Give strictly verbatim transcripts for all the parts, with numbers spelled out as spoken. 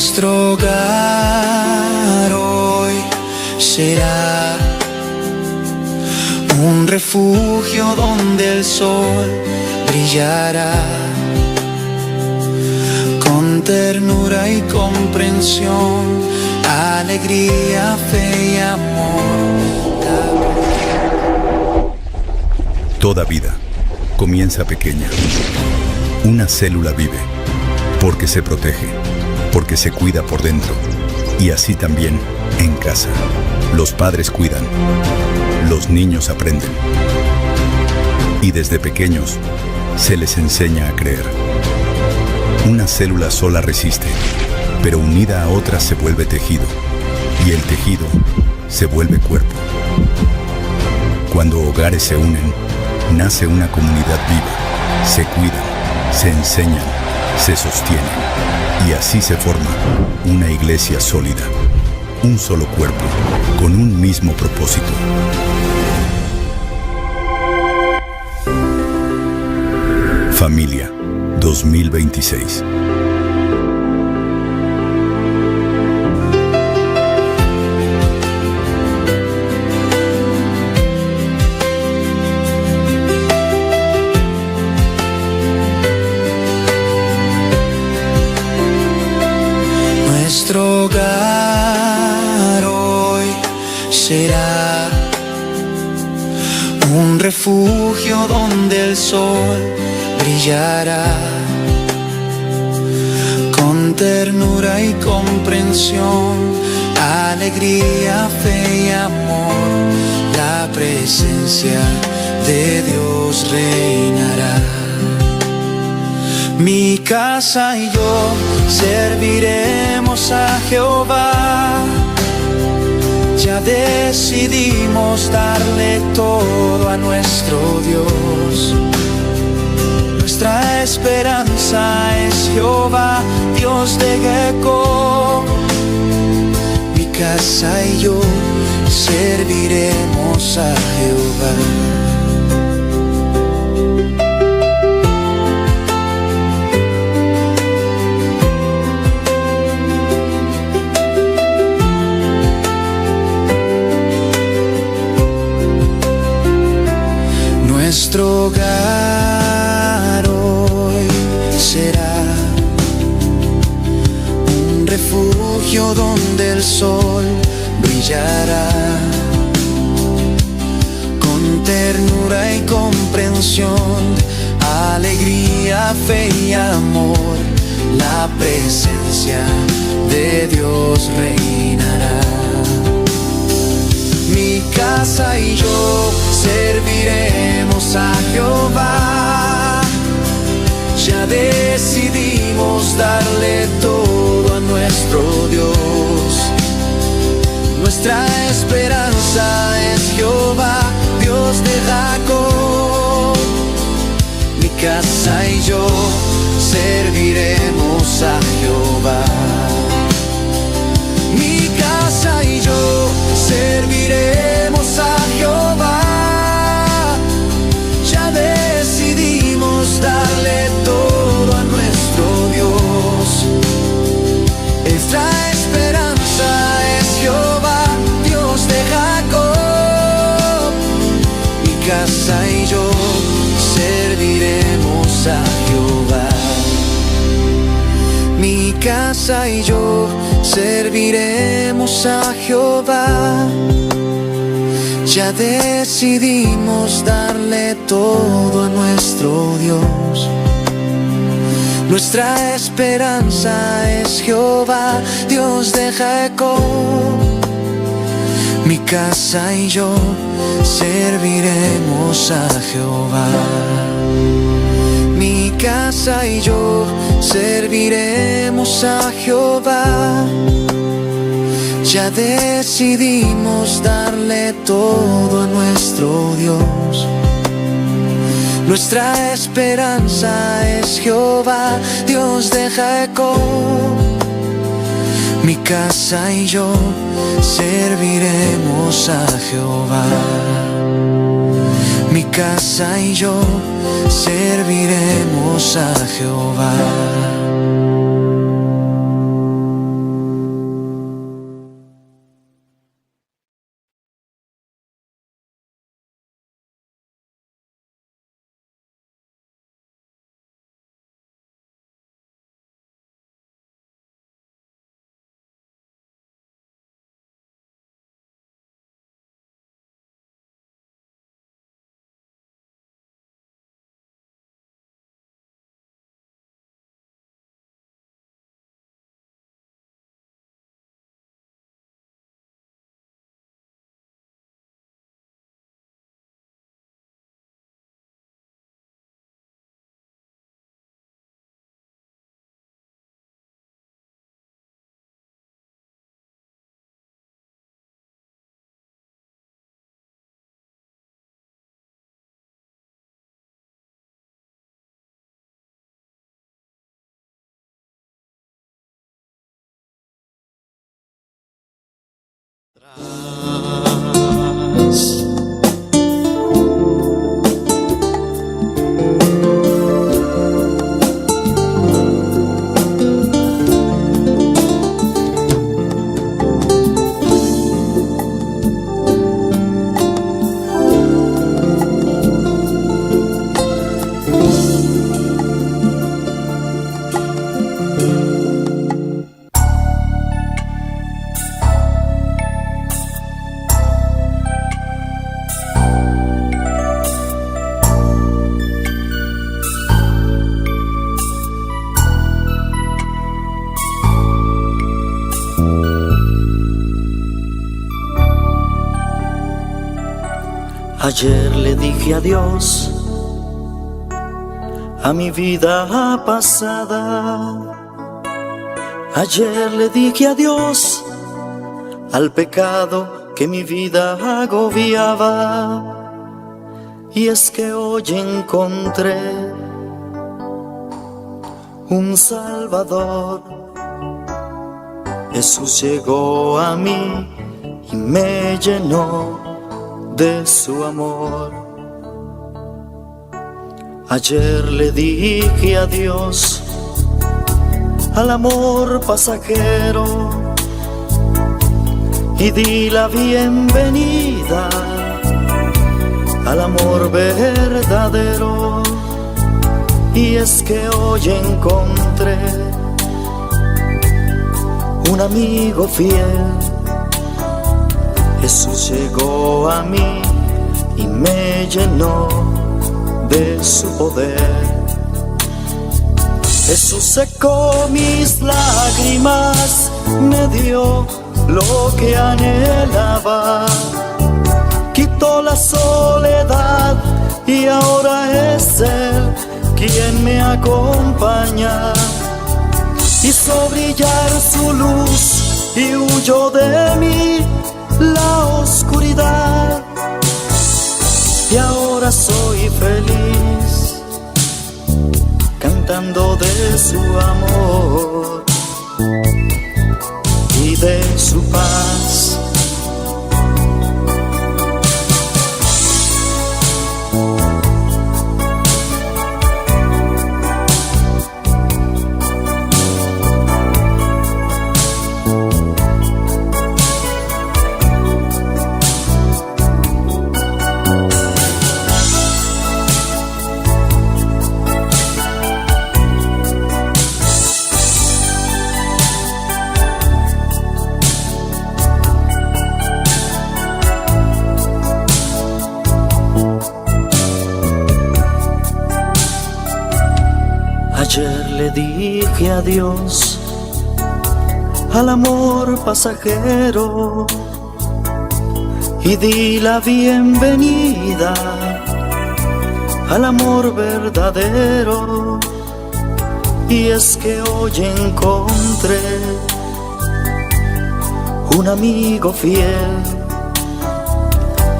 Nuestro hogar hoy será un refugio donde el sol brillará con ternura y comprensión, alegría, fe y amor. Toda vida comienza pequeña. Una célula vive porque se protege, porque se cuida por dentro. Y así también en casa. Los padres cuidan. Los niños aprenden. Y desde pequeños se les enseña a creer. Una célula sola resiste, pero unida a otras se vuelve tejido. Y el tejido se vuelve cuerpo. Cuando hogares se unen, nace una comunidad viva. Se cuidan, se enseñan, se sostienen. Y así se forma una iglesia sólida. Un solo cuerpo, con un mismo propósito. Familia dos mil veintiséis. Nuestro hogar hoy será un refugio donde el sol brillará con ternura y comprensión, alegría, fe y amor. La presencia de Dios reinará. Mi casa y yo serviremos a Jehová. Ya decidimos darle todo a nuestro Dios. Nuestra esperanza es Jehová, Dios de Jacob. Mi casa y yo serviremos a Jehová. Nuestro hogar hoy será un refugio donde el sol brillará con ternura y comprensión, alegría, fe y amor. La presencia de Dios reinará. Mi casa y yo serviremos a Jehová. Ya decidimos darle todo a nuestro Dios. Nuestra esperanza es Jehová, Dios de Jacob. Mi casa y yo serviremos a Jehová. Mi casa y yo serviremos a Jehová. Ya decidimos darle todo a nuestro Dios. Nuestra esperanza es Jehová, Dios de Jacob. Mi casa y yo serviremos a Jehová. Mi casa y yo serviremos a Jehová. Ya decidimos darle todo a nuestro Dios. Nuestra esperanza es Jehová, Dios de Jacob. Mi casa y yo serviremos a Jehová. Mi casa y yo serviremos a Jehová. Ya decidimos darle todo a nuestro Dios. Nuestra esperanza es Jehová, Dios de Jacob. Mi casa y yo serviremos a Jehová. Mi casa y yo serviremos a Jehová. Ayer le dije a Dios a mi vida pasada. Ayer le dije adiós al pecado que mi vida agobiaba. Y es que hoy encontré un Salvador. Jesús llegó a mí y me llenó de su amor. Ayer le dije adiós al amor pasajero y di la bienvenida al amor verdadero. Y es que hoy encontré un amigo fiel. Jesús llegó a mí y me llenó de su poder. Jesús secó mis lágrimas, me dio lo que anhelaba. Quitó la soledad y ahora es Él quien me acompaña. Hizo brillar su luz y huyó de mí la oscuridad. Y ahora soy feliz cantando de su amor y de su paz. Ayer le dije adiós al amor pasajero y di la bienvenida al amor verdadero. Y es que hoy encontré un amigo fiel.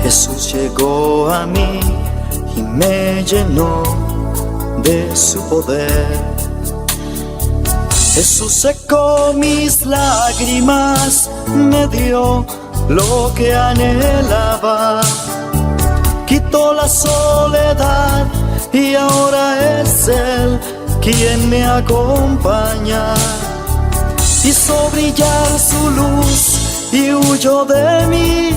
Jesús llegó a mí y me llenó de su poder. Jesús secó mis lágrimas, me dio lo que anhelaba. Quitó la soledad y ahora es Él quien me acompaña. Hizo brillar su luz y huyó de mí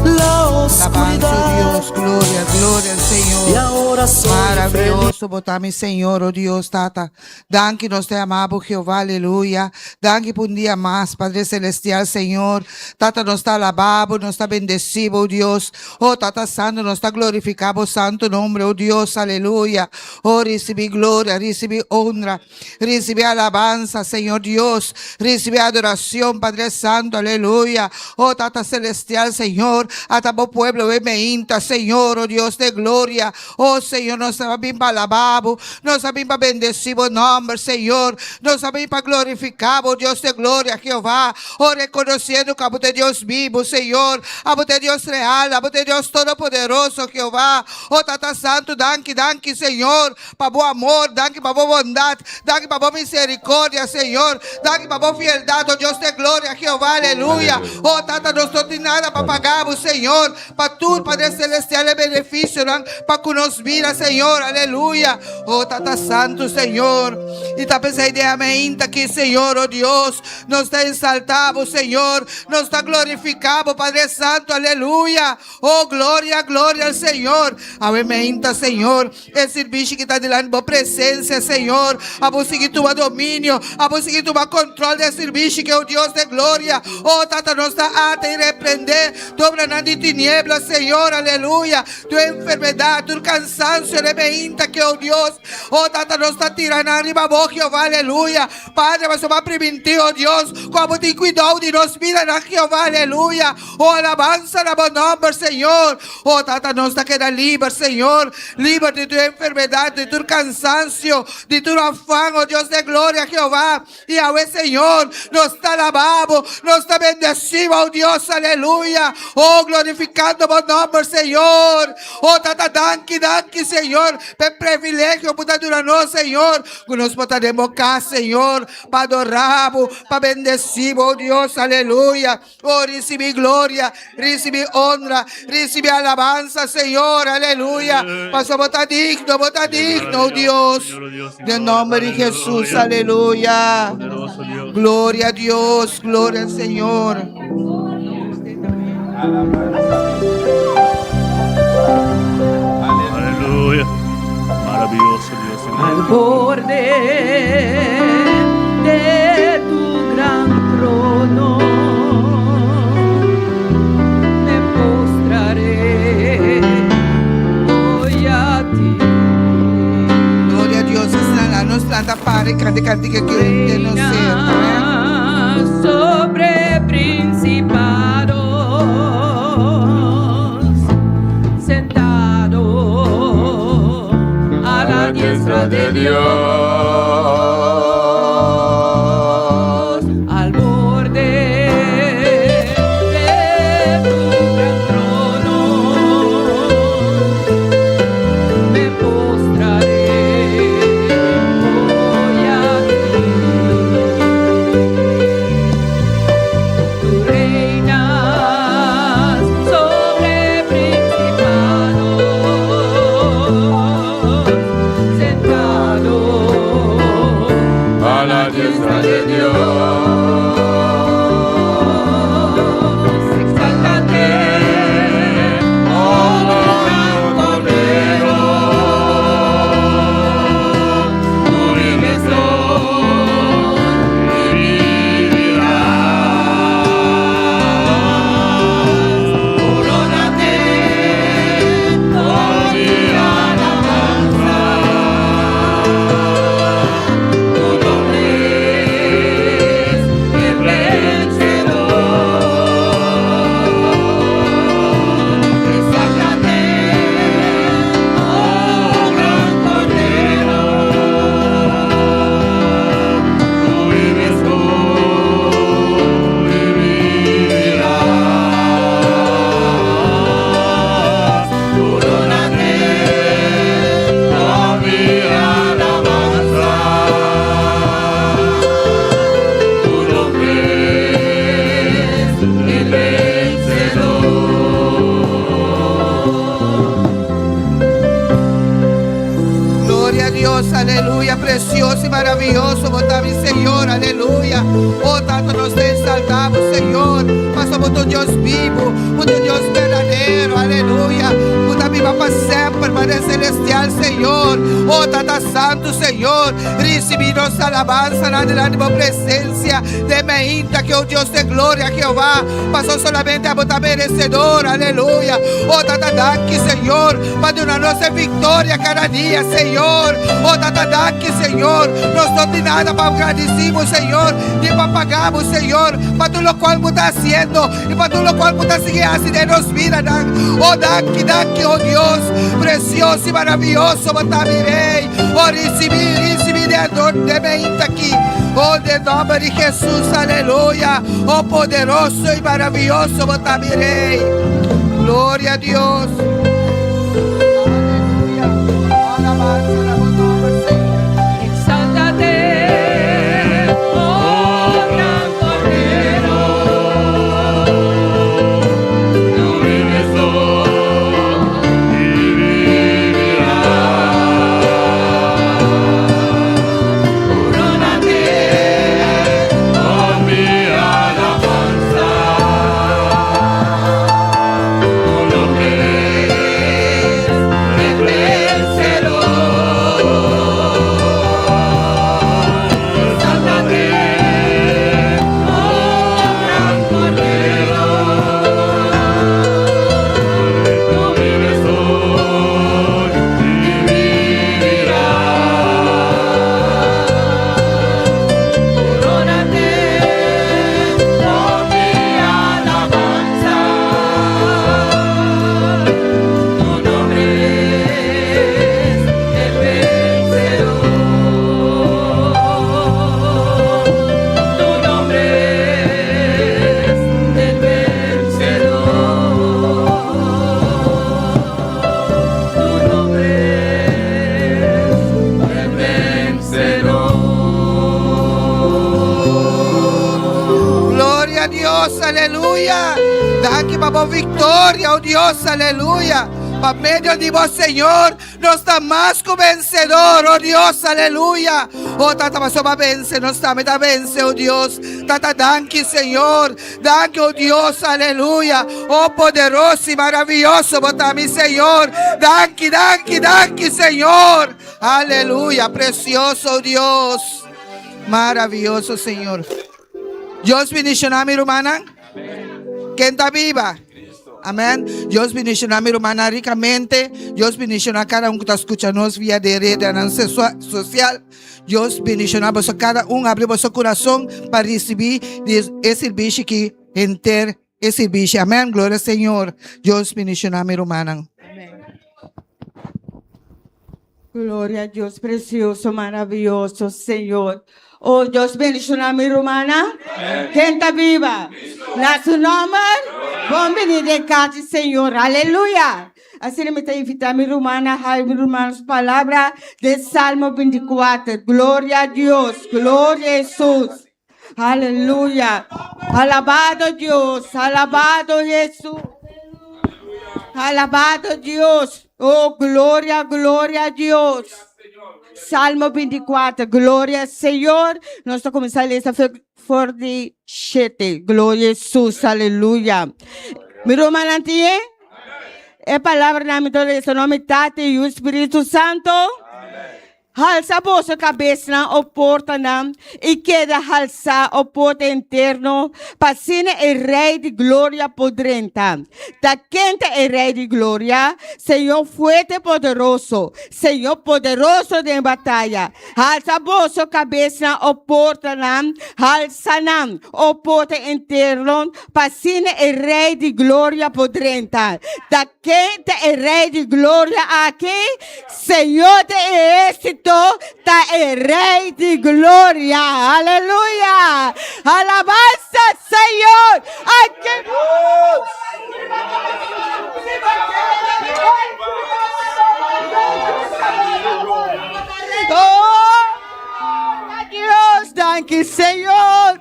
la oscuridad. Alabanza, oh Dios, gloria, gloria al Señor. Y ahora soy feliz. Maravilloso, vos mi Señor, oh Dios, Tata. Danki, nos te amamos, Jehová, aleluya. Danki por un día más, Padre Celestial, Señor. Tata, nos te alabamos, nos te bendecimos, oh Dios. Oh, Tata Santo, nos te glorificamos, santo nombre, oh Dios, aleluya. Oh, recibí gloria, recibí honra, recibí alabanza, Señor Dios. Recibí adoración, Padre Santo, aleluya. Oh, Tata Celestial, Señor, Ata bo pueblo, we meinta, Señor, oh Dios de gloria. Oh Señor, nos ta bin pa alabá bo, nos ta bin pa bendecir bo nombre, Señor. Nos ta bin pa glorificar bo, Dios de gloria, Jehová. Oh, reconociendo que abo te Dios vivo, Señor. Abo te Dios real, abo te Dios todopoderoso, Jehová. Oh Tata Santo, danki, danki, Señor, pa bo amor, danki pa bo bondad, danki pa bo misericordia, Señor, danki pa bo fieldad, oh Dios de gloria, Jehová, aleluya. Oh Tata, nos no tin nada pa pagar bo, Señor, pa tur, Padre Celestial, e benefisionan pa ku nos bida, Señor, aleluya. Oh Tata Santo, Señor, i ta pesa ideya meinta aki, Señor, oh Dios, nos ta ensalta bo, Señor, nos ta glorifica bo, Padre Santo, aleluya. Oh, gloria, gloria al Señor. Awe meinta, Señor, e sirbishi ki ta dilanti bo presensia, Señor, abo sigui tuma dominio, abo sigui tuma kontrol de sirbishi ke, oh Dios de gloria. Oh Tata, nos ta ata i reprende toda obra nan di tiniebla, Señor, aleluya. Toda enfermedad, todo cansancio de meinta aki, oh Dios. Oh Tata, nos ta tira nan riba bo, Jehová, aleluya. Padre, paso pa primintí, oh Dios, ku abo tin kuidou di nos bida nan Jehová, aleluya. Oh, alabansa na bo nombre, Señor. Oh Tata, nos ta keda liber, Señor. Liber di toda enfermedad, di todo cansancio, di todo afan, oh Dios de gloria, Jehová. I awe, Señor, nos ta alabá bo, nos ta bendecir bo, oh Dios, aleluya. Oh, glorificando bo nombre, Señor. Oh Tata, danki, danki, Señor, pe privilegio ku ta duna nos, Señor, ku nos por ta demoka, Señor, pa adora bo, pa bendecir bo, oh Dios, aleluya. Oh, risibi gloria, risibi onra, risibi alabansa, Señor, aleluya. Paso bo ta digno, bo ta digno, oh Dios. Den nombre de Jesus, aleluya. Gloria a Dios, gloria al Señor. Aleluya. Maravilloso Dios. Al borde de tu gran trono me postraré hoy a ti. Gloria a Dios, esa la nos trata para cantar cantiga que tenemos siempre. Sobre principados, sentado a la diestra de Dios, al borde de tu gran trono, me postraré hoy a ti. Tú reinas sobre principados, sentado a la diestra de Dios. Exáltate, oh gran Cordero, tú vives hoy y vivirás. Corónate con mi alabanza. Tu nombre es el vencedor. Exáltate, oh gran Cordero, tú vives hoy y vivirás. Corónate con mi alabanza. Tu nombre es el vencedor. Gloria a Dios, aleluya, precioso y maravilloso bo ta, mi Señor, aleluya. Oh Tata, nos ta ensalta bo, Señor, paso bo ta un Dios vivo, bo ta un Dios verdadero. Aleluya. Pou ta viva pa sempre, Padre Celestial, Señor. O Tata Santu, Señor. Risibi nos alabansa nan dilanti bo presensia. Deme inta ke o Dios de gloria, Jeová. Paso solamente abo ta meresedor. Aleluya. O Tata, danki, Señor. Pa duna nos e viktoria kada dia, Señor. O Tata, danki, Señor. Nos no tin nada pa agradisi bo, Señor. Ni pa paga bo, Señor. Pa tu lo kual bo ta hasiendo. I pa tu lo kual bo ta sigui hasi de nos vida, dan. O danki, danki, o Dios, presioso i maravioso bo ta mi Rei. O risibi, risibi de ador, de menta aki. O de nombre de Jesus, aleluya. O poderoso i maravioso bo ta mi Rei. Gloria a Dios. Aleluya. Alabansa na bo nombre, Señor. Exáltate, oh gran Cordero, no vives hoy y vivirás. Corónate con mi alabanza. Tu nombre es el vencedor. Exáltate, oh gran Cordero, no vives hoy y vivirás. Corónate con mi alabanza. Tu nombre es el vencedor. Tu nombre es el vencedor. Tu nombre es el vencedor. Gloria a Dios, aleluya. Danki pa bo viktoria, o Dios, aleluya. Pa medio di bo, Señor, nos ta mas ku vensedor, o Dios, aleluya. O Tata, paso pa vense, nos ta meta vense, o Dios. Tata, danki, Señor. Danki, o Dios, aleluya. O poderoso i maravioso bo ta mi Señor. Danki, danki, danki, Señor. Aleluya, presioso Dios. Maravioso Señor. Dios bendiciona mi hermana. Quien está viva. Amén. Dios bendiciona mi hermana ricamente. Dios bendiciona a cada uno que está escuchando vía de red, nan social. Dios bendiciona boso cada un. Abri boso corazón para recibir e servicio que enter e servicio. Amén. Gloria al Señor. Dios bendiciona mi hermana. Amén. Gloria a Dios precioso, maravilloso Señor. Oh, Dios bendiciona mi hermana. Amén. Quien está viva. Na su nombre. Bon vini de kati, Señor. Aleluya. Así que me está invitando mi hermana, ay, mi hermana, su palabra de Salmo veinticuatro. Gloria a Dios. Gloria a Jesús. Aleluya. Alabado Dios. Alabado Jesús. Alabado Dios. Oh, gloria, gloria a Dios. Salmo veinticuatro, gloria al Señor. Nos ta comenzar a leer esta fe-, for de siete. Gloria a Jesús, aleluya. Mi hermana tiene. E palabra nan mi todo eso, no mi Tata y Espíritu Santo. Alsa boso kabes nan o porta nan, y keda alsa o porta interno, pa asina e Rey di gloria podrá entrar. Ta ken ta e Rey di gloria? Señor fuerte poderoso, Señor poderoso den bataya. Alsa boso kabes nan o porta nan, alsa nan o porta interno, pa asina e Rey di gloria podrá entrar. Ta ken ta e Rey di gloria aki? Señor de ejército ta e Rey di gloria. Aleluya. Alabansa, Señor. Ay, que Oh, Dios, danki, Señor.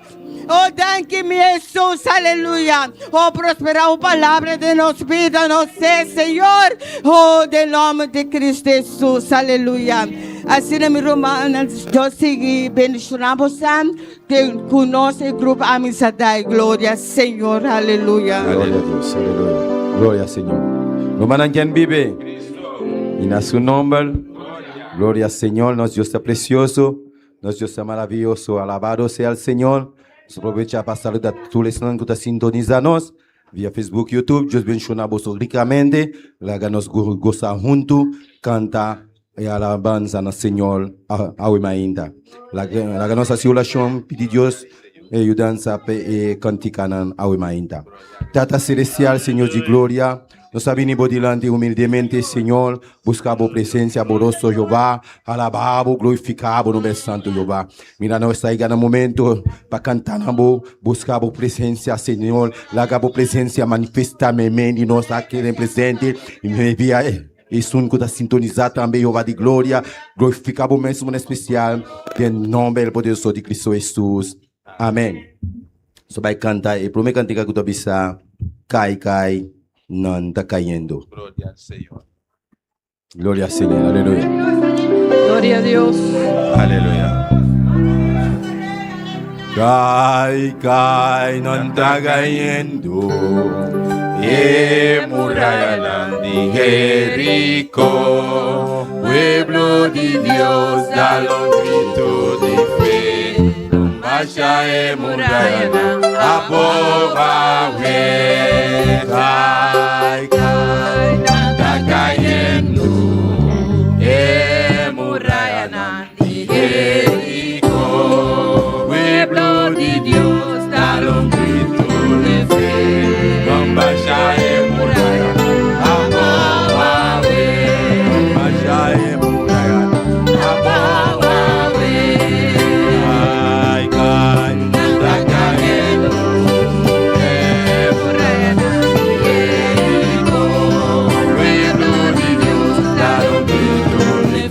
Oh, danki mi Jesús, aleluya. Oh, prospera o palabra de nos vida, no sé, Señor. Oh, de nombre de Cristo Jesús, aleluya. Asina mi hermana, Dios sigui bendiciona boso. Te konoce grupo Amistad, gloria Señor, aleluya. Gloria a Dios, aleluya. Gloria al Señor. Lo mantengan vive. Y en su nombre. Gloria al Señor, nos Dios es precioso, nos Dios es maravilloso. Alabado sea el Señor. Nos aprovecha para saludar a todos los que están sintonizándonos vía Facebook, YouTube. Dios bendiga a vosotros ricamente. Háganos go- gozar junto, canta y alabanza al Señor. A- Awe mainta. La, la ganancia y oración, pidi Dios, eh, ayudanza pe, eh, cantica nan awe mainta. Tata celestial, Señor de gloria, nos a vini por delante humildemente, Señor, buscar bo presencia, bo rostro, Jehová, alabar bo, glorificar bo nombre santo, Jehová. Mira, nos está llegando momento pa cantar nan bo, buscar bo presencia, Señor, laga bo presencia manifesta, men, men, y nos aquí en presente, y me vía, eh, Esun ku ta sintonizá tanbe, Jeová de gloria, glorifika bo men sou moun espesyal, den non bèl poderoso de Kristo Jesus. Amèn. So bay kanta, e premye kantika ku ta bisa, Kay kay nan ta kayendo. Gloria al Señor. Gloria al Señor. Aleluya. Gloria a Dios. Aleluya. Kay kay nan ta kayendo, e muraya nan di Jeriko, pueblo de Dios, da un grito de fe, bacha e muraya nan above, kay kay nan ta kayendo, e muraya nan Jeriko, pueblo de Dios, da un grito de fe. Ban m bacha e muraya, above. Ban m bacha e muraya, above. Kay kay, ta kayendo, e muraya nan Jeriko, pueblo de Dios, da un grito de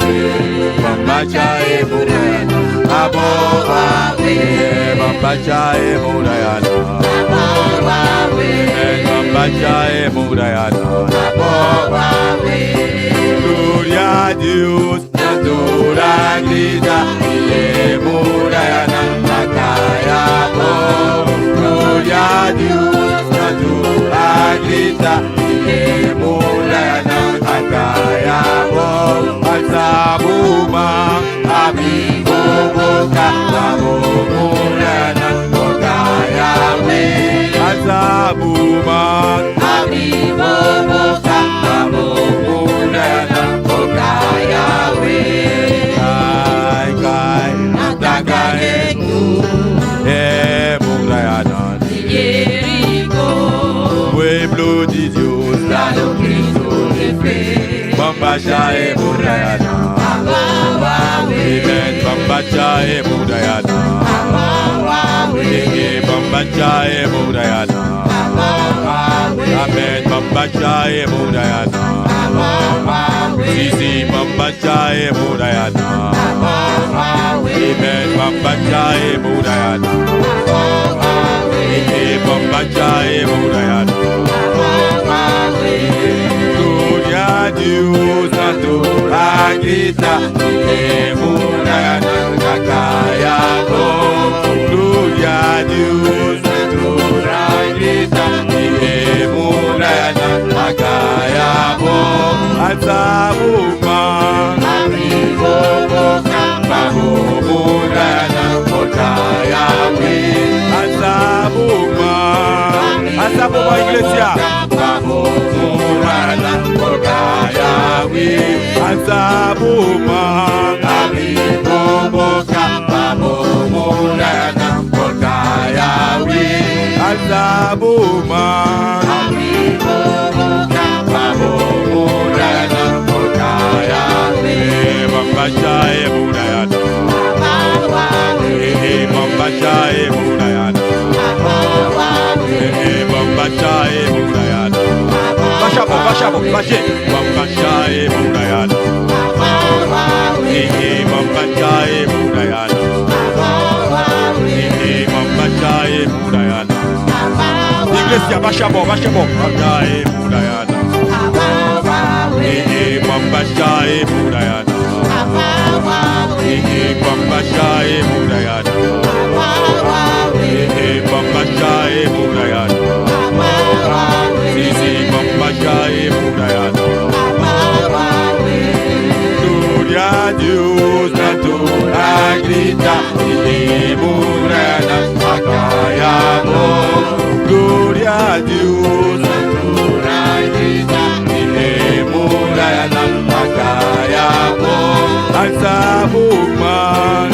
Ban m bacha e muraya nan above. Ban m bacha e muraya nan above. Ban m bacha e muraya nan above. Gloria a Dios, nan toda grita, e muraya nan ta kayendo. Gloria a Dios, nan toda grita, e muraya nan ta kayendo. Alza bo man, abri bo boka, pa bo muraya nan boka Yawe. Alza bo man, abri bo boka, pa bo muraya nan boka Yawe. Kay kay, nan ta kayendo, e muraya nan Jeriko. Pueblo de Dios, da un grito de fe. Ban m bacha e muraya nan above. Amen. Ban m bacha e muraya nan above. Eh, eh, ban m bacha e muraya nan above. Amen. Ban m bacha e muraya nan above. Si, si, ban m bacha e muraya nan. Amen. Ban m bacha e muraya nan. Eh, eh, ban m bacha e muraya nan. Gloria a Dios, santo la grita, e muraya nan ta kayendo. Gloria a Dios, santo la grita, e muraya nan ta kayendo. Alza bo man, abri bo boka, pa bo muraya nan boka Yawe. Alza bo man, alza bo man, iglesia. Pa bo muraya nan boka Yawe. Alza bo man, abri bo boka, pa bo muraya nan boka Yawe. Alza bo man, abri bo boka, pa bo muraya nan boka Yawe. Ban m bacha e muraya nan. Eh, eh, ban m bacha e muraya nan. Eh, eh, ban m bacha e muraya nan. Bacha bon, bacha bon, bacha. Ban m bacha e muraya nan. Eh, eh, ban m bacha e muraya nan. Eh, eh, ban m bacha e muraya nan. Iglesia, bacha bon, bacha bon. Bacha e muraya nan. Eh, eh, ban m bacha e muraya nan. Eh, eh, ban m bacha e muraya nan. Eh, eh, ban m bacha e muraya nan. Si, si, ban m Gloria a Dios. Alza bo man.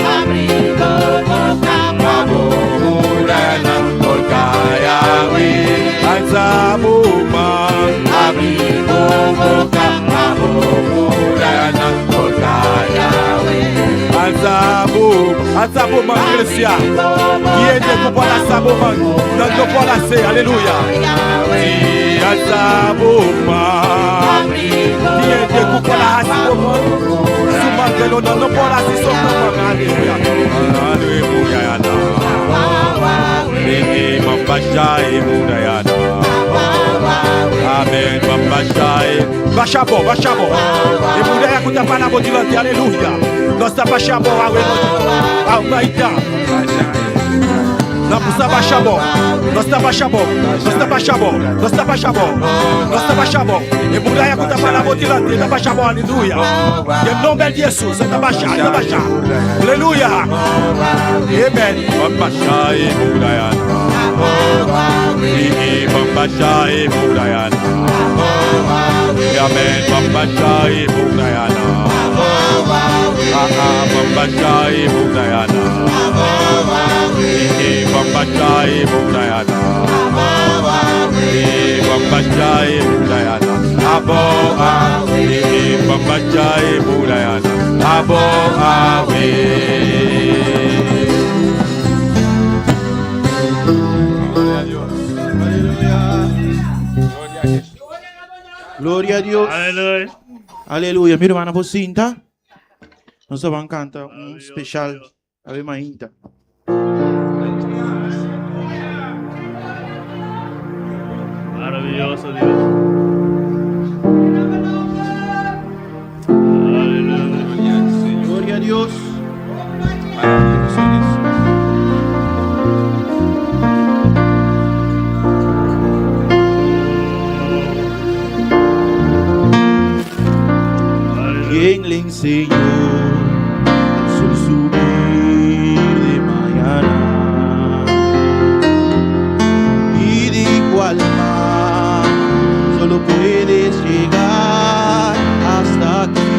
Alza bo man. Alza bo, alza bo man, iglesia. Ki ede pou pala sa bo man. Nan do pala se, aleluya. Di alza bo man. Ki ede pou pala sa bo man. Sou man de nou nan do pala si sou man, aleluya. Aleluya. Aleluya. Aleluya. Aleluya. Amèn. Bachabo, bachabo. E mudaya kutapana botilante, aleluya. Nós tá bachabo, awe, awe, ita. Nós tá bachabo, nós tá bachabo, nós tá bachabo, nós tá bachabo, nós tá bachabo. E mudaya kutapana botilante, tá bachabo, aleluya. Em nome de Jesus, tá baixar, tá baixar. Aleluya. Amen. Bachai mudaya. Ii bambasha e mudayana. Amen. Bambasha e mudayana. Aa bambasha e mudayana. Ii bambasha e mudayana. Ii bambasha e mudayana. Abo a. Ii bambasha e mudayana. Abo a we. Gloria a Dios. Aleluya. Aleluya. Mi hermana Jacinta. Nos van a cantar un especial Ave Mañita. Maravilloso Dios. Aleluya. Gloria a Dios. Aleluya. Quién le enseñó sul subir de mañana? Y dijo al mar, solo puedes llegar hasta aquí.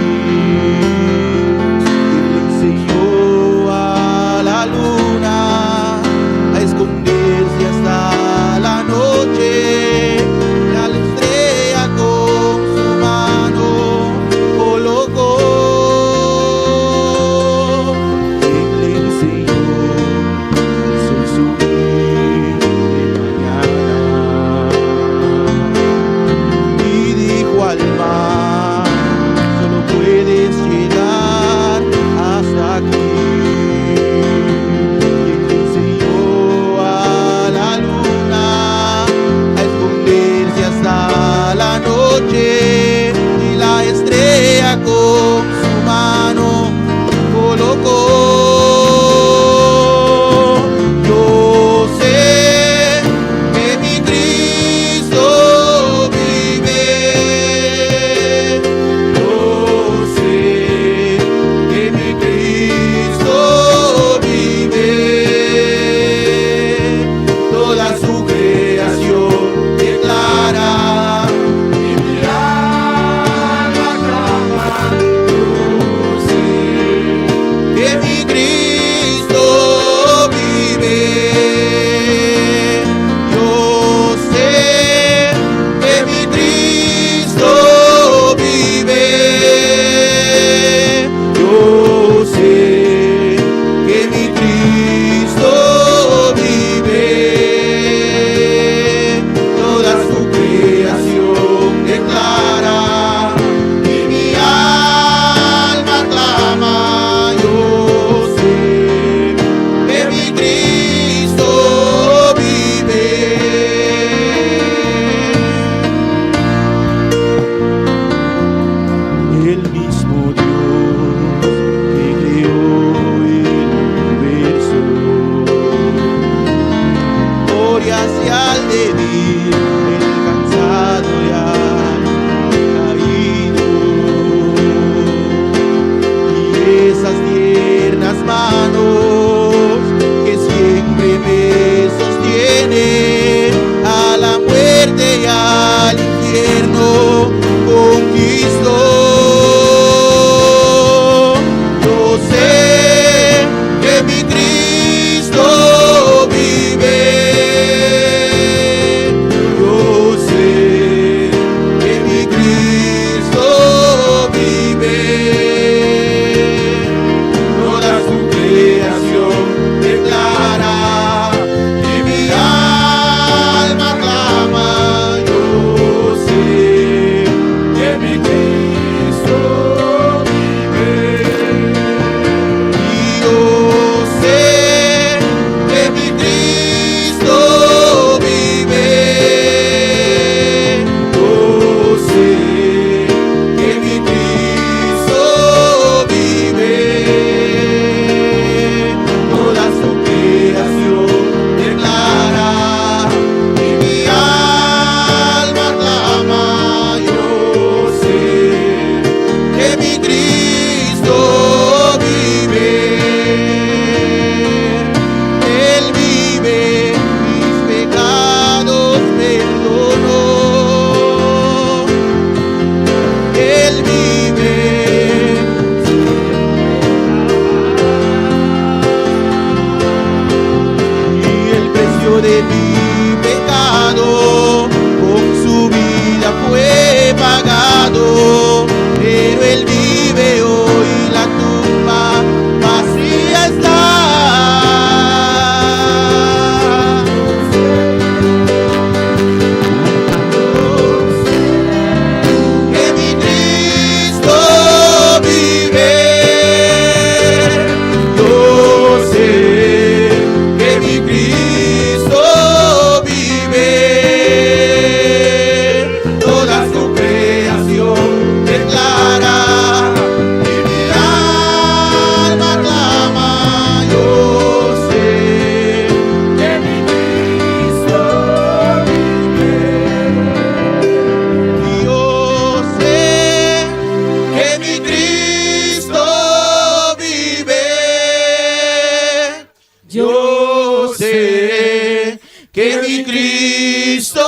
Yo sé que mi Cristo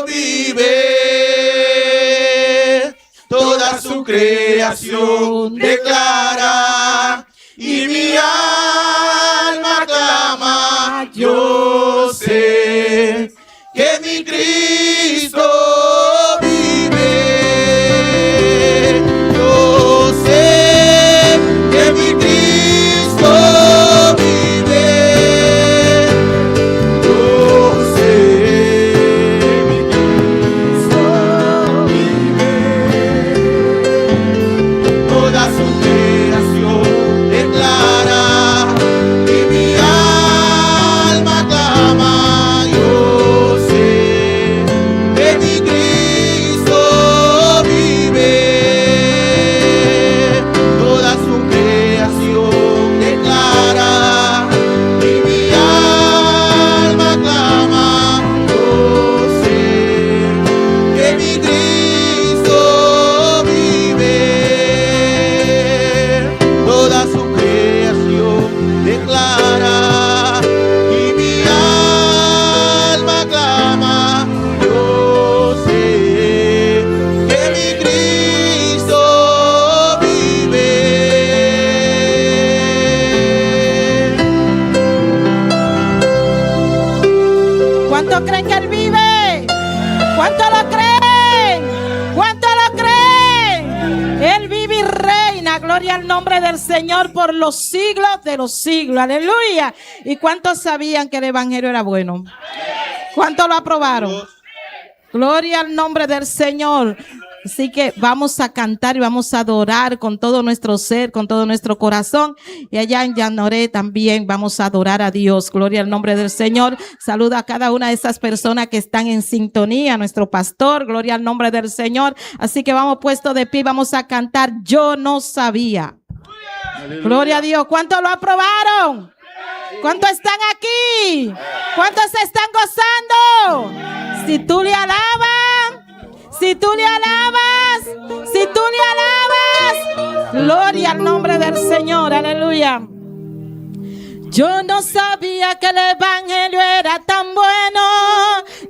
vive. Toda su creación declara y mi alma clama. Yo sé que mi Cristo vive. Yo sé que mi Cristo vive. Yo sé que mi Cristo vive. Toda su creación declara y mi alma clama. Yo sé que mi Cristo vive. Toda su creación declara y mi alma clama. Yo sé que mi Cristo vive. Toda su creación declara y mi alma clama. Yo sé que mi Cristo vive. ¿Cuántos creen que Él vive? ¿Cuántos lo creen? ¿Cuántos lo creen? Él vive y reina. Gloria al nombre del Señor por los siglos de los siglos. Aleluya. ¿Y cuántos sabían que el evangelio era bueno? ¿Cuántos lo aprobaron? Gloria al nombre del Señor. Así que vamos a cantar y vamos a adorar con todo nuestro ser, con todo nuestro corazón. Y allá en Llanoré también vamos a adorar a Dios. Gloria al nombre del Señor. Saludo a cada una de esas personas que están en sintonía, nuestro pastor. Gloria al nombre del Señor. Así que vamos puesto de pie, vamos a cantar Yo no sabía. Gloria a Dios. ¿Cuántos lo aprobaron? ¿Cuántos están aquí? ¿Cuántos se están gozando? Si tú le alabas, si tú le alabas, si tú le alabas, gloria al nombre del Señor, aleluya. Yo no sabía que el evangelio era tan bueno.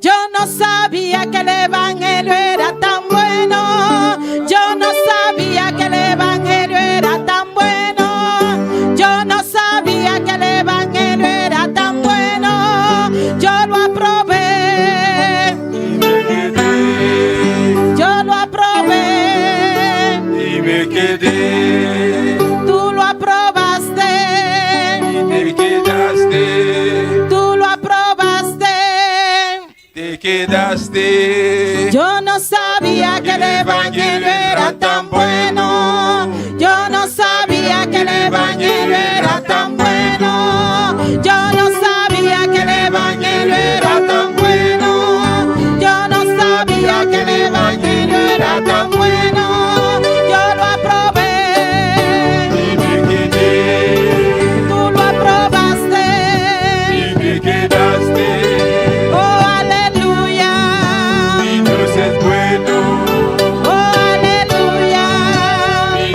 Yo no sabía que el evangelio era tan bueno. Yo no sabía que el evangelio era tan bueno. Yo no sabía que el evangelio era tan bueno. Yo lo aprobé. Yo lo aprobé. Y me quedé. Tú lo aprobaste. Y te quedaste. Tú lo aprobaste. Te quedaste. Yo no sabía que el evangelio era tan bueno. Yo no sabía que el evangelio era tan bueno. Yo no sabía que el evangelio era tan bueno. Yo no sabía que el evangelio era tan bueno. Yo lo aprobé. Y me quedé. Tú lo aprobaste. Y me quedaste. Oh, aleluya. Mi Dios es bueno. Oh, aleluya. Mi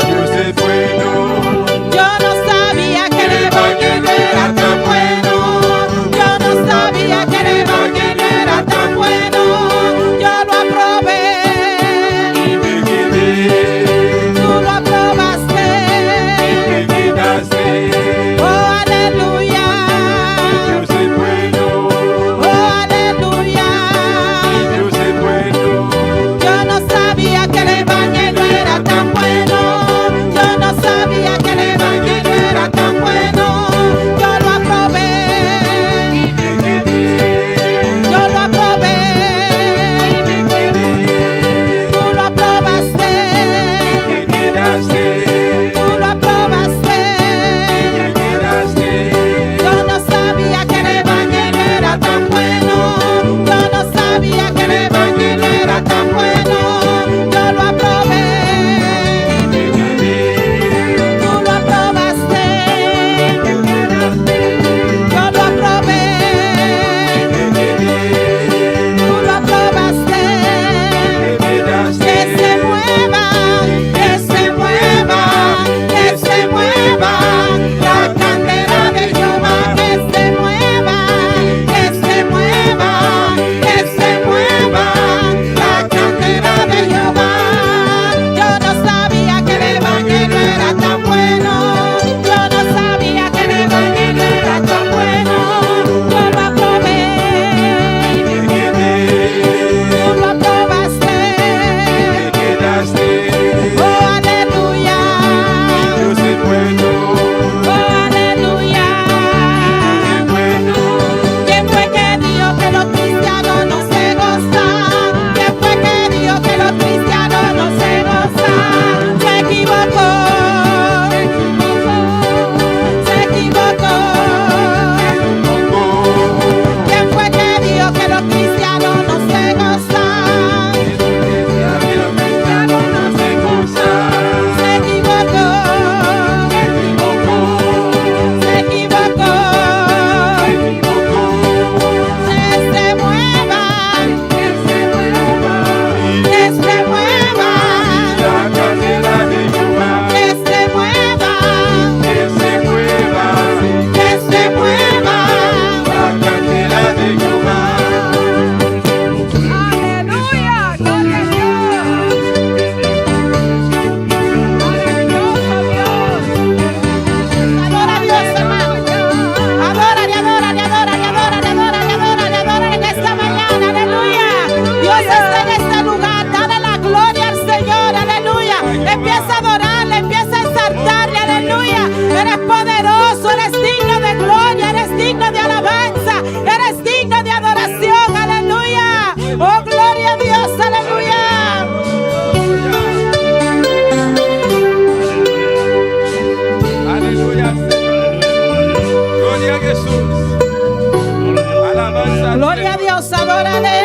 Adórale,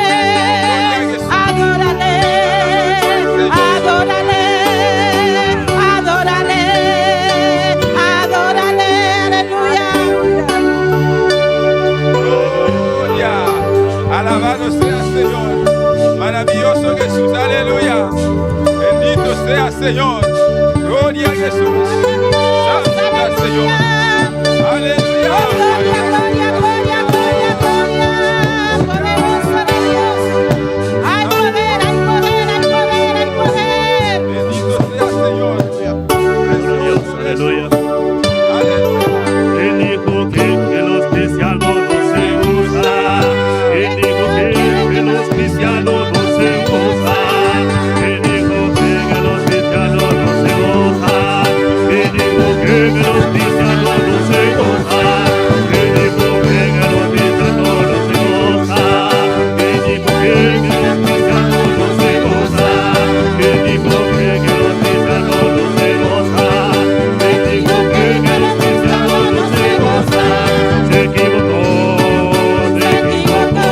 adórale, adórale, adórale, adórale, aleluya. Gloria. Alabado sea, Señor. Maravilloso Jesús, aleluya. Bendito sea, Señor. Gloria a Jesús. Santo sea, Señor. Aleluya. Gloria, gloria, gloria, gloria, gloria. Poderoso de Dios. Hay poder, hay poder, hay poder, hay poder. Bendito sea, Señor. Aleluya, aleluya. Aleluya. Él dijo que, que los cristianos no se gozan. Él dijo que, que los cristianos no se gozan. Él dijo que, que los cristianos no se gozan. Él dijo que, que los cristianos no se gozan. Él dijo que, que los cristianos no se gozan. Él dijo que, que los cristianos no se gozan. Él dijo que, que los cristianos no se gozan. Él dijo que, que los cristianos no se gozan. Se equivocó, se equivocó,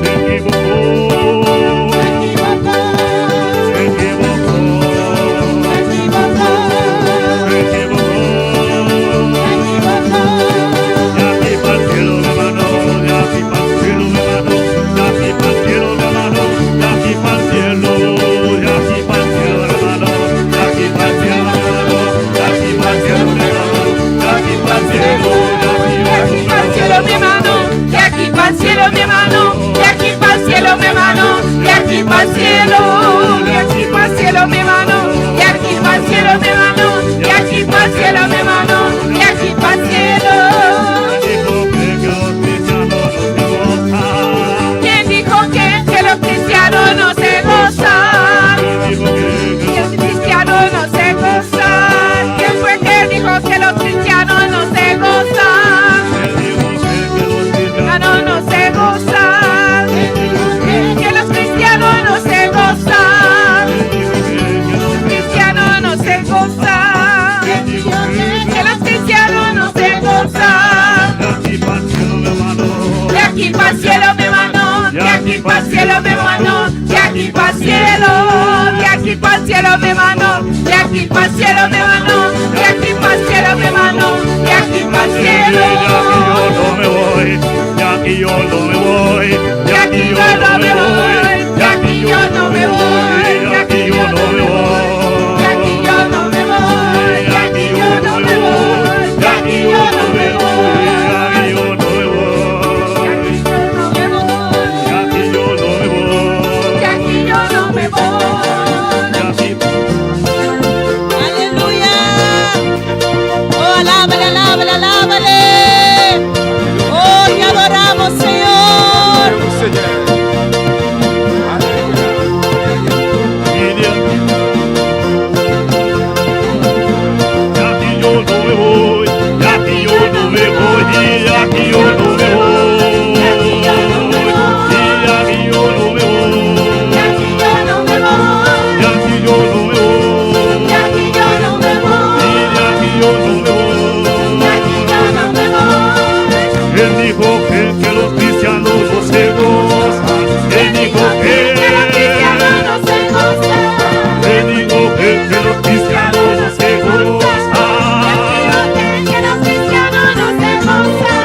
se equivocó, se equivocó, se equivocó, se equivocó. De aquí pa'l cielo, mi hermano, de aquí pa'l cielo, mi hermano, de aquí pa'l cielo, mi hermano, de aquí pa'l cielo, de aquí pa'l cielo, mi hermano, de aquí pa'l cielo, mi hermano, de aquí pa'l cielo, mi hermano, de aquí pa'l cielo, de aquí pa'l cielo, mi hermano, de aquí pa'l cielo, mi hermano, de aquí pa'l cielo, mi hermano, de aquí pa'l cielo, de aquí pa'l cielo, mi hermano, de aquí pa'l cielo, mi hermano, de aquí pa'l cielo, mi hermano, de aquí pa'l cielo. ¿Quién dijo que, que los cristianos no se gozan? Que los cristianos no se gozan. ¿Quién fue que dijo que los cristianos no se gozan? Cristianos no se gozan. Que los cristianos no se gozan. Cristianos no se gozan. Que los cristianos no se gozan. De aquí pa'l cielo, mi hermano. De aquí pa'l cielo, mi hermano. De aquí pa'l cielo. De aquí pa'l cielo, mi hermano. De aquí pa'l cielo, mi hermano. De aquí pa'l cielo, mi hermano. De aquí pa'l cielo. De aquí yo no me voy. De aquí yo no me voy. De aquí yo no me voy. De aquí yo no me voy. De aquí yo no me voy. De aquí yo no me voy. De aquí yo no me voy. De aquí yo no me voy. De aquí yo no me voy. De aquí yo no me voy. De aquí yo no me voy. De aquí Aleluya. Oh, alábale, alábale, alábale. Oh, te adoramos, Señor. Señor. Aleluya. De aquí yo no me voy, de aquí yo no me voy, de aquí yo no me voy. De aquí yo no me voy. De aquí yo no me voy. De aquí yo no me voy. De aquí yo no me voy. De aquí yo no me voy. De aquí yo no me voy. Él dijo que, que los cristianos no se gozan. Él dijo que, que los cristianos no se gozan. Él dijo que, que los cristianos no se gozan. Él dijo que, que los cristianos no se gozan.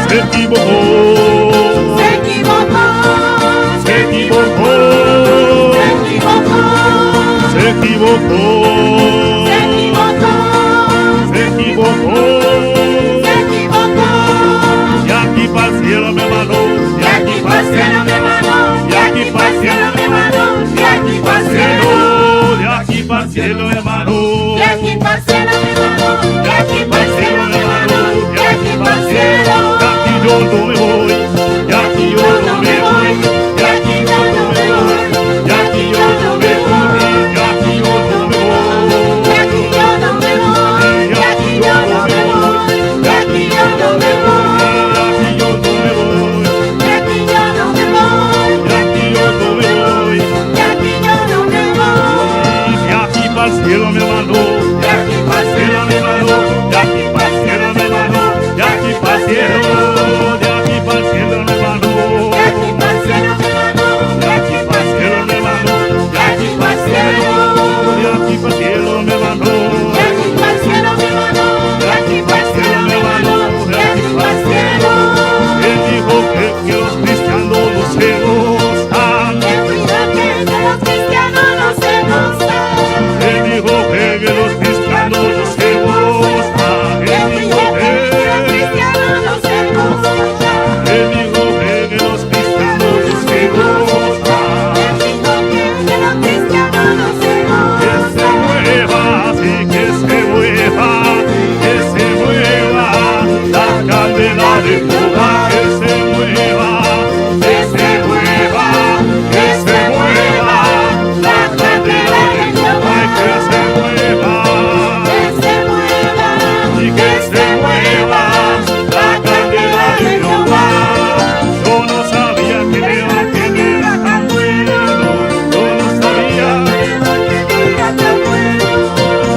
Se equivocó. Se equivocó. Se equivocó. Se equivocó. Se equivocó. Se equivocó. Se equivocó. De aquí pa'l cielo, mi hermano. De aquí pa'l cielo, mi hermano. De aquí pa'l cielo, mi hermano. De aquí pa'l cielo. De aquí pa'l cielo, hermano. De aquí pa'l cielo, mi hermano. De aquí pa'l cielo, mi hermano. De aquí pa'l cielo. De aquí yo no me voy. De aquí yo no me voy. De aquí yo no me voy. De aquí yo no me voy. De aquí yo no me voy. De aquí yo no me voy. De aquí yo no me voy. De aquí yo no me voy. De aquí yo no me voy. De aquí yo no me voy. De aquí yo no me voy. De aquí yo no me voy. De aquí pa'l cielo, mi hermano. De aquí pa'l cielo, mi hermano. De aquí pa'l cielo, mi hermano. De aquí pa'l cielo. De aquí pa'l cielo, mi hermano. De aquí Aleluya, que se mueva, que se mueva, que se mueva la candela de Jehová, que se mueva, que se mueva, y que se mueva la candela de Jehová. Yo no sabía que el ángel era tan bueno, yo no sabía.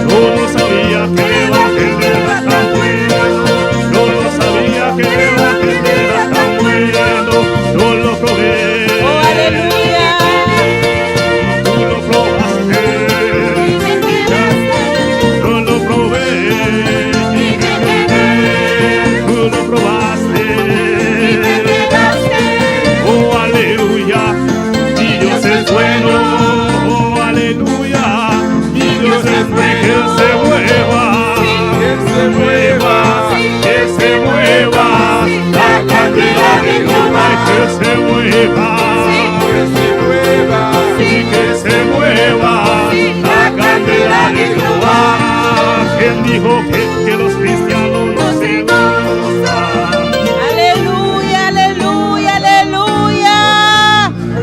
Yo no sabía que el ángel era tan bueno. Yo no sabía que el ángel era tan bueno. Yo lo probé. Oh, aleluya. Tú lo probaste. Yo lo probé. Tú lo probaste. Oh, aleluya. Mi Dios es bueno. Oh, aleluya. Mi Dios es bueno. Que se mueva, que se mueva, que se mueva la candela de Jehová, que se mueva, que se mueva, y que se mueva la candela de Jehová. ¿Quién dijo que, que los cristianos no se gozan? Aleluya, aleluya, aleluya.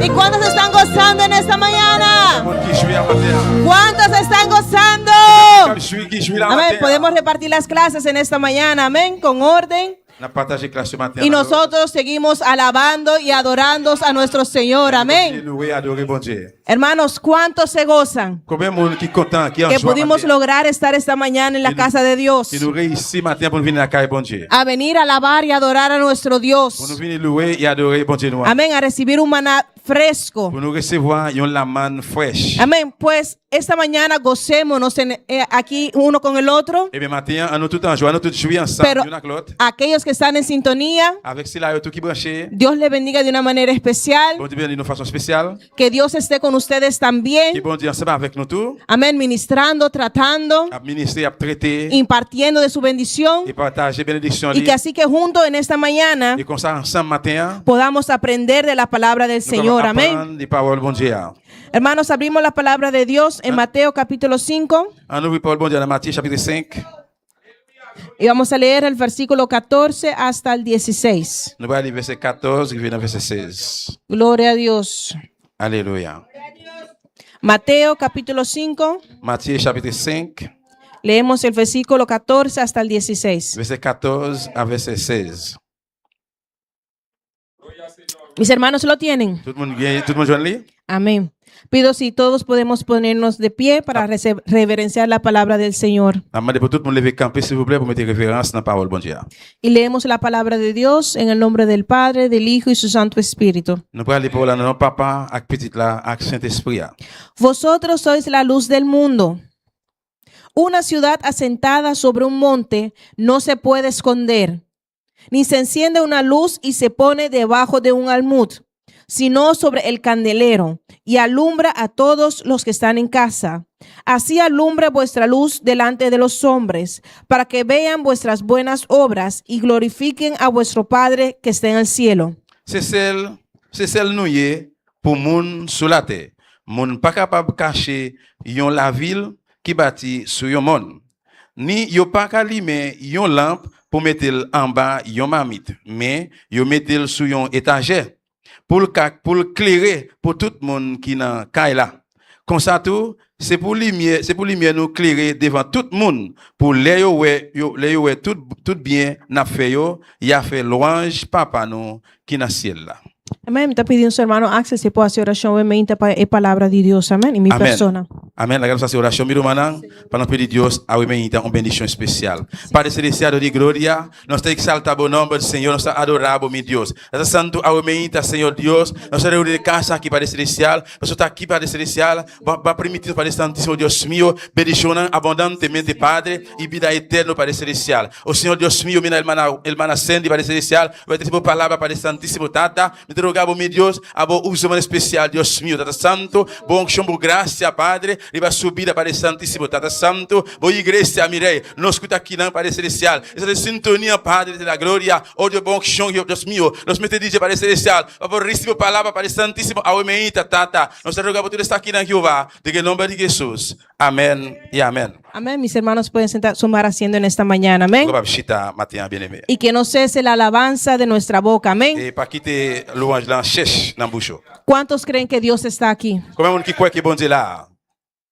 ¿Y cuántos están gozando en esta mañana? Moun ki jwi a maten an. ¿Cuántos están gozando? K ap jwi, ki jwi la maten an. Amén. Podemos repartir las clases en esta mañana. Amén. Con orden. N ap pataje klas yo maten an. Y nosotros seguimos alabando y adorando a nuestro Señor. Amén. Louwe, adore Bondye. Hermanos, ¿cuántos se gozan? Konbyen moun ki kontan, ki an jwa maten an? Que pudimos lograr estar esta mañana en la casa de Dios. Ki nou reyisi maten an pou nou vin lakay Bondye. A venir a alabar y adorar a nuestro Dios. Pou nou vini louwe e adore Bondye nou an. Amén. A recibir un maná fresco. Pou nou resevwa yon lamann frèch. Amén. Pues, esta mañana gocémonos en, eh, aquí uno con el otro. Ebyen, maten an, an nou tout an jwa, an nou tout jwi ansanm, youn ak lòt. Pero aquellos que están en sintonía, avèk sila yo tou ki branche, Dios le bendiga de una manera especial. Bondye beni nou fason espesyal. Que Dios esté con ustedes también. Ke Bondye ansanm avèk nou tou. Amén. Ministrando, tratando, ap ministre, ap trete, impartiendo de su bendición. E pataje benediksyon li. Y que así que juntos en esta mañana, e konsa ansanm maten an, podamos aprender de la palabra del Señor. Amén. Nou kapab aprann de pawòl Bondye a. Hermanos, abrimos la palabra de Dios en Mateo capítulo cinco. An nou ouvri pawòl Bondye a nan Matye chapit senk. Y vamos a leer el versículo catorce hasta el dieciséis. Nou pral li vèsè katòz rive nan vèsè sèz. Gloria a Dios. Aleluya. Mateo capítulo cinco. Matye chapit senk. Leemos el versículo catorce hasta el dieciséis. Vèsè katòz a vèsè sèz. Mis hermanos lo tienen. Tout moun gen, tout moun jwenn li? Amén. Pido si todos podemos ponernos de pie para rece- reverenciar la palabra del Señor. N ap mande pou tout moun leve kanpe, silvouplè, pou mete reverans nan pawòl Bondye a. Y leemos la palabra de Dios en el nombre del Padre, del Hijo y su Santo Espíritu. Nou pral li pawòl la nan non Papa, ak Pitit la, ak Sentespri a. Vosotros sois la luz del mundo. Una ciudad asentada sobre un monte no se puede esconder, ni se enciende una luz y se pone debajo de un almud, sino sobre el candelero, y alumbra a todos los que están en casa. Así alumbre vuestra luz delante de los hombres, para que vean vuestras buenas obras y glorifiquen a vuestro Padre que está en el cielo. Se sèl, se sèl nou ye pou moun sou latè. Moun pa kapab kache yon lavil ki bati sou yon mòn. Ni yo pa ka limen yon lanp pou mete l anba yon mamit, men yo mete l sou yon etajè, pou l ka, pou l klere pou tout moun ki nan kay la. Konsa tou, se pou limyè, se pou limyè nou klere devan tout moun, pou lè yo wè, yo, lè yo wè tout, tout byen n ap fè yo, y a fè lwanj Papa nou ki nan syèl la. Amén. Mi ta pidiendo, hermano Axel, si puede hacer oración brevemente pa- e palabra de Dios. Amén. Y mi persona. Amèn. Lagad sa se orasyon mi domana. Para pedir Dios a un bendición especial. Padre celestial, doy gloria. Nos te exaltamos nombre del Señor, nos adoramos, mi Dios. Santo a un Señor Dios, nos de casa aquí, Padre celestial. Nos está aquí, Padre celestial. Va, va permitir, Padre Santísimo, Dios mío, bendición abundantemente, Padre, y vida eterna, Padre celestial. Oh Señor Dios mío, mira hermana, hermana Sandy, Padre celestial. Voy a decir por palabra, Padre Santísimo, Tata. Mi te rogaba, mi Dios, a vos un especial, Dios mío, Tata Santo. Bon, unción, por gracia, Padre. Li va subida, Padre Santísimo, Tata Santo, voy iglesia, mi Rey, nos kuta kinan, Padre Celestial. Esa de sintonía, Padre de la Gloria, odio bonction, Dios mío, nos mete, Padre Celestial, pa por recibo palabra, Padre Santísimo, awe meita, Tata. Nos te roga por todo esta kinan, Jehová, de que el nombre de Jesús. Amén y amén. Amén. Mis hermanos pueden sentar, sumar asiento en esta mañana. Amén. Ou kapab chita maten an, byeneme. Y que no cese la alabanza de nuestra boca. Amén. E pa kite lwanj lan chèch nan bouch ou. ¿Cuántos creen que Dios está aquí? Konbyen moun ki kwè ke Bondye la?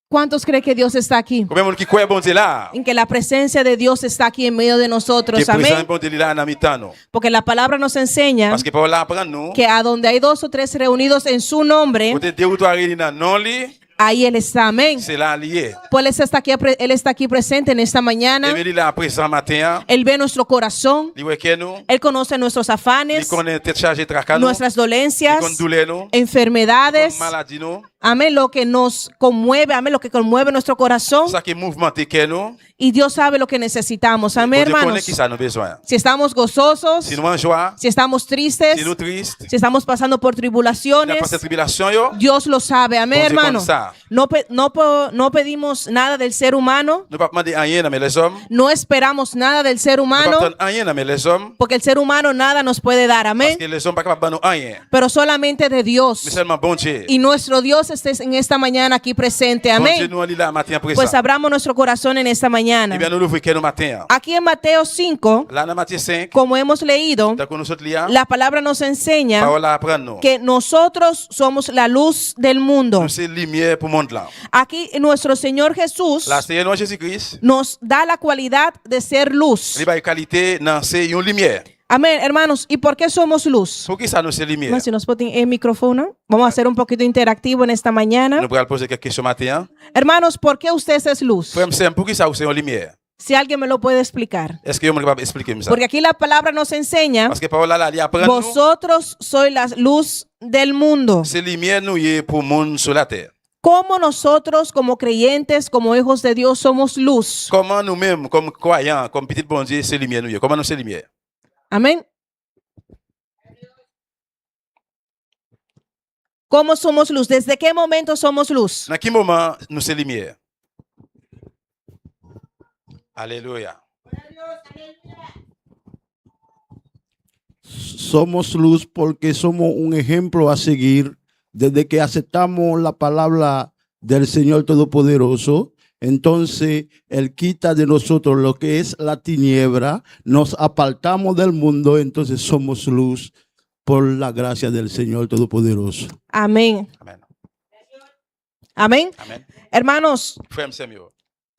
¿Cuántos creen que Dios está aquí? Konbyen moun ki kwè Bondye la? En que la presencia de Dios está aquí en medio de nosotros. Ke prezans Amén. Bondye li la nan mitan nou. Porque la palabra nos enseña Paske pawòl la aprann nou, que a donde hay dos o tres reunidos en su nombre, kote de ou twa reyini nan non li, ahí Él está. Amén. Se la li ye. Pues Él está aquí, pre- Él está aquí presente en esta mañana. Ebyen li la prezan maten an. Él ve nuestro corazón. Li wè kè nou. Él conoce nuestros Li afanes, konnen tèt chaje traka nou. Nuestras Li dolencias, konn doulè nou. Li enfermedades. Konn maladi nou. Amén. Lo que nos conmueve, amén. Lo que conmueve nuestro corazón. Sa ki mouvmante kè nou. Y Dios sabe lo que necesitamos. Amén, Bondye konnen hermanos. Ki sa nou bezwen. Si estamos gozosos, Si nou an jwa. Si estamos tristes, Si nou tris. Si estamos pasando por tribulaciones, Si n ap pase tribilasyon yo. Dios lo sabe. Amén, Bondye konn hermano. Sa. No, pe- no, po- no pedimos nada del ser humano. Nou p ap mande anyen nan men lèzòm. No esperamos nada del ser humano. Nou p ap tann anyen nan men lèzòm. Porque el ser humano nada nos puede dar. Amén. Paske lèzòm pa kapab ban nou anyen. Pero solamente de Dios. Men sèlman Bondye. Y nuestro Dios esté en esta mañana aquí presente. Amén. Bondye nou an li la maten an prezan. Pues abramos nuestro corazón en esta mañana. Ebyen nou louvri kè nou maten an. Aquí en Mateo cinco, La nan Matye senk, como hemos leído, tankou nou sot li a, la palabra nos enseña pawòl la aprann nou. Que nosotros somos la luz del mundo. Nou se limyè pou mond lan. Aquí nuestro Señor Jesús La Seyè nou an Jezi Kris nos da la cualidad de ser luz. Li bay kalite nan se yon limyè. Amén, hermanos. ¿Y por qué somos luz? Poukisa nou se limyè? Hermano, si nos ponen el micrófono, vamos a hacer un poquito interactivo en esta mañana. Nou pral poze kèk kesyon maten an. Hermanos, ¿por qué usted es luz? Frè m, sè m, poukisa ou se yon limyè? Si alguien me lo puede explicar. Èske yon moun kapab eksplike m sa? Porque aquí la palabra nos enseña, Paske pawòl la, la li aprann nou. Vosotros sois la luz del mundo. Se limyè nou ye pou moun sou latè. ¿Cómo nosotros como creyentes, como hijos de Dios, somos luz? Kòman nou menm, kòm kwayan, kòm pitit Bondye, se limyè nou ye? Kòman nou se limyè? Amén. ¿Cómo somos luz? ¿Desde qué momento somos luz? Nan ki moman nou se limyè? Alelouya. Somos luz porque somos un ejemplo a seguir. Desde que aceptamos la palabra del Señor Todopoderoso, entonces Él quita de nosotros lo que es la tiniebla, nos apartamos del mundo, entonces somos luz por la gracia del Señor Todopoderoso. Amén. Amén. Amén. Amén. Hermanos, Frè m, sè m yo.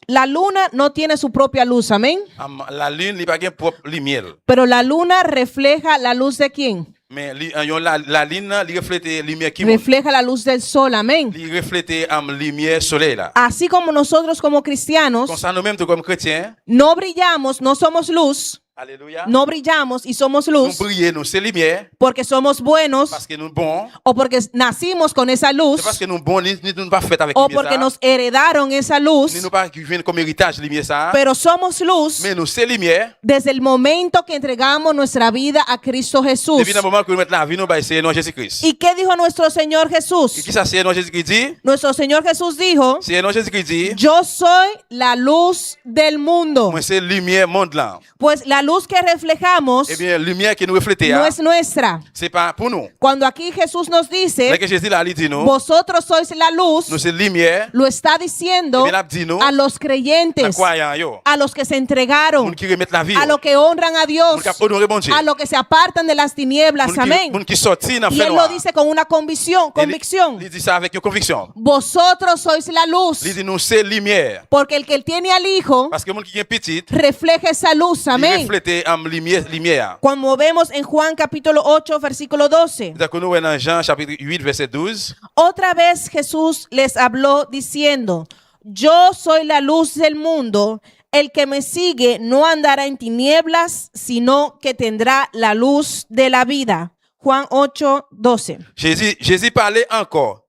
La luna no tiene su propia luz, amén. Am, lalin, li pa gen pwòp limyè l. Pero la luna refleja la luz de quién? Men li, an, yon la, lalin nan, li reflete limyè ki moun? Refleja la luz del sol, amén. Li reflete am, limyè solèy la. Así como nosotros como cristianos Konsa nou menm tou kòm kretyen, no brillamos, no somos luz, alelouya, no brillamos y somos nou luz briye, nou se limyè, porque somos buenos paske nou bon, o porque nacimos con esa se luz paske nou bon, ni, ni nou pa fèt avèk o limyè porque sa, nos heredaron esa luz, ni nou pa jwenn kòm eritaj limyè sa, pero somos luz men nou se limyè, desde el momento que entregamos nuestra vida a Cristo Jesús. Depi nan moman ke nou met lavi nou bay Seyè nou an Jezi Kris. ¿Y qué dijo nuestro Señor E Jesús? kisa Seyè nou an Jezi Kris di? Nuestro Señor Jesús dijo, Seyè nou an Jezi Kris di, Yo soy la luz del mundo. Mwen se limyè mond lan. Pues la luz que reflejamos Ebyen, limyè ke nou reflete no a, es nuestra. Se pa pou nou. Cuando aquí Jesús nos dice, Lè ke Jezi la, li di nou, Vosotros sois la luz, Nou se limyè. Lo está diciendo Ebyen, l ap di nou, a los creyentes, nan kwayan yo, a los que se entregaron, Moun ki remèt lavi a yo, los que honran a Dios, Moun k ap onore Bondye, a los que se apartan de las tinieblas. Moun ki, Amén. Moun ki sòti nan Y él fènwa. lo dice con una convicción, E li, convicción. Li di sa avèk yon konviksyon. Vosotros sois la luz, Li di nou se limyè. Porque el que tiene al Hijo Paske moun ki gen pitit, refleja esa luz. Li Amén. Reflete am, limyè, limyè a. Como vemos en Juan capítulo ocho, versículo doce. Tankou nou wè nan Jan chapit uit vèsè douz. Otra vez Jesús les habló diciendo, Yo soy la luz del mundo, el que me sigue no andará en tinieblas, sino que tendrá la luz de la vida. Juan ocho, doce. Jezi, Jezi pale ankò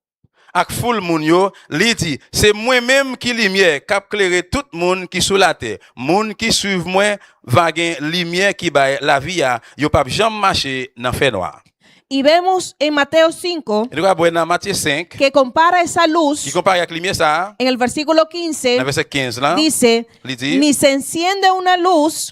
ak foul moun yo, li di, Se mwen menm ki limyè k ap klere tout moun ki sou latè. Moun ki suiv mwen va gen limyè ki bay lavi a, yo p ap janm mache nan fènwa. Y vemos en Mateo cinco E nou ka wè nan Matye senk, que compara esa luz ki konpare ak limyè sa a, en el versículo quince. Nan vèsè kenz la, Dice, li di, ni se enciende una luz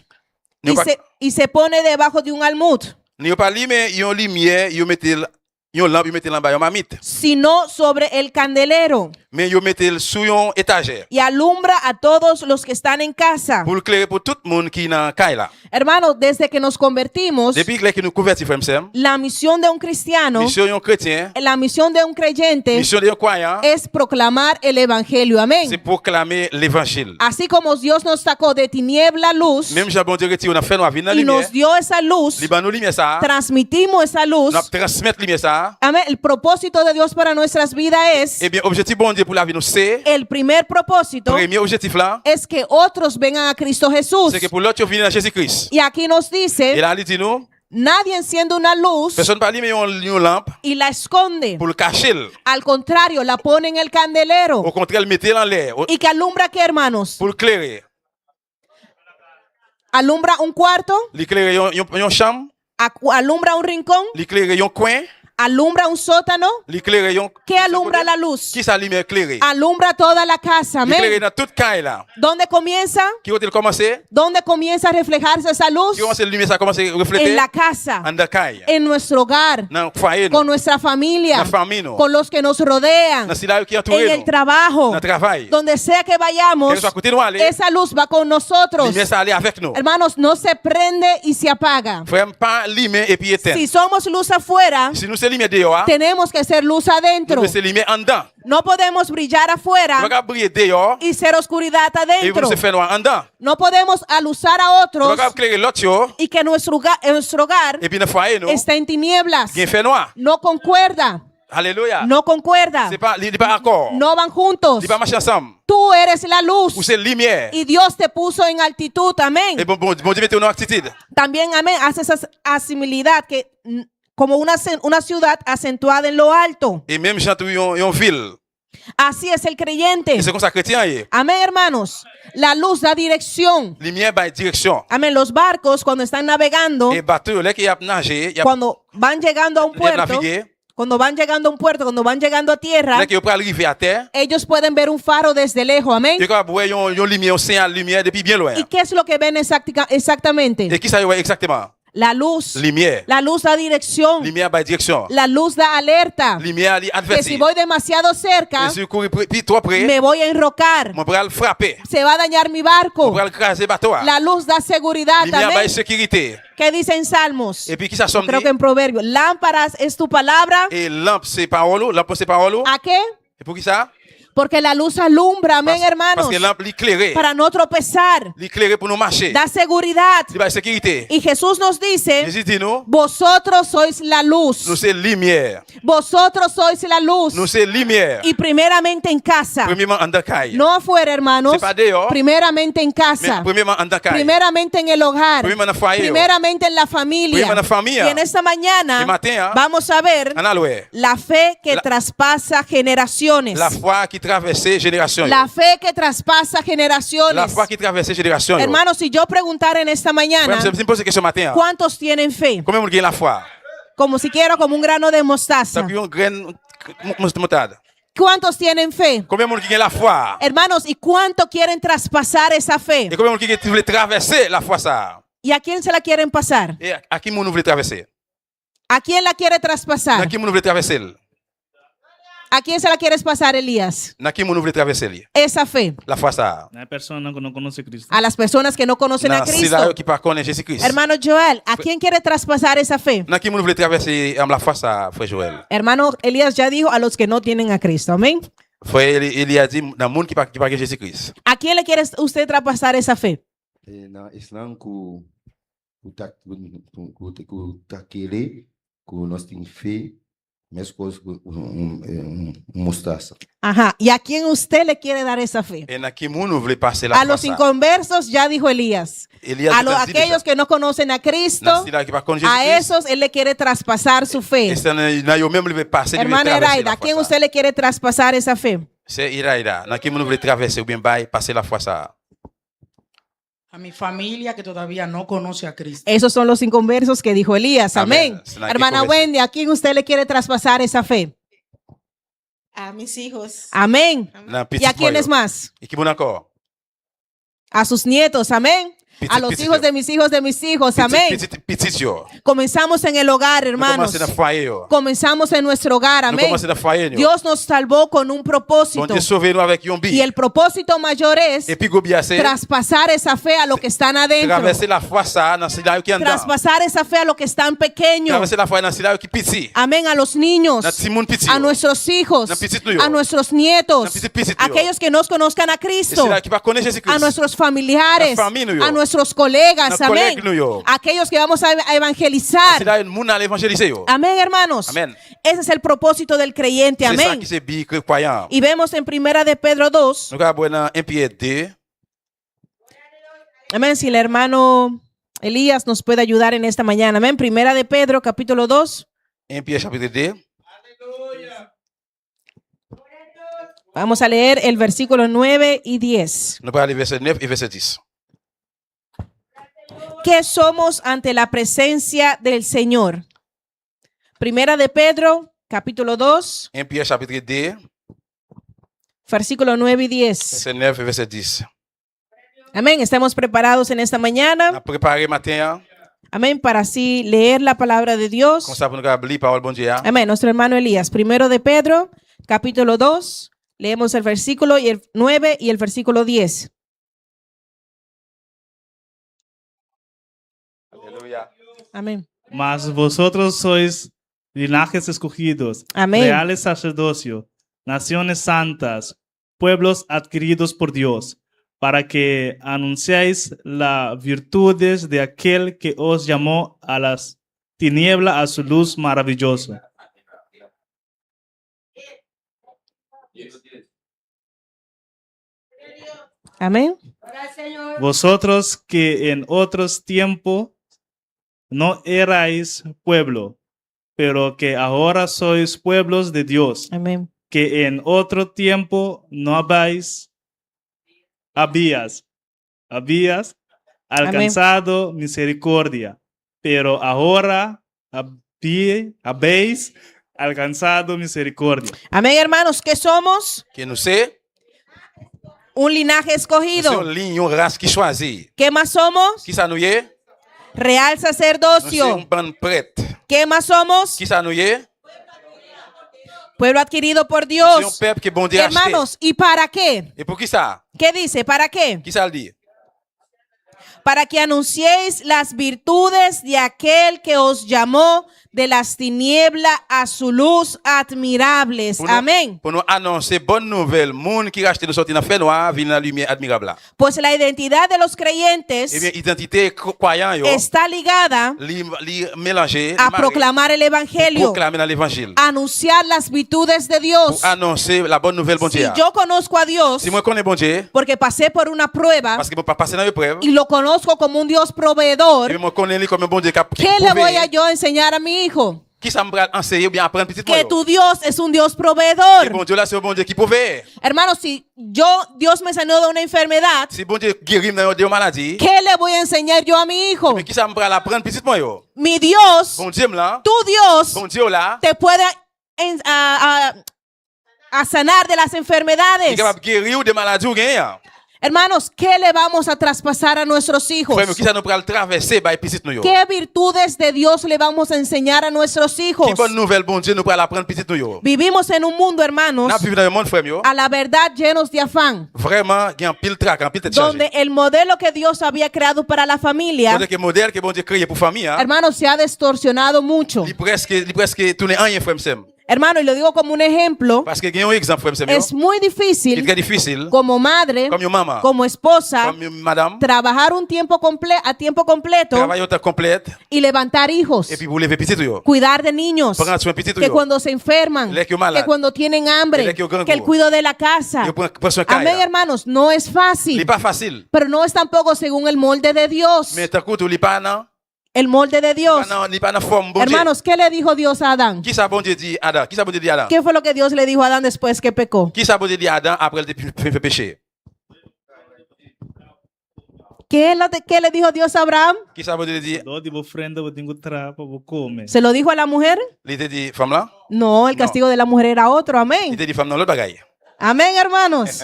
Ni y pa- se, y se pone debajo de un almud, ni yo pa limen yon limyè, yo mete l, yon lanp, yo mete l anba yon mamit. Sino sobre el candelero Men yo mete l sou yon etajè y alumbra a todos los que están en casa. Pou l klere pou tout moun ki nan kay la. Hermanos, desde que nos convertimos, Depi lè ke nou konvèti, frè m, sè m, la misión de un cristiano, misyon yon kretyen, la misión de un creyente misyon de yon kwayan, es proclamar el evangelio. Amén. Se pwoklame levanjil. Así como Dios nos sacó de tiniebla a luz Menm jan Bondye retire w nan fènwa vin nan y nos limyè, dio esa luz, li ban nou limyè sa a, transmitimos esa luz. N ap transmèt limyè sa a. Amén. El propósito de Dios para nuestras vidas es Ebyen, objektif Bondye pou lavi nou se, el primer propósito premye objektif la, es que otros vengan a Cristo Jesús. Se ke pou lòt yo vini nan Jezi Kris. Y aquí nos dice, E la li di nou, nadie enciende una luz pèsonn pa limen yon, yon lanp y la esconde. Pou l kache l. Al contrario, la pone en el candelero. Okontrè, l mete l anlè o- ¿Y que alumbra qué, hermanos? Pou l klere. ¿Alumbra un cuarto? Li klere yon, yon, yon chanm. Acu- ¿Alumbra un rincón? Li klere yon kwen. ¿Alumbra un sótano? Li klere yon. ¿Qué alumbra la luz? Ki sa limyè klere? Alumbra toda la casa. Li klere Amén. Nan tout kay la. ¿Dónde comienza? Ki kote l kòmanse? ¿Dónde comienza a reflejarse esa luz? Ki kote limyè sa kòmanse reflete? En la casa, Anndan kay. En nuestro hogar, Nan fwaye con nou. Nuestra familia, Nan fanmi nou. Con los que nos rodean, Nan sila yo ki en antoure el nou. Trabajo, Nan travay. Donde sea que vayamos, Kèlkeswa kote nou ale, esa luz va con nosotros. Limyè sa ale avèk nou. Hermanos, no se prende y se apaga. Frè m, pa limen epi etèn. Si somos luz afuera, Si nou se limyè deyò a, Tenemos que ser luz nou adentro. dwe se limyè anndan. No podemos brillar Nou afuera pa ka briye deyò, y ser oscuridad epi pou nou adentro. se fè nwa anndan. No podemos alusar a Nou otros pa ka klere lòt yo, y que nuestro hogar, nuestro hogar epi nan fwaye nou, está en tinieblas. Gen fè nwa. No concuerda. Aleluya. No concuerda. Se pa, li, li pa akò. No van juntos. Li pa mache ansanm. Tú eres la luz. Ou se limyè. Y Dios te puso en altitud. Amén. E bon, bon, Bondye mete w nan aktitid. También, amén, hace esa asimilidad que mm, como una, ce- una ciudad acentuada en lo alto. E menm jan tou yon, yon vil. Así es el creyente. E se konsa kretyen an ye. Amén, hermanos. La luz da dirección. Limyè bay direksyon. Amén. Los barcos cuando están navegando, E bato yo, lè ke y ap naje, y ap, cuando van llegando a un lè y ap puerto, navige, cuando van llegando a un puerto, cuando van llegando a tierra, lè ke yo pral rive atè, ellos pueden ver un faro desde lejos. Amén. yo kapab wè yon, yon limyè, yon siyal limyè depi byen lwen. ¿Y qué es lo que ven exactica- exactamente? E ki sa yo wè egzakteman? La luz. Limyè. La luz da dirección. Limyè bay direksyon. La luz da alerta. Limyè li Que si advèti. Voy demasiado cerca, E si w kouri pre- pi twò pre, me voy a enrocar. Mwen pral frape. Se va a dañar mi barco. Mwen pral kraze bato a. La luz da seguridad. Limyè bay Amén. Sekirite. ¿Qué dice en Salmos? Epi ki sa Sòm Creo que di? En Proverbio. Lámparas es tu palabra. E lanp se pawòl ou, lanp se pawòl ou. ¿A qué? E pou ki sa? Porque la luz alumbra, amén, Pas- hermanos. Paske lanp li klere. Para no tropezar. Li klere pou nou mache. Da seguridad. Li bay sekirite. Y Jesús nos dice, Jezi di nou, vosotros sois la luz. Nou se limyè. Vosotros sois la luz. Nou se limyè. Y primeramente en casa. Premyeman anndan kay. No afuera, hermanos. Se pa deyò. Primeramente en Men casa. Premyeman anndan kay. Primeramente en el hogar. Premyeman nan fwaye yo. Primeramente en la familia. Premyeman nan fanmi Y an. En esta mañana E maten an, vamos a ver ann al wè. La fe que La- traspasa generaciones. Lafwa ki travèse jenerasyon yo. La fe que traspasa generaciones. Lafwa ki travèse jenerasyon yo. Hermano, si yo preguntara en esta Frè m, mañana, si m poze kesyon maten an. ¿Cuántos tienen fe? Konbyen moun gen lafwa? Como siquiera como un grano de mostaza. Tankou yon grenn mou- mou- moutad. ¿Cuántos tienen fe? Konbyen moun ki gen lafwa? Hermanos, ¿y cuánto quieren traspasar esa fe? E konbyen moun ki gen, ki vle travèse lafwa sa a? ¿Y a quién se la quieren pasar? E a, a ki moun ou vle travèse? ¿A quién la quiere traspasar? Nan ki moun ou vle travèse l? ¿A quién se la quieres pasar, Elías? Nan ki moun ou vle travèse li? Esa fe. Lafwa sa a. Las personas que no conocen a Cristo. A las personas que no conocen a Nan sila yo Cristo. Ki pa konnen Jezi Kris. Hermano Joel, ¿a quién quiere traspasar esa fe? Nan ki moun ou vle travèse, um, lafwa sa a, frè Joel? Hermano Elías ya dijo a los que no tienen a Cristo. Amén. Frè Eli, Eli a di nan moun ki pa, ki pa gen Jezi Kris. ¿A quién le quiere usted traspasar esa fe? E nan Islam ku ku tak ku ku ku takele ku nos tin fe meskos ku un, un, un, un mostaza. Ajá. ¿Y a quién usted le quiere dar esa fe? E nan ki moun ou vle pase A lafwa los sa a? Inconversos ya dijo Elías. Eli a A di los, nan di aquellos deja. Que no conocen a Cristo, Nan sila ki pa konn Jezi A Kris. Esos él le quiere traspasar su fe. E se nan, nan yo menm li vle pase, li vle Hermana travèse Eraida, ¿a lafwa quién sa a. Usted le quiere traspasar esa fe? Sè Iraida, nan ki moun ou vle travèse oubyen bay pase lafwa sa a? A mi familia que todavía no conoce a Cristo. Esos son los inconversos que dijo Elías. Amén. Amén. Sin la que Hermana convencer. Wendy, ¿a quién usted le quiere traspasar esa fe? A mis hijos. Amén. Amén. Nan ¿Y a pitit mwen quiénes yo. Más? E ki moun ankò? A sus nietos, amén. A los hijos de mis hijos de mis hijos, amén. Pitit, pitit, pitit yo. Comenzamos en el hogar, hermanos. Nou kòmanse nan fwaye yo. Comenzamos en nuestro hogar, amén. Nou kòmanse nan fwaye yo. Dios nos salvó con un propósito. Bondye sove nou avèk yon bi. Y el propósito mayor es E pi gwo bi a se traspasar esa fe a los que están adentro. Travèse lafwa sa a nan sila yo ki anndan. Traspasar esa fe a los que están pequeños. Travèse lafwa nan sila yo ki piti. Amén, a los niños, Nan timoun piti a yo. Nuestros hijos, Nan pitit nou yo. A nuestros nietos, Nan pitit pitit nou yo. Aquellos que no conozcan a Cristo, E sila ki pa konnen Jezi Kris. A nuestros familiares, Nan fanmi nou yo. A nuestros colegas, Nan amén. Kòlèg nou yo. Aquellos que vamos a, a Nan evangelizar. Sila yo moun al evanjelize yo. Amén, hermanos. Amèn. Ese es el propósito del creyente, Se sa amén. Ki se bi kre-, kwayan an. Y vemos en Primera de Pedro dos. Nou ka wè nan en Pyè de. Amén. Si el hermano Elías nos puede ayudar en esta mañana. Amén. Primera de Pedro, capítulo dos. En Pyè chapit de. Vamos a leer el versículo nueve y diez. Nou prale vèsè nèf e vèsè dis. ¿Qué somos ante la presencia del Señor? Primera de Pedro, capítulo dos, En Pyè chapit de, versículo nueve y diez. Vèsè nèf e vèsè dis. Amén. Estamos preparados en esta mañana. N ap prepare maten an. Amén. Para así leer la palabra de Dios. Konsa pou nou kapab li pawòl Bondye a. Amén. Nuestro hermano Elías, Primero de Pedro, capítulo dos, leemos el versículo y el nueve y el versículo diez. Aleluya. Amén. Mas vosotros sois linajes escogidos, Amén. Reales sacerdocio, naciones santas, pueblos adquiridos por Dios, para que anunciéis las virtudes de aquel que os llamó a las tinieblas a su luz maravillosa. Amén. Vosotros que en otros tiempos no erais pueblo, pero que ahora sois pueblos de Dios, Amén. Que en otro tiempo no habéis, habías, habías Amén. Alcanzado misericordia, pero ahora habí-, habéis alcanzado misericordia. Amén, hermanos, ¿qué somos? Ke nou se? Un linaje Nou se escogido. Yon liy, yon ras ki chwazi. ¿Qué más somos? Kisa nou ye? Real Nou se sacerdocio. Yon bann prèt. ¿Qué más somos? Kisa nou ye? Pueblo adquirido por Dios. Nou se yon pèp ke Bondye achte. Hermanos, ¿y para qué? E pou kisa? ¿Qué dice? ¿Para qué? Kisa l di? Para que anunciéis las virtudes de aquel que os llamó de las tinieblas a su luz admirables. Pou nou, Amén. Pou nou anonse bòn nouvèl, moun ki rachte nou sòti nan fènwa vin nan limyè admirab la. Pues la identidad de los creyentes Ebyen, idantite k-, kwayan yo, está ligada li, li melanje, a li mare proclamar el evangelio, pou pwoklame nan levanjil, anunciar las virtudes de Dios. Pou anonse la bòn nouvèl Bondye Si a. Yo conozco a Dios, Si mwen konnen Bondye, porque pasé por una prueba paske mwen pa pase nan eprèv, y lo conozco como un Dios proveedor, Ebyen, mwen konnen li kòm yon Bondye k ap, ki ¿qué le voy a pwoveye. Yo enseñar a mi hijo? Kisa m pral anseye oubyen aprann pitit mwen Que yo? Tu Dios es un Dios proveedor. Ke Bondye w la se yon Bondye ki pwoveye. Hermano, si yo, Dios me sanó de una enfermedad, Si Bondye geri m nan yon, de yon maladi, ¿qué le voy a enseñar yo a mi hijo? Ebyen, kisa m pral aprann pitit mwen yo? Mi Dios, Bondye m lan, Tu Dios, Bondye w la, te puede en-, a, a, a sanar de las enfermedades. Li kapab geri w de maladi w genyen an. Hermanos, ¿qué le vamos a traspasar a nuestros hijos? Frè m yo, kisa nou pral travèse bay pitit nou yo? ¿Qué virtudes de Dios le vamos a enseñar a nuestros hijos? Ki bòn nouvèl Bondye nou pral aprann pitit nou yo? Vivimos en un mundo, hermanos, N ap viv nan yon mond, frè m yo, a la verdad llenos de afán, Vrèman, gen anpil traka, anpil tèt chaje. Donde el modelo que Dios había creado para la familia, Kote ke modèl ke Bondye kreye pou fanmi an, hermanos, se ha distorsionado mucho. Li prèske, li prèske tounen anyen, frè m, sè m. Hermano, y lo digo como un ejemplo, Paske gen yon egzanp, frè m, sè m yo. Es muy difícil, Li trè difisil, como madre, Kòm yon manman, como esposa, Kòm yon madanm, trabajar un tiempo comple-, a tiempo completo Travay yon tan konplèt, y levantar hijos, Epi pou leve pitit ou yo, cuidar de niños, Pran swen pitit ou yo, Que cuando se enferman, Lè ke yo malad, Que cuando tienen hambre, Lè ke yo grangou, Que el cuido de la casa. Yo pran, pran swen kay la. Amén, hermanos, no es fácil. Li pa fasil. Pero no es tampoco según el molde de Dios. Men tankou tou, li pa nan El molde de Dios. Li pa nan, li pa nan fòm Bondye. Hermanos, ¿qué le dijo Dios a Adán? Kisa Bondye di Adan? Kisa Bondye di Adan? ¿Qué fue lo que Dios le dijo a Adán después que pecó? Kisa Bondye di Adan apre l te fin, fin fè peche? ¿Qué es lo de- qué le dijo Dios a Abraham? Kisa Bondye te di? Lord, eu vou frenda, vou tenho trapa, vou comer. ¿Se lo dijo a la mujer? Li te di fanm lan? No, el No. Castigo de la mujer era otro. Li Amén. Te di fanm nan lòt bagay. Amén, hermanos.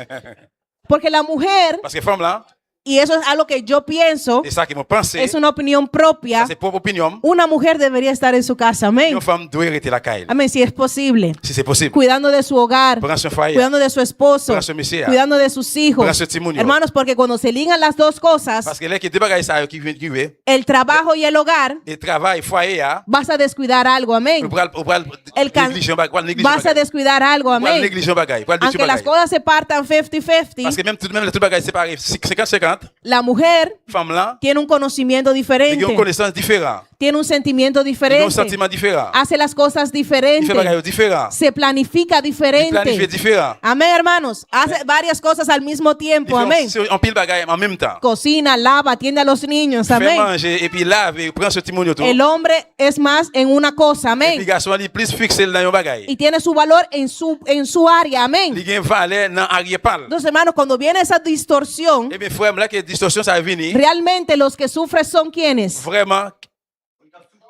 Porque la mujer, Paske fanm lan, y eso es algo que yo pienso, e sa ki mwen panse, es una opinión propia, sa se pwòp opinyon m. Una mujer debería estar en su casa. Amén. Yon fanm dwe rete lakay li. Amén, si es posible. Si se posib. Cuidando de su hogar, Pran swen fwaye a. Cuidando de su esposo, Pran swen mesye a. Cuidando de sus hijos. Pran swen timoun yo. Hermanos, porque cuando se ligan las dos cosas, Paske lè ke de bagay sa yo ki vin ki rive, el trabajo y el hogar, e travay, fwaye a, vas a descuidar algo. Amén. ou pral ou pral El can- neglije yon bagay, ou pral neglije Vas a bagay. Descuidar algo. Ou pral Amén. Neglije yon bagay, ou pral detwi Aunque yon las bagay. Cosas se partan fifty fifty, Paske menm tout menm lè tout bagay separe senkant senkant, La mujer fanm lan, tiene un conocimiento li gen yon diferente, konesans diferan. Tiene un sentimiento Li gen yon diferente, santiman diferan. Hace las cosas Li fè bagay diferente, yo diferan. Se planifica Li planifye diferente. Diferan. Amén, hermanos. Hace varias cosas al mismo Li tiempo. fè Amén. se anpil bagay an menm tan. Cocina, lava, atiende a los niños. Fè Amén. Manje epi lave, pran swen timoun yo tou. El hombre es más en una cosa. Epi Amén. Gason an li plis fikse l nan yon bagay. Y tiene su valor en su, en su área. Amén. Li gen valè nan aryè pa l. Entonces, hermanos, cuando viene esa distorsión, Ebyen frè m, lè ke distorsyon sa vini, realmente los que sufren son quienes. Vrèman,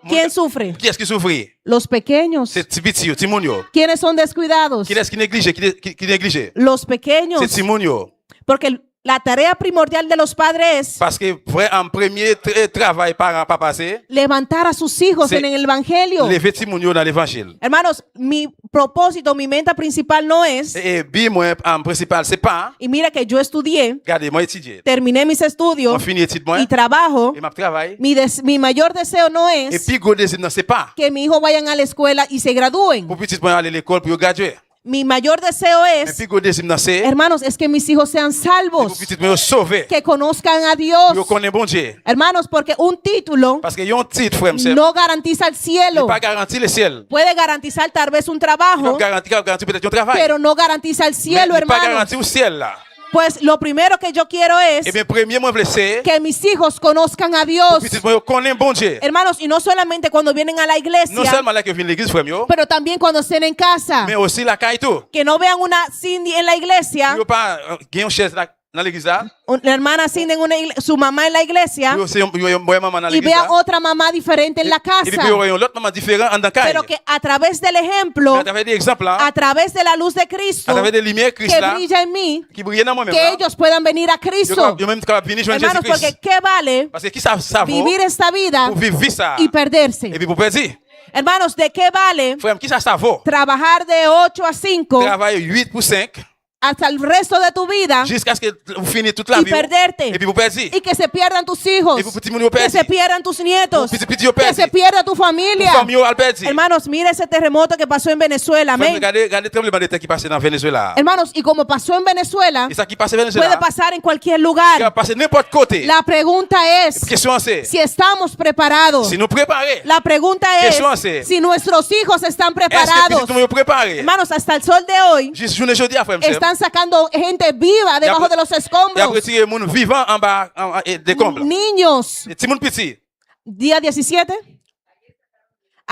¿Quién sufre? Kiyès ki soufri? Los pequeños. Se ti piti yo, timoun yo. ¿Quiénes son descuidados? Kilès ki neglije? Ki, ki, ki neglije? Los pequeños. Se timoun yo. Porque la tarea primordial de los padres es Paske vrè an premye tra- travay paran papa se levantar a sus hijos Se- en el evangelio. Leve timoun yo nan levanjil. Hermanos, mi propósito, mi meta principal no es, E, e bi mwen an prensipal se pa, y mira que yo estudié, gade mwen etidye. Terminé mis Mwen estudios fini etid mwen. Y trabajo, E m ap travay. Mi, des- mi mayor deseo no E es pi gwo dezi m nan se pa Que mis hijos vayan a la escuela y se gradúen. Pou pitit mwen ale lekòl pou yo gradye. Mi mayor deseo Men es, pi gwo dezi m nan se Hermanos, es que mis hijos sean Se pou salvos, pitit mwen yo sove. Que conozcan a Dios. Pou yo konnen Bondye. Hermanos, porque un título Paske yon tit, frè m, sè m, no garantiza el li cielo. Pa garanti le syèl. Puede garantizar tal vez un Li pa trabajo, garanti, ka garanti petèt yon travay. Pero no garantiza el cielo, Men li pa hermanos. Garanti w syèl la. Pues lo primero que yo quiero es Ebyen premye mwen vle se que mis hijos conozcan a Dios. Pitit mwen yo konnen Bondye. Hermanos, y no solamente cuando vienen a la Non iglesia, sèlman lè ke vin legliz, frè m yo, pero también cuando estén en casa. Men osi lakay tou. Que no vean una Cindy en la iglesia, Pou yo pa gen yon chèz nan legliz la. Una hermana Cindy en una iglesia, su mamá en la iglesia, Pou yo se yon, yon, yon bòy manman nan y legliz la. Vean otra mamá diferente en la Epi pou yo casa. Wè yon lòt manman diferan anndan kay. Pero que a través del ejemplo, Men atravè de egzanp la, A través de la luz de Cristo atravè de limyè Kris que la, brilla en mí, Ki briye nan mwen menm que la, ellos puedan venir a yo Cristo. Kapab- yo menm kapab vini jwenn Jezi Hermanos, Kris. Porque ¿qué vale Paske ki sa sa vo vivir esta vida Pou viv vi sa y perderse? Epi pou pèdi. Hermanos, ¿de qué vale Frè m, ki sa sa vo? Trabajar de ocho a cinco Travay uit pou senk hasta el resto de tu vida Jiskaske ou fini tout y lavi w. Perderte Epi pou pèdi. Y que se pierdan tus hijos, Epi pou timoun yo Que pèdi. se pierdan tus nietos, Pou pitit pitit yo Que se pèdi. pierda tu Pou familia. Fanmi yo al pèdi. Hermanos, mire ese terremoto que pasó en Venezuela. Frè m, Amén. Gade, gade tranbleman de tè ki pase nan Venezuela. Hermanos, y como pasó en Venezuela, E sa ki pase puede Venezuela, pasar en cualquier ki lugar. Ka pase nenpòt kote. La pregunta es Kesyon an se, Si estamos preparados. Si nou prepare. La pregunta Kesyon an se, es si nuestros hijos están Èske pitit preparados. Nou yo prepare? Hermanos, hasta el sol de hoy Jis jounen jodi a, frè m, sè m, están sacando gente viva debajo de los y ap escombros. Retire moun vivan anba an- an- e, dekonb. Niños, E timoun piti. Día diecisiete.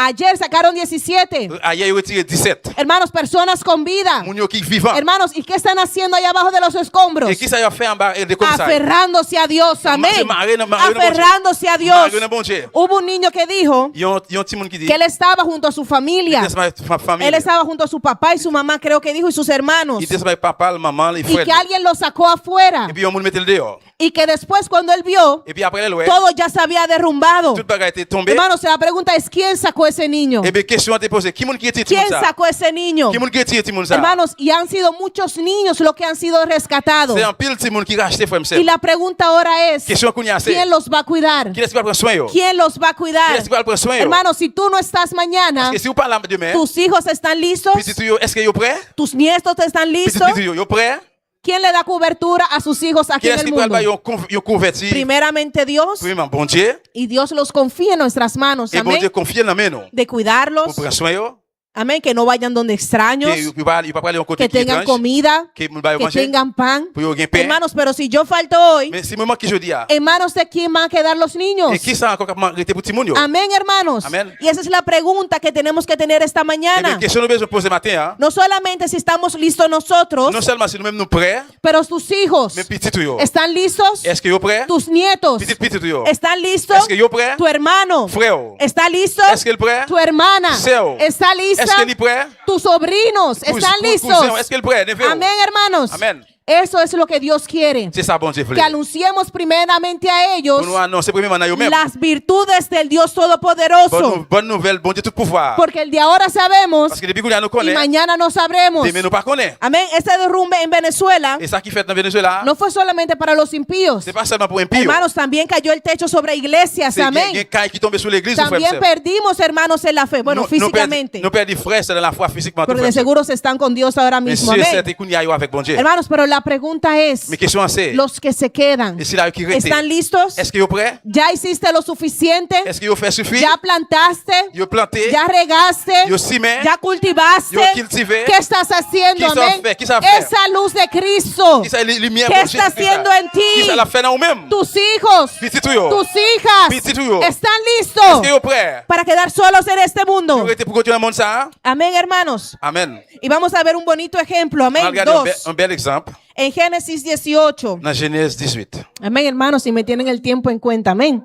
Ayer sacaron diecisiete. Ayè yo retire disèt. Hermanos, personas con vida. Moun yo ki vivan. Hermanos, ¿y qué están haciendo allá abajo de los escombros? E ki sa yo fè anba e dekonb sa? Aferrándose a Dios, amén. Mare nan mare nan Bondye. Aferrándose a Dios. Mare nan Bondye. Hubo un niño que dijo Yon, yon timoun ki di, que él estaba junto a su familia. Li te ansanm avèk fanmi. Él estaba junto a su papá y su mamá, creo que dijo, y sus hermanos. Li te ansanm avèk papa l, manman l, e Y frè que l. Alguien lo sacó afuera. Epi yon moun mete l deyò. Y que después, cuando él vio, Epi apre lè l wè, todo ya se había derrumbado. Tout bagay te tonbe. Hermanos, la pregunta es, ¿quién sacó ese niño? Ebyen kesyon an te poze, ki moun ki retire timoun ¿Quién sa? Sacó ese niño? Ki moun ki retire timoun sa? Hermanos, y han sido muchos niños los que han sido rescatados. Se anpil timoun ki rachte, frè m, sè Y m. La pregunta ahora es, Kesyon kounye a se, ¿quién los va a cuidar? Kilès ki pral pran swen yo? ¿Quién los va a cuidar? Kilès ki pral pran swen yo? Hermanos, si tú no estás mañana, Paske si w pa la demen, tus hijos están listos, pitit ou yo, èske yo prè? Tus nietos están Pitit listos. Pitit yo, yo prè? ¿Quién le da cobertura a sus hijos aquí en Kilès el ki pral ba mundo? Yo kouv- yo kouvèti? Primeramente Dios. Premyèman, Bondye. Y Dios los confía en nuestras manos. E Bondye Amén. Konfye l nan men nou. De Pou cuidarlos, pran swen yo. Amén. Que no vayan donde extraños, que yo pa, yo pa prale yon kote ki etranj, que tengan comida, que moun ba yo manje, que tengan pan. Pou yo gen pen. Hermanos, pero si yo falto hoy, Men si mwen manke jodi a, ¿en manos de quién van a quedar los niños? E kisa ankò k ap man- rete pou timoun yo? Amén, hermanos. Amén. Y esa es la pregunta que tenemos que tener esta mañana. Ebyen, kesyon nou bezwen poze maten an. No solamente si estamos listos nosotros, Non sèlman si nou menm nou prè, pero tus hijos men pitit ou yo. Están listos. Èske yo prè? Tus nietos Pitit pitit ou yo. Están listos. Èske yo prè? Tu hermano Frè w. Está listo. Èske l prè? Tu hermana Sè w. Está lista. Èske li prè? Tus sobrinos Pou- están pou listos. Kouzen w, èske l prè? Neve w. Amén, hermanos. Amèn. Eso es lo que Dios quiere. Se sa Bondye vle. Que anunciemos primeramente a ellos Pou nou anonse premyèman nan yo menm. Las virtudes del Dios Todopoderoso. Bòn nou- bòn nouvèl Bondye tout pouvwa a. Porque el de ahora sabemos Paske depi kounye a nou y konnen, mañana no sabremos. Demen nou pa konnen. Amén. Ese derrumbe en Venezuela E sa ki fèt nan Venezuela a, no fue solamente para los impíos. Se pa sèlman pou enpi yo. Hermanos, también cayó el techo sobre iglesias. Se gen- Amén. Gen kay ki tonbe sou legliz, frè m, También sè m. Perdimos hermanos en la fe. Bueno, Nou- nou pèdi- físicamente. Nou pèdi frè e sè nan lafwa fizikman tou, Porque frè de m, sè m. Seguro están con Dios ahora Men mismo. Sir e Amén. Sèten kounye a yo avèk Bondye. Hermanos, pero la pregunta es, Men kesyon an se, los que se quedan, e sila yo ki rete? Están listos? Èske yo prè? Ya hiciste lo suficiente? Èske yo fè sifi? Ya plantaste? Yo plante? Ya regaste? Yo simen? Ya cultivaste? Yo kiltive? ¿Qué estás haciendo? Kisa w Amén. Fè? Kisa w fè? Esa luz de Cristo. Kisa li- limyè ¿Qué Bondye está Kris la? Haciendo en ti? Kisa l ap fè nan ou menm? Tus hijos, Pitit ou yo? Tus hijas Pitit ou yo? Están listos Èske yo prè? Para quedar solos en este mundo. Yo rete pou kontinye nan mond sa a? Amén, hermanos. Amèn. Y vamos a ver un bonito ejemplo. Amén. Al gade yon bè- Dos. Yon bèl egzanp. En Génesis dieciocho. Nan Jenèz dizuit. Amén, hermanos, si me tienen el tiempo en cuenta. Amén.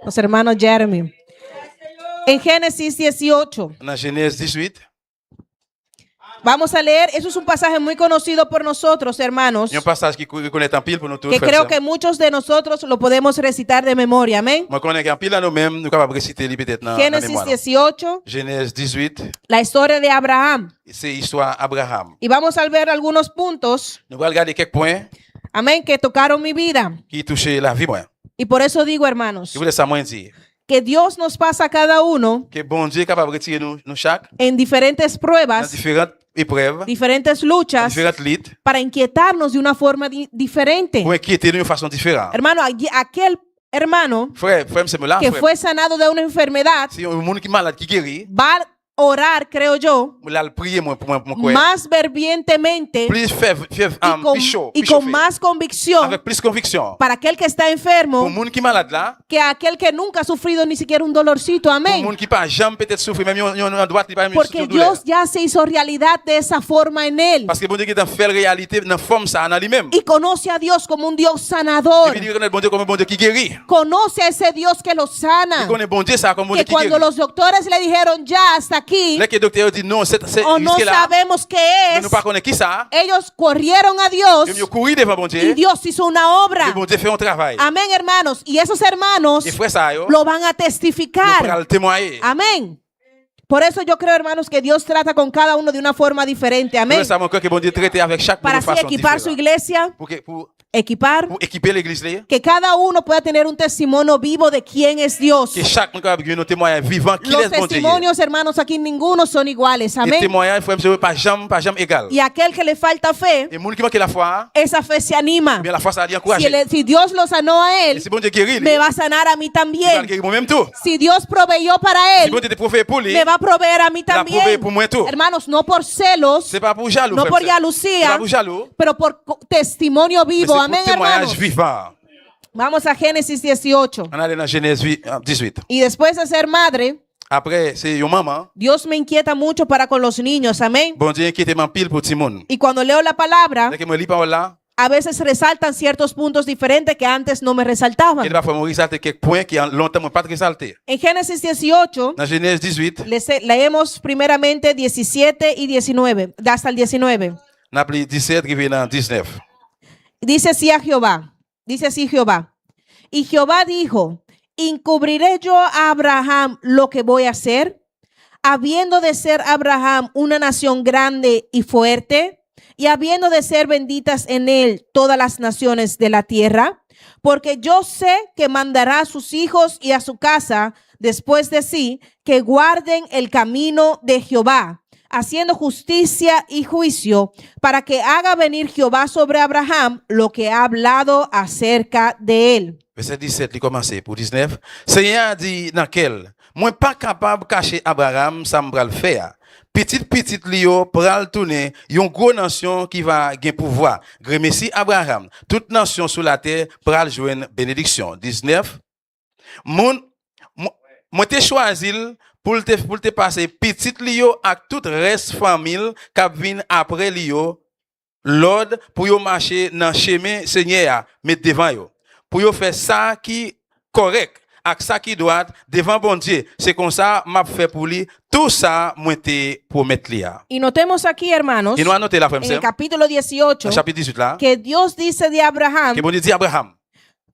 Los hermanos Jeremy. En Génesis dieciocho. Nan Jenèz dizuit. Vamos a leer, eso es un pasaje muy conocido por nosotros, hermanos, Yon pasaj ki kou- rekonèt anpil pou nou tout, que frè m, creo sè m. Que muchos de nosotros lo podemos recitar de memoria, amén. Mwen konnen gen anpil nan nou menm, nou kapab resite li petèt nan, nan Génesis memwa nou. Dieciocho, Jenèz dizuit, la historia de Abraham. Se istwa Abraham. Y vamos a ver algunos puntos, Nou pral gade kèk pwen amén, que tocaron mi vida. Ki touche lavi mwen. Y por eso digo, hermanos, Se poutèt sa mwen di, que Dios nos pasa a cada uno Ke Bondye kapab retire nou, nou chak en diferentes nan pruebas, diferan eprèv, diferentes nan luchas, diferan lit, para inquietarnos de una forma di- diferente. Pou enkyete nou yon fason diferan. Hermano, allí- aquel hermano Frè, frè m, sè m la, que frè m. Fue sanado de una enfermedad Se yon moun ki malad ki geri. Va a orar, creo yo, L al priye mwen pou mwen, mwen kwè. Más fervientemente Plis fèv, fèv, y am, con, pi cho, y pi con chofe. Más convicción Avèk plis konviksyon. Para aquel que está enfermo Pou moun ki malad la. Que aquel que nunca ha sufrido ni siquiera un dolorcito. Amén. Pou moun ki pa janm petèt soufri, menm yon, yon, yon dwat, li pa janm Porque soufri yon doulè. Dios ya se hizo realidad de esa forma en él. Paske Bondye gentan fè l reyalite nan fòm sa a nan li menm. Y conoce a Dios como un Dios sanador. Epi li rekonèt Bondye kòm yon Bondye ki geri. Conoce a ese Dios que lo sana. Li konnen Bondye sa a kòm Bondye ki geri. Que cuando los doctores le dijeron, "Ya, hasta aquí", Lè ke doktè yo di, "Non, se, se, o no jiske la." Sabemos qué es, Men nou pa konnen ki sa. Ellos corrieron a Dios Yo, yo kouri devan Bondye. Y Dios hizo una obra. Epi Bondye fè yon travay. Amén, hermanos. Y esos hermanos E frè sa yo, lo van a yo testificar. Pral temwaye. Amén. Por eso yo creo, hermanos, que Dios trata con cada uno de una forma diferente. Amén. Se pou sa mwen kwè ke Bondye trete avèk chak moun yon fason diferan. Para así equipar su iglesia. Pou ke, pou, Equipar. Pou ekipe legliz li. Que cada uno pueda tener un testimonio vivo de quién es Dios. Ke chak moun kapab gen yon temwayaj vivan kilès Bondye ye. Los testimonios, hermanos, aquí ninguno son iguales. E Amén. Temwayaj, frè m, sè m, pa janm, pa janm egal. Y aquel que le falta fe, E moun ki manke lafwa a, esa fe se anima. Ebyen lafwa sa a li ankouraje. Si, él- si Dios lo sanó a E él, si Bondye geri li, me va a sanar a mí li pral también. Geri mwen menm tou. Si Dios proveyó para Si él, Bondye te pwoveye pou li, me va a proveer a mí li ap pwoveye también. Pou mwen tou. Hermanos, no por celos, Se pa pou jalou, no frè m, por sè m. Se pa gelosia, pou jalou. Pero por co- testimonio Men vivo. Se pou Amén, temwayaj hermanos. Vivan. Vamos a Génesis dieciocho. Ann ale nan Jenèz vi- ah, dizuit. Y después de ser madre, Apre, se yon manman. Dios me inquieta mucho para con los niños. Amén. Bondye enkyete m anpil pou timoun. Y cuando leo la palabra, Lè ke mwen li pawòl la, a veces resaltan ciertos puntos diferentes que antes no me resaltaban. Gen de pafwa mwen resalte kèk pwen ke an- lontan mwen pa t resalte. En Génesis dieciocho, Nan Jenèz dizuit, lese- leemos primeramente diecisiete y diecinueve, hasta el diecinueve. N ap li disèt rive nan diznèf. Dice así a Jehová, dice así Jehová, y Jehová dijo, ¿encubriré yo a Abraham lo que voy a hacer? Habiendo de ser Abraham una nación grande y fuerte, y habiendo de ser benditas en él todas las naciones de la tierra, porque yo sé que mandará a sus hijos y a su casa después de sí, que guarden el camino de Jehová, haciendo justicia y juicio, para que haga venir Jehová sobre Abraham lo que ha hablado acerca de él. Vèsè disèt, li kòmanse pou diznèf. Senyè a di nan kè l, Mwen pa kapab kache Abraram sa m pral fè a. Pitit pitit li yo pral tounen yon gwo nasyon ki va gen pouvwa. Gremesi Abraram, tout nasyon sou latè pral jwenn benediksyon. Diznèf, moun, mwen, mwen te chwazi l pou l te, pou l te pase pitit li yo ak tout rès fanmi l k ap vin apre li yo lòd pou yo mache nan chemen Senyè a met devan yo, pou yo fè sa ki kòrèk ak sa ki dwat devan Bondye. Se konsa m ap fè pou li tou sa mwen te pwomèt li a. Y notemos aquí, hermanos, E nou anote la, frè m, en el sè m, capítulo dieciocho, nan chapit dizuit la, que Dios dice de Abraham, ke Bondye di Abraram,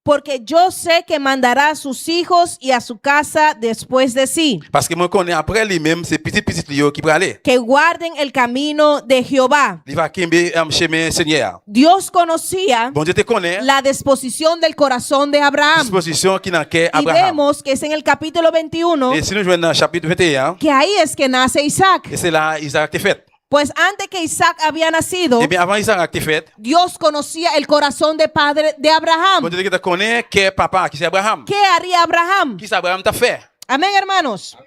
porque yo sé que mandará a sus hijos y a su casa después de sí, Paske mwen konnen apre li menm, se pitit pitit li yo ki prale. Que guarden el camino de Jehová. Li va kenbe, em, chemen Senyè a. Dios conocía Bondye te konnen la disposición del corazón de Abraham. Dispozisyon ki nan kè Y Abraram. Vemos que es en el capítulo veintiuno E si nou jwenn nan chapit venteyen an, que ahí es que nace Isaac. E se la Izarak te fèt. Pues antes que Isaac había nacido, Ebyen, avan Izarak te fèt, Dios conocía el corazón de padre de Abraham. Bondye te gentan konnen kè papa a, ki se Abraram. ¿Qué haría Abraham? Kisa Abraram t ap fè? Amén, hermanos.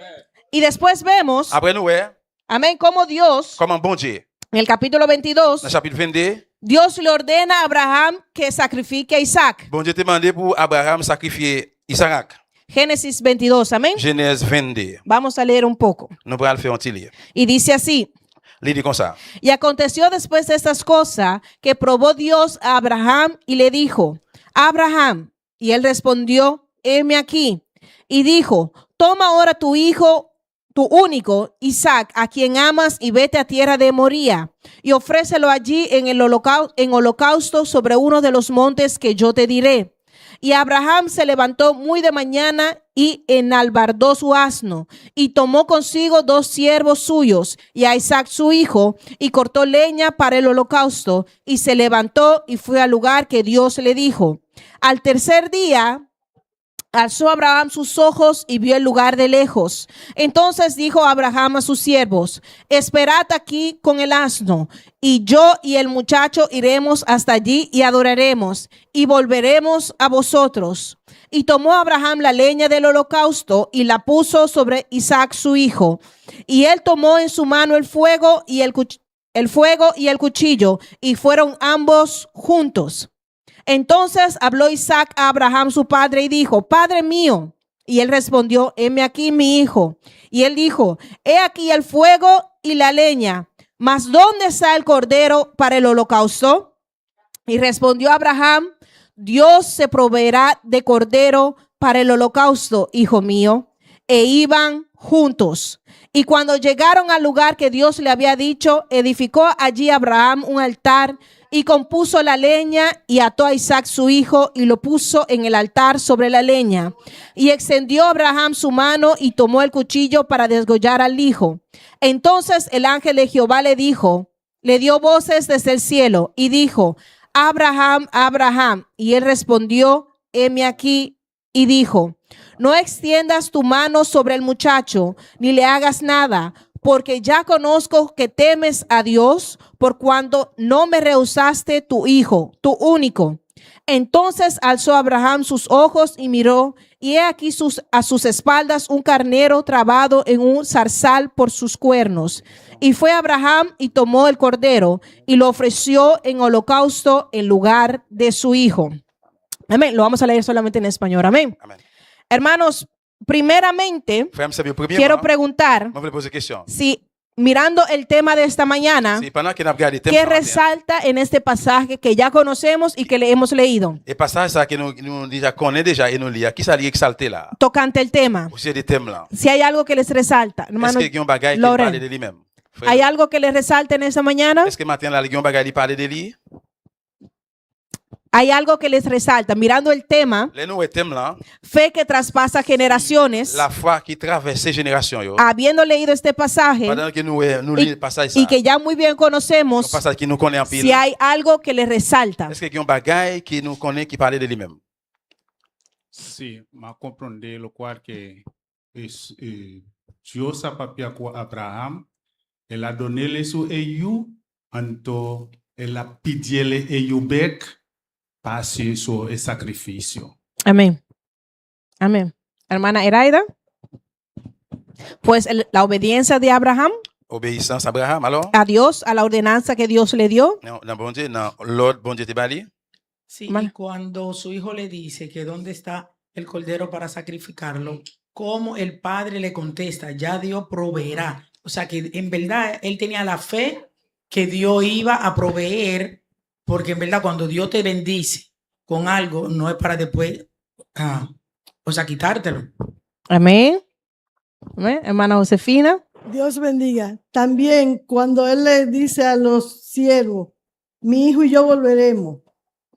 Y después vemos, Apre nou wè amén, cómo Dios, kòman Bondye, en el capítulo veintidós, nan chapit vennde, Dios le ordena a Abraham que sacrifique a Isaac. Bondye te mande pou Abraram sakrifye Izarak. Génesis veintidós, amén. Jenèz vennde. Vamos a leer un poco. Nou pral fè yon ti li. Y dice así, Li di konsa. Y aconteció después de estas cosas que probó Dios a Abraham y le dijo, Abraham. Y él respondió, Heme aquí. Y dijo, toma ahora tu hijo, tu único, Isaac, a quien amas, y vete a tierra de Moría, y ofrécelo allí en el holocau- en holocausto sobre uno de los montes que yo te diré. Y Abraham se levantó muy de mañana y enalbardó su asno, y tomó consigo dos siervos suyos, y a Isaac su hijo, y cortó leña para el holocausto, y se levantó y fue al lugar que Dios le dijo. Al tercer día, alzó Abraham sus ojos y vio el lugar de lejos. Entonces dijo Abraham a sus siervos, esperad aquí con el asno, y yo y el muchacho iremos hasta allí y adoraremos, y volveremos a vosotros. Y tomó Abraham la leña del holocausto y la puso sobre Isaac su hijo. Y él tomó en su mano el fuego y el cuch- el fuego y el cuchillo, y fueron ambos juntos. Entonces habló Isaac a Abraham su padre y dijo, Padre mío. Y él respondió, Heme aquí, mi hijo. Y él dijo, He aquí el fuego y la leña, mas ¿dónde está el cordero para el holocausto? Y respondió Abraham, Dios se proveerá de cordero para el holocausto, hijo mío. E iban juntos. Y cuando llegaron al lugar que Dios le había dicho, edificó allí Abraham un altar y compuso la leña y ató a Isaac su hijo y lo puso en el altar sobre la leña. Y extendió Abraham su mano y tomó el cuchillo para desgollar al hijo. Entonces el ángel de Jehová le dijo, le dio voces desde el cielo y dijo, Abraham, Abraham. Y él respondió, Heme aquí. Y dijo, no extiendas tu mano sobre el muchacho, ni le hagas nada, porque ya conozco que temes a Dios, por cuanto no me rehusaste tu hijo, tu único. Entonces alzó Abraham sus ojos y miró, y he aquí sus, a sus espaldas un carnero trabado en un zarzal por sus cuernos. Y fue Abraham y tomó el cordero y lo ofreció en holocausto en lugar de su hijo. Amén. Lo vamos a leer solamente en español. Amén. Amén. Hermanos, primeramente, Frè m, sè m yo, premyèman, quiero preguntar mwen vle poze kesyon. Si mirando el tema de esta mañana, Si pandan ke n ap gade tèm ¿qué sa maten an, resalta en este pasaje que ya conocemos y que le hemos leído? E pasaj sa ke nou, nou deja konnen deja e nou li a, kisa li egzalte la? Tocante el tema. Osijè de tèm lan. Si hay algo que les resalta, hermano Èske gen yon bagay ki Loren, pale de li menm? Frè, ¿hay algo que les resalta en esta mañana? Èske maten la, gen yon bagay li pale de li? Hay algo que les resalta. Mirando el tema, Lè nou wè tèm lan, fe que traspasa generaciones, lafwa ki travèse jenerasyon yo. Habiendo leído este pasaje, Pandan ke nou wè, nou y, li pasaj sa, y que ya muy bien conocemos, yon pasaj ke nou konnen anpil. Si hay algo que les resalta. Èske gen yon bagay ke nou konnen ki pale de li menm? Sí, ma comprende lo cual que es, eh, Dios a papiar con Abraham, él a donele su eyu, anto él a pidiele eyu bek pa si su e sakrifisio. Amén. Amén. Hermana Eraida. Pues el- la obediencia de Abraham Obeyisans Abraram, alò, a Dios, a la ordenanza que Dios le dio, nan, nan Bondye, nan lòd Bondye te ba li. Sí, y cuando su hijo le dice que dónde está el cordero para sacrificarlo, como el padre le contesta, ya Dios proveerá. O sea que en verdad él tenía la fe que Dios iba a proveer, porque en verdad cuando Dios te bendice con algo, no es para después, ah, o sea, quitártelo. Amén. Amén. Hermana Josefina. Dios bendiga. También cuando él le dice a los siervos, mi hijo y yo volveremos.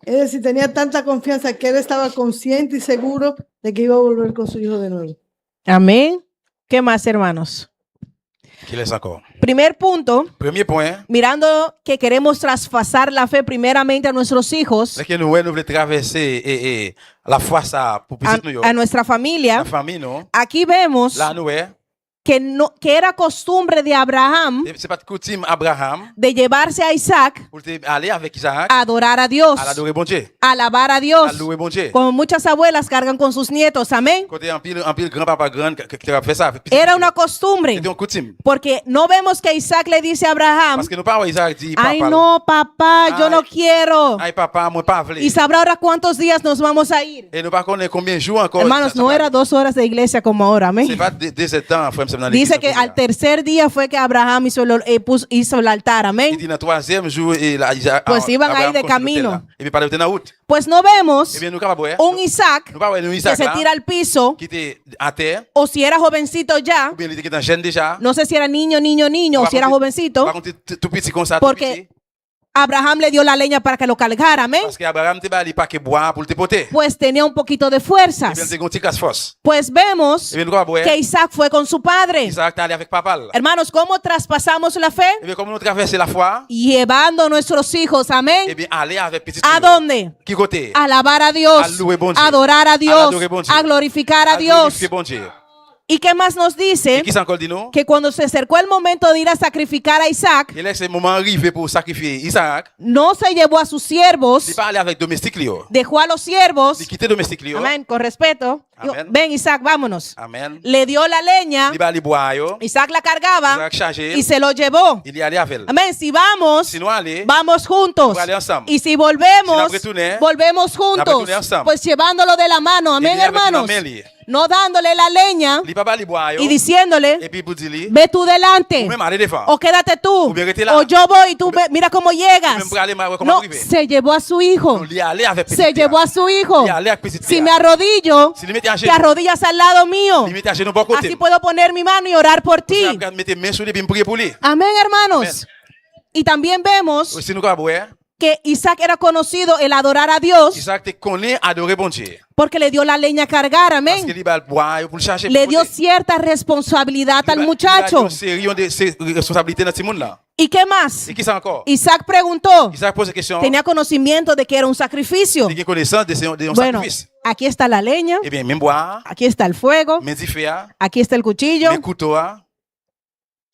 Es decir, tenía tanta confianza que él estaba consciente y seguro de que iba a volver con su hijo de nuevo. Amén. ¿Qué más, hermanos? Kiles ankò? Primer punto, Premye pwen, mirando que queremos traspasar la fe primeramente a nuestros hijos, lè ke nou wè nou vle travèse e, e, lafwa sa pou a, pitit nou yo, a nuestra familia, nan fanmi nou, aquí vemos la nou wè, que, no, que era costumbre de Abraham se pa t koutim Abraram de llevarse a Isaac pou l te ale avèk Izarak, a adorar a Dios, al adore Bondye, a alabar a Dios, al louwe Bondye. Como muchas abuelas cargan con sus nietos, amén. Kote anpil, anpil granpapa, grann ki te ap fè sa. Era una costumbre, Se te yon koutim. Porque no vemos que Isaac le dice a Abraham, Paske nou pa wè Izarak di, ay papa, no, papá, yo Ay. No quiero. Ay papa, mwen pa vle. Y sabrá ahora cuántos días nos vamos a ir. E nou pa konnen konbyen jou ankò. Hermanos, sa- sa no pral. Era dos horas de iglesia como ahora, amén. Se pa de, de zèdtan, frè m, sè m nan legliz. Dice que al tercer día fue que Abraham hizo el, eh, pus- hizo el altar, Li amén. di nan twazyèm jou e la, Iza- Pues a- iban Abraham ahí de konstwi lotèl la. Camino. Epi pale yo te nan wout. Pues no vemos Ebyen nou kapab wè. un Isaac Nou pa wè nou que Izarak se la, tira al piso, ki te atè, o si era jovencito ya, oubyen li te gentan jèn deja. No sé si era niño, niño, niño, o si era jovencito, Pa konn te tou piti konsa, tou porque piti. Abraham le dio la leña para que lo cargara, amén. Paske Abraram te ba li pake bwa pou l te pote. Pues tenía un poquito de Ebyen fuerzas. li te gen yon ti kras fòs. Pues vemos Ebyen nou kapab wè. Que Isaac fue con su padre. Izarak te ale avèk papa l. Hermanos, ¿cómo traspasamos la fe? Ebyen kòman nou travèse lafwa? Llevando a nuestros hijos, amén. Ebyen ale avèk pitit ¿A nou yo. Dónde? Ki kote? A alabar a Dios, Al louwe Bondye. A adorar a Al Dios, adore Bondye. A glorificar a Al Dios. glorifye Bondye. ¿Y qué más nos E dice? Kisa ankò l di nou? Que cuando se acercó el momento de ir a sacrificar a Isaac, E lè se moman an rive pou sakrifye Izarak, no se llevó a sus li siervos, pa ale avèk domestik li yo. Dejó a los siervos. Li kite domestik li yo. Amén, con respeto. Yo, Amén. Ven, Isaac, vámonos. Amèn. Le dio la leña, Li ba li bwa yo. Isaac la cargaba Izarak chaje. Y se lo llevó. E li ale avè l. Amén. Si vamos, Si nou ale, vamos juntos. Nou ale ansanm. Y si volvemos, Si n ap retounen, volvemos n ap retounen juntos. Ansanm. Pues llevándolo de la mano, amén, Epi li avèk li nan hermanos. Men li. No dándole la leña Li pa ba li bwa yo. Y diciéndole, Epi pou di li, Ve tú delante, ou menm ale devan. O quédate tú, Ou bien rete la. O yo voy, y tú ve, mira cómo Ou llegas. Menm prale, mwen wè kòman No, rive. Se llevó a su hijo. Non, li ale avèk pitit Se li a. Llevó a su hijo. Li ale ak pitit Si li me a. Arrodillo, Si li mete a te jenou, arrodillas al lado li mío. Mete a jenou bò kote Así m. Puedo poner mi mano y orar por ti. Pou sa, mete men sou li epi m priye pou li. Amén, hermanos. Y también vemos Si nou kapab wè, que Isaac era conocido el adorar a Dios, Izarak te konnen adore Bondye. Porque le dio la leña a cargar, amén. Paske li ba l bwa yo pou l chaje. Le Pou dio pote. Cierta responsabilidad Li al ba- li ba muchacho. Yon seri yon de se responsablite nan timoun la. ¿Y qué más? E kisa ankò? Isaac preguntó. Izarak poze kesyon. Tenía conocimiento de que era un sacrificio. Li gen konesans de se yon, de yon Bueno, sakrifis. Aquí está la leña, Ebyen, men bwa a, aquí está el fuego, men dife a, aquí está el cuchillo, men kouto a,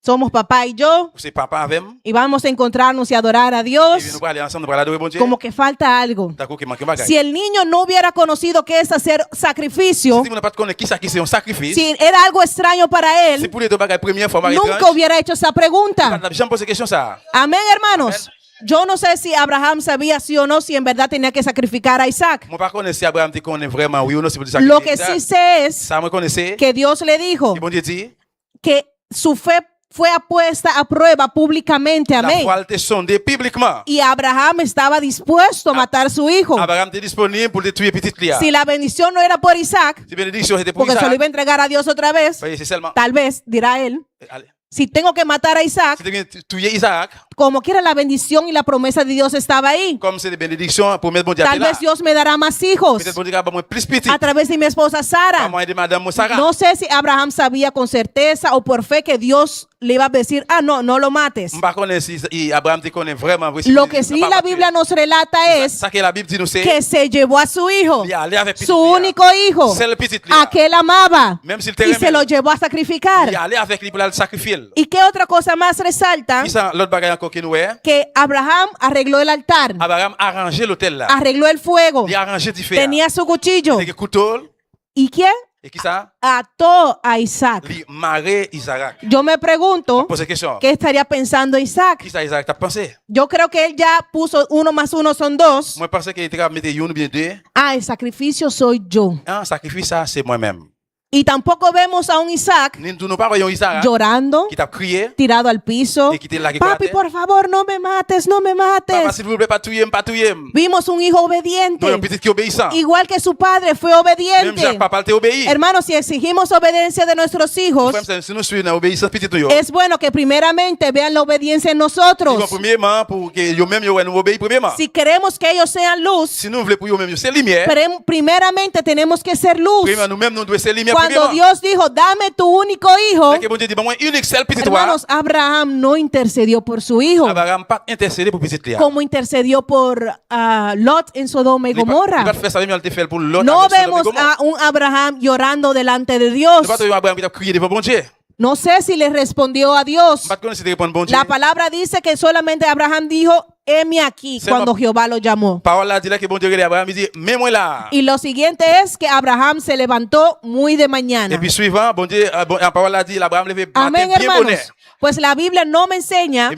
somos papá y yo, se papa avè m. Y vamos a encontrarnos y adorar a Ebyen, Dios. Nou prale ansanm, nou prale adore Bondye. Como que falta algo. Tankou ke manke bagay. Si el niño no hubiera conocido qué es hacer Si sacrificio, timoun nan pa t konnen kisa ki se yon sakrifis, si era algo extraño para si él, pou li te yon bagay premye fwa, bagay nunca etranj, hubiera hecho esa li pa pregunta. t ap janm poze kesyon sa a. Amén, hermanos. Yo no sé si Abraham sabía sí o no si en verdad tenía que sacrificar a Isaac. Mwen pa konnen si Abraram te konnen vrèman wi ou non si pou te Lo sakrifye que sí Izarak. Sé es Sa mwen konnen se que Dios le dijo ke Bondye di, que su fe fue puesta a prueba públicamente. Amén. Lafwa l te sonde piblikman. Y Abraham estaba dispuesto a matar su hijo. Abraram te disponib pou l te touye pitit li a. Si la bendición no era por Isaac, Si benediksyon se te pou porque se lo Izarak, iba a entregar a Dios otra vez, paske se sèlman, tal vez, dirá él, ale, si tengo que matar a Isaac, si te gen touye Izarak, como quiera la bendición y la promesa de Dios estaba ahí. Kòm se te benediksyon, pwomès Bondye a Tal te la. Vez Dios me dará más hijos Petèt Bondye ka ban mwen plis pitit. A través de mi esposa Pa Sara. mwayen de madanm mwen Sara. No sé si Abraham sabía con certeza o por fe que Dios le iba a decir, ah, no, no lo mates. M pa konnen si i- Abraram te konnen vrèman vre si Lo li- que li sí pa la pa touye. Biblia nos relata Sa- es Sa ke Labib di nou se, que se llevó a su hijo, li ale avèk pitit su li a. Único hijo, Sèl pitit li a. A que él amaba, Menm si l te y se renmen lo l, llevó a sacrificar. Li ale avèk li pou l al sakrifye l. ¿Y qué otra cosa más resalta? Kisa lòt bagay ankò ke nou wè? Que Abraham arregló el altar, Abraram aranje lotèl la. Arregló el fuego, Li aranje dife a. Tenía su cuchillo. Li te gen kouto l. ¿Y quién? E kisa? Ató a Isaac. Li mare Izarak. Yo me pregunto, poze kesyon, ¿qué estaría pensando Isaac? Kisa Izarak t ap panse? Yo creo que él ya puso uno más uno son dos. Mwen panse ke li te ka mete youn oubyen de. Ah, el sacrificio soy yo. Ah, sakrifis sa, se mwen menm. Y tampoco vemos a un Isaac, ni tou nou pa wè yon Izarak, llorando, ki t ap kriye, tirado al piso, e ki te lage kò atè. Papi, por favor, no me mates, no me mates. Papa, silvouplè, pa touye m, pa touye m. Vimos un hijo obediente. Nou yon pitit ki obeyisan. Igual que su padre fue obediente. Menm jan papa l te obeyi. Hermanos, si exigimos obediencia de nuestros hijos, frè m, sè m, si nou swiv nan obeyisans pitit nou yo, es bueno que primeramente vean la obediencia en nosotros. Li bon premyeman pou ke yo menm yo wè nou obeyi premyeman. Si queremos que ellos sean luz, si nou vle pou yo menm yo se limyè, pre- primeramente tenemos que ser luz. Premyeman, nou menm nou dwe se limyè premyeman. Cuando Dios dijo, dame tu único hijo, lè ke Bondye di, ban mwen inik sèl pitit ou a. Hermanos, Abraham no intercedió por su hijo, Abraham pa t entèsede pou pitit li a. Como intercedió por, ah, Lot en Sodoma y Gomorra. Li pa, li pa t fè sa menm jan l te fè l pou Lòt avèk Sodòm e Gomò. No vemos a un Abraham llorando delante de Dios. Nou pa t wè yon Abraham ki t ap kriye devan Bondye. No sé si le respondió a Dios. M pa t konnen si te reponn Bondye. La palabra dice que solamente Abraham dijo, heme aquí, cuando Jehová lo llamó. Pawòl la di lè ke Bondye rele Abraham, li di, men mwen la. Y lo siguiente es que Abraham se levantó muy de mañana. Epi swivan, Bondye, euh, bon, euh, pawòl la di, Abraham leve maten byen bonè. Amén, hermanos. Pues la Biblia no me enseña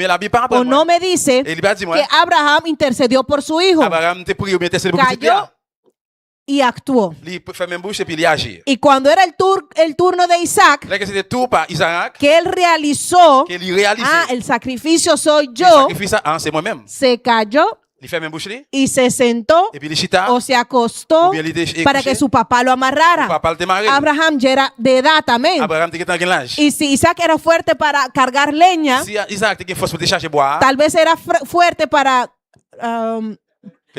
o no me dice que Abraham intercedió por su hijo. Ebyen, la Bib pa aprann mwen, Abraham te priye oubyen entèsede pou pitit li a. Cayó y actuó. Li p-, fèmen bouch epi li aji. Y cuando era el tur-, el turno de Isaac, lè ke se te tou pa Izarak, que él realizó, ke li reyalize, ah, el sacrificio soy yo, ke sakrifis sa, ah, se mwen menm. Se cayó, li fèmen bouch li, y se sentó, epi li chita, o se acostó, oubyen li te, e, para que su papá lo amarrara. Pou papa l te mare l. Abraham ya era de edad, amén. Abraham te gentan gen laj. Y si Isaac era fuerte para cargar leña, si Izarak te gen fòs pou te chaje bwa a, tal vez era fre-, fuerte para, um,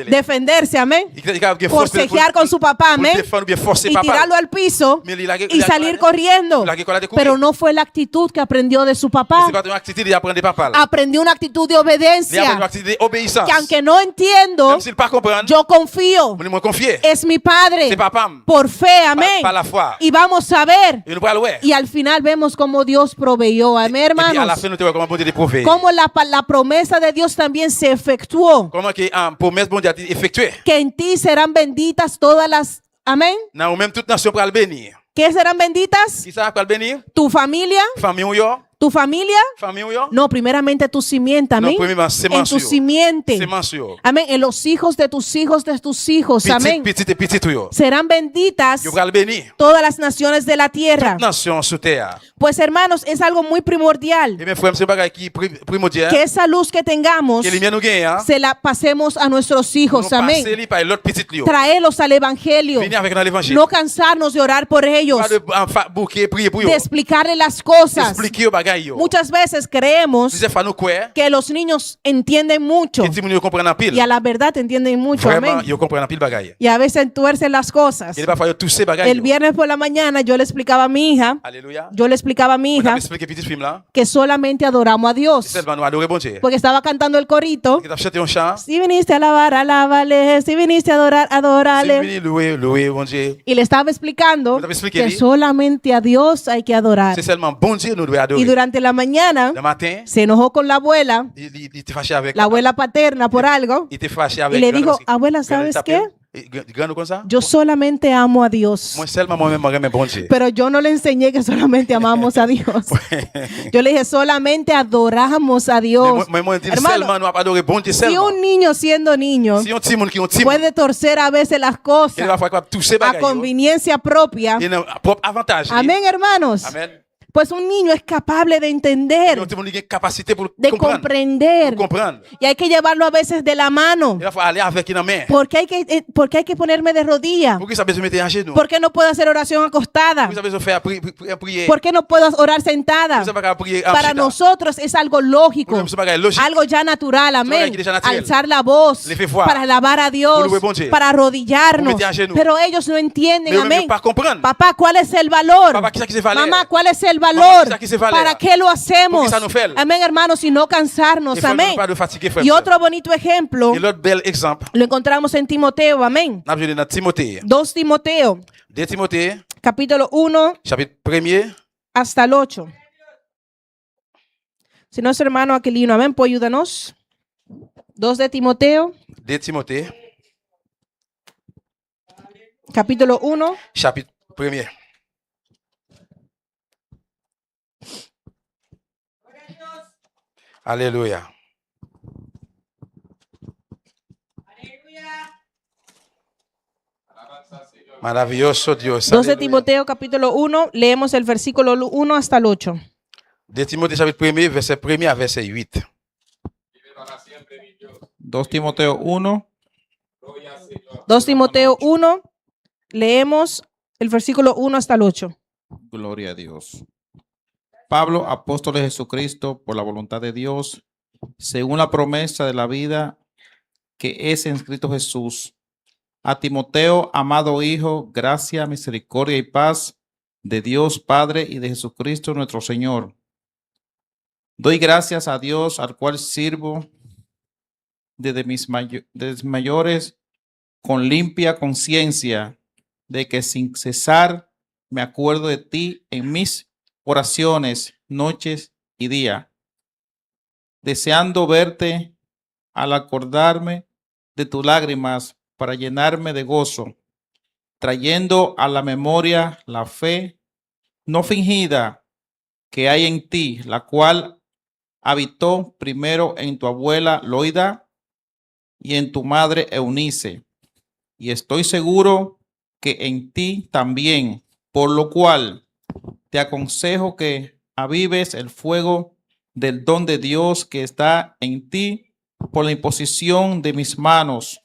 defenderse, amén. Li te, li kapab gen fòs pou, forcejear con su papá, amén, pou l defann oubyen fòse papa l. Y tirarlo al piso y salir corriendo. Men li lage, li lage kò l atè, li lage kò l atè kouri. Pero no fue la actitud que aprendió de su papá. Men se pa t yon atitid li aprann de papa l. Aprendió una actitud de obediencia. Li aprann yon atitid de obeyisans. Que aunque no entiendo, menm si l pa konprann, yo confío, mwen, mwen konfye, es mi padre, se papa m, por fe, amén, pa, pa lafwa. Y vamos a ver. E nou pral wè. Y al final vemos cómo Dios proveyó, amén, hermanos. E, epi alafen nou te wè kòman Bondye te pwoveye. Cómo la pa-, la promesa de Dios también se efectuó. Kòman ke, ah, pwomès Bondye a te efektye. Que en ti serán benditas todas las, amén. Nan ou menm tout nasyon pral beni. ¿Qué serán benditas? Kisa pral beni? Tu familia. Fanmi w yo. Tu familia. Fanmi w yo. No, primeramente tu simiente, amén. Non, premyeman, semans yo. En tu simiente. Semans yo. Amén. En los hijos de tus hijos de tus hijos, amén. Pitit, pitit e pitit ou yo. Serán benditas, yo pral beni, todas las naciones de la tierra. Tout nasyon sou tè a. Pues, hermanos, es algo muy primordial. Ebyen, frè m, se yon bagay ki pri-, primodyal. Que esa luz que tengamos, ke limyè nou genyen an, se la pasemos a nuestros hijos, amén. Nou pase li bay lòt pitit li yo. Traerlos al evangelio. Vini avèk nan levanjil. No cansarnos de orar por ellos. Pa de, ah, fa-, bouke, priye pou yo. De explicarle las cosas. Esplike yo bagay yo. Muchas veces creemos, plizyè fwa nou kwè, que los niños entienden mucho. Ke timoun yo konprann anpil. Y a la verdad entienden mucho, amén. Vrèman, yo konprann anpil bagay. Y a veces tuercen las cosas. Gen de pafwa yo touse bagay yo. El viernes por la mañana yo le explicaba a mi hija, alelouya, yo le explicaba a mi hija, mwen t ap esplike pitit fi m la, que solamente adoramos a Dios. Se sèlman nou adore Bondye. Porque estaba cantando el corito. Li t ap chante yon chan. Si viniste a alabar, alábale. Si viniste a adorar, adórale. Si vini louwe, louwe Bondye. Y le estaba explicando, mwen t ap esplike li, que solamente a Dios hay que adorar. Se sèlman Bondye nou dwe adore. Y durante la mañana, nan maten, se enojó con la abuela, li, li, li te fache avèk, la abuela paterna por algo, li te fache avèk, y le dijo, grann, abuela, ¿sabes qué? E, gr-, grann ou konsa? Yo solamente amo a Dios. Mwen sèlman mwen menm mwen renmen Bondye. Pero yo no le enseñé que solamente amamos a Dios. Yo le dije, solamente adoramos a Dios. Men mwen, men mwen di l, hermano, sèlman nou ap adore Bondye sèlman. Si un niño siendo niño, si yon timoun ki yon timoun, puede torcer a veces las cosas, gen de pafwa kapab touse bagay yo, a conveniencia propia, e nan pwòp avantaj li. Amén, hermanos. Amèn. Pues un niño es capable de entender, yon timoun li gen kapasite pou l konprann, de comprender, pou l konprann. Y hay que llevarlo a veces de la mano. E pafwa ale avèk li nan men. ¿Por qué hay que, eh, por qué hay que ponerme de rodilla? Poukisa bezwen mete ajenou? ¿Por qué no puedo hacer oración acostada? Poukisa bezwen fè pri-, pri-, pri-, priye? ¿Por qué no puedo orar sentada? Poukisa pa ka priye, ah, chita? Para nosotros es algo lógico, pou nou se yon bagay lojik, algo ya natural, amén. Se yon bagay ki deja natirèl. Alzar la voz, leve vwa, para alabar a Dios, pou louwe Bondye, para arrodillarnos. Pou mete ajenou. Pero ellos no entienden, amén. Men yo menm yo pa konprann. Papá, ¿cuál es el valor? Papa, kisa ki se valè? Mamá, ¿cuál es el valor? Manman, kisa ki se valè a? ¿Para qué lo hacemos? Poukisa nou fè l? Amén, hermanos, y no cansarnos. E frè m, amén, nou pa dwe fatige, frè m, sè. Y otro bonito ejemplo, e lòt bèl egzanp, lo encontramos en Timoteo, amén. N ap jwenn li nan Timote. Dos Timoteo, de Timote, capítulo uno, chapit premye, hasta el ocho. Si nuestro hermano Aquilino, amén, puede ayudarnos. Dos de Timoteo. De Timote. Capítulo uno. Chapit premye. Alelouya. Maravilloso Dios. Doce Aleluya. Timoteo capítulo uno, leemos el versículo uno hasta el ocho. De Timote chapit premye, vèsè premye a vèsè uit. Dos Timoteo uno. Dos Timoteo uno, leemos el versículo uno hasta el ocho. Gloria a Dios. Pablo, apóstol de Jesucristo, por la voluntad de Dios, según la promesa de la vida que es en Cristo Jesús. A Timoteo, amado hijo, gracia, misericordia y paz de Dios Padre y de Jesucristo nuestro Señor. Doy gracias a Dios, al cual sirvo desde mis mayo- desde mayores con limpia conciencia, de que sin cesar me acuerdo de ti en mis oraciones, noches y día, deseando verte al acordarme de tus lágrimas para llenarme de gozo, trayendo a la memoria la fe no fingida que hay en ti, la cual habitó primero en tu abuela Loida y en tu madre Eunice. Y estoy seguro que en ti también, por lo cual te aconsejo que avives el fuego del don de Dios que está en ti por la imposición de mis manos,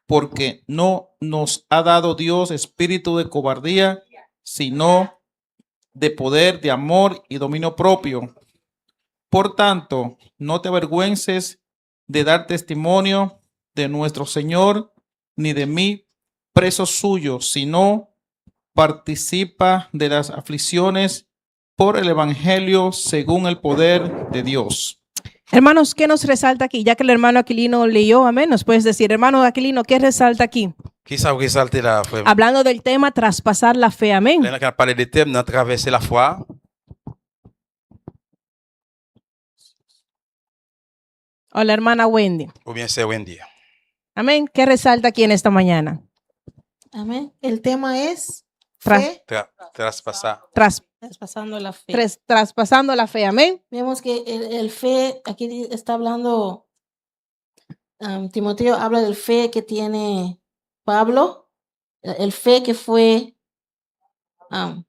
porque no nos ha dado Dios espíritu de cobardía, sino de poder, de amor y dominio propio. Por tanto, no te avergüences de dar testimonio de nuestro Señor, ni de mí, preso suyo, sino participa de las aflicciones por el evangelio según el poder de Dios. Hermanos, ¿qué nos resalta aquí? Ya que el hermano Aquilino leyó, amén, nos puedes decir, hermano Aquilino, ¿qué resalta aquí? Ki sa w resalte la, frè m? Hablando del tema traspasar la fe, amén. Lè n ap pale de tèm nan travèse lafwa. O la hermana Wendy. Oubyen sè Wendy. Amén. ¿Qué resalta aquí en esta mañana? Amén. El tema es Tra- fe. Tra- traspasa. Tras- Traspasando la fe. Tres- traspasando la fe. Amén. Vemos que el, el fe, aquí di- está hablando, um, Timoteo habla del fe que tiene Pablo, el fe que fue, um,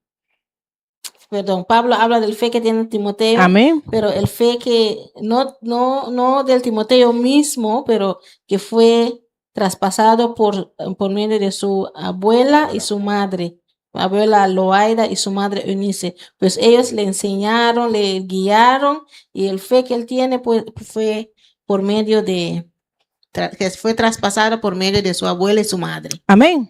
perdón, Pablo habla del fe que tiene Timoteo, amén, pero el fe que no, no, no del Timoteo mismo, pero que fue traspasado por, por medio de su abuela y su madre, abuela Loaida y su madre Eunice. Pues ellos le enseñaron, le guiaron, y el fe que él tiene, pues, fue por medio de, tra- que fue traspasado por medio de su abuela y su madre. Amén.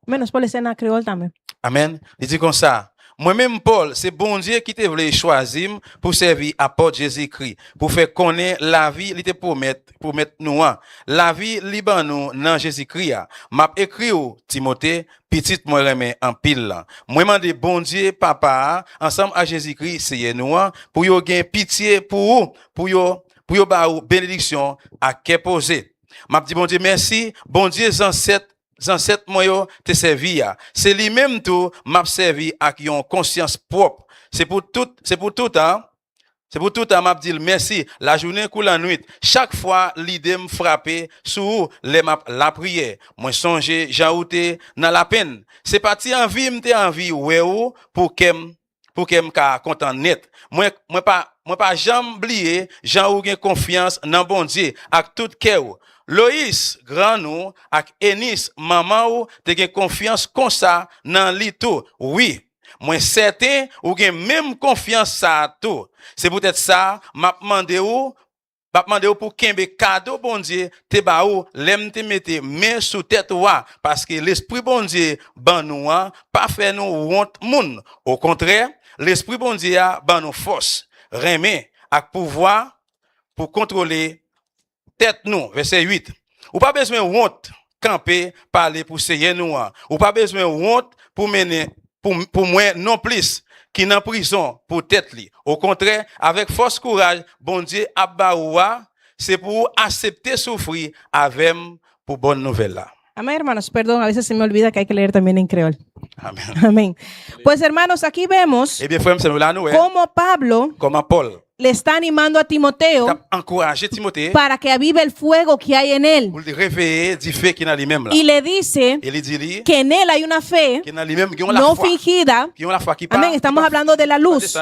Amén. Nos puede leer en creol también. Amèn. Li di konsa, mwen menm Pòl, se Bondye ki te vle chwazi m pou sèvi apòt Jezikri, pou fè konnen lavi li te pwomèt, pwomèt nou an, lavi li ban nou nan Jezikri a. M ap ekri w, Timote, pitit mwen renmen anpil lan. Mwen mande Bondye Papa a, ansanm ak Jezikri, Seyè nou an, pou yo gen pitye pou ou, pou yo, pou yo ba ou benediksyon ak kè poze. M ap di Bondye mèsi, Bondye zansèt zansèt mwen yo te sèvi a. Se li menm tou m ap sèvi ak yon konsyans pwòp. Se pou tout, se pou toutan, se pou toutan m ap di l mèsi, lajounen kou lannwit, chak fwa lide m frape sou ou lè m ap lapriyè. Mwen sonje jan ou te nan lapenn. Se pa ti anvi m te anvi wè ou pou kè m pou kè m ka kontan nèt. Mwen, mwen pa, mwen pa janm bliye jan ou gen konfyans nan Bondye ak tout kè w. Loyis, grann ou, ak Enis, manman ou, te gen konfyans konsa nan li tou. Wi, mwen sèten ou gen menm konfyans sa a tou. Se poutèt sa, m ap mande ou, m ap mande w pou kenbe kado Bondye te ba ou lè m te mete men sou tèt ou a, paske Lespri Bondye ban nou an pa fè nou wont moun. Okontrè, Lespri Bondye a ban nou fòs, renmen, ak pouvwa pou kontwole tèt nou. Vèsè uit. Ou pa bezwen wont kanpe pale pou Seyè nou an. Ou pa bezwen wont pou mennen pou, pou mwen nonplis ki nan prizon pou tèt li. Okontrè, avèk fòs kouraj Bondye ap ba ou a, se pou ou aksepte soufri avè m pou bòn nouvèl la. Amén, hermanos. Perdón, a veces se me olvida que hay que leer también en creol. Amén. Amén. Pues, hermanos, aquí vemos Ebyen, frè m, sè m, la nou wè cómo Pablo kòman Pòl le está animando a Timoteo L ap ankouraje Timote para que avive el fuego que hay en él. Pou l reveye dife ki nan li menm la. Y le dice E li di li que en él hay una fe. Ke nan li menm gen yon lafwa. No fingida. Gen yon lafwa ki pa. Amén. Estamos hablando de la luz.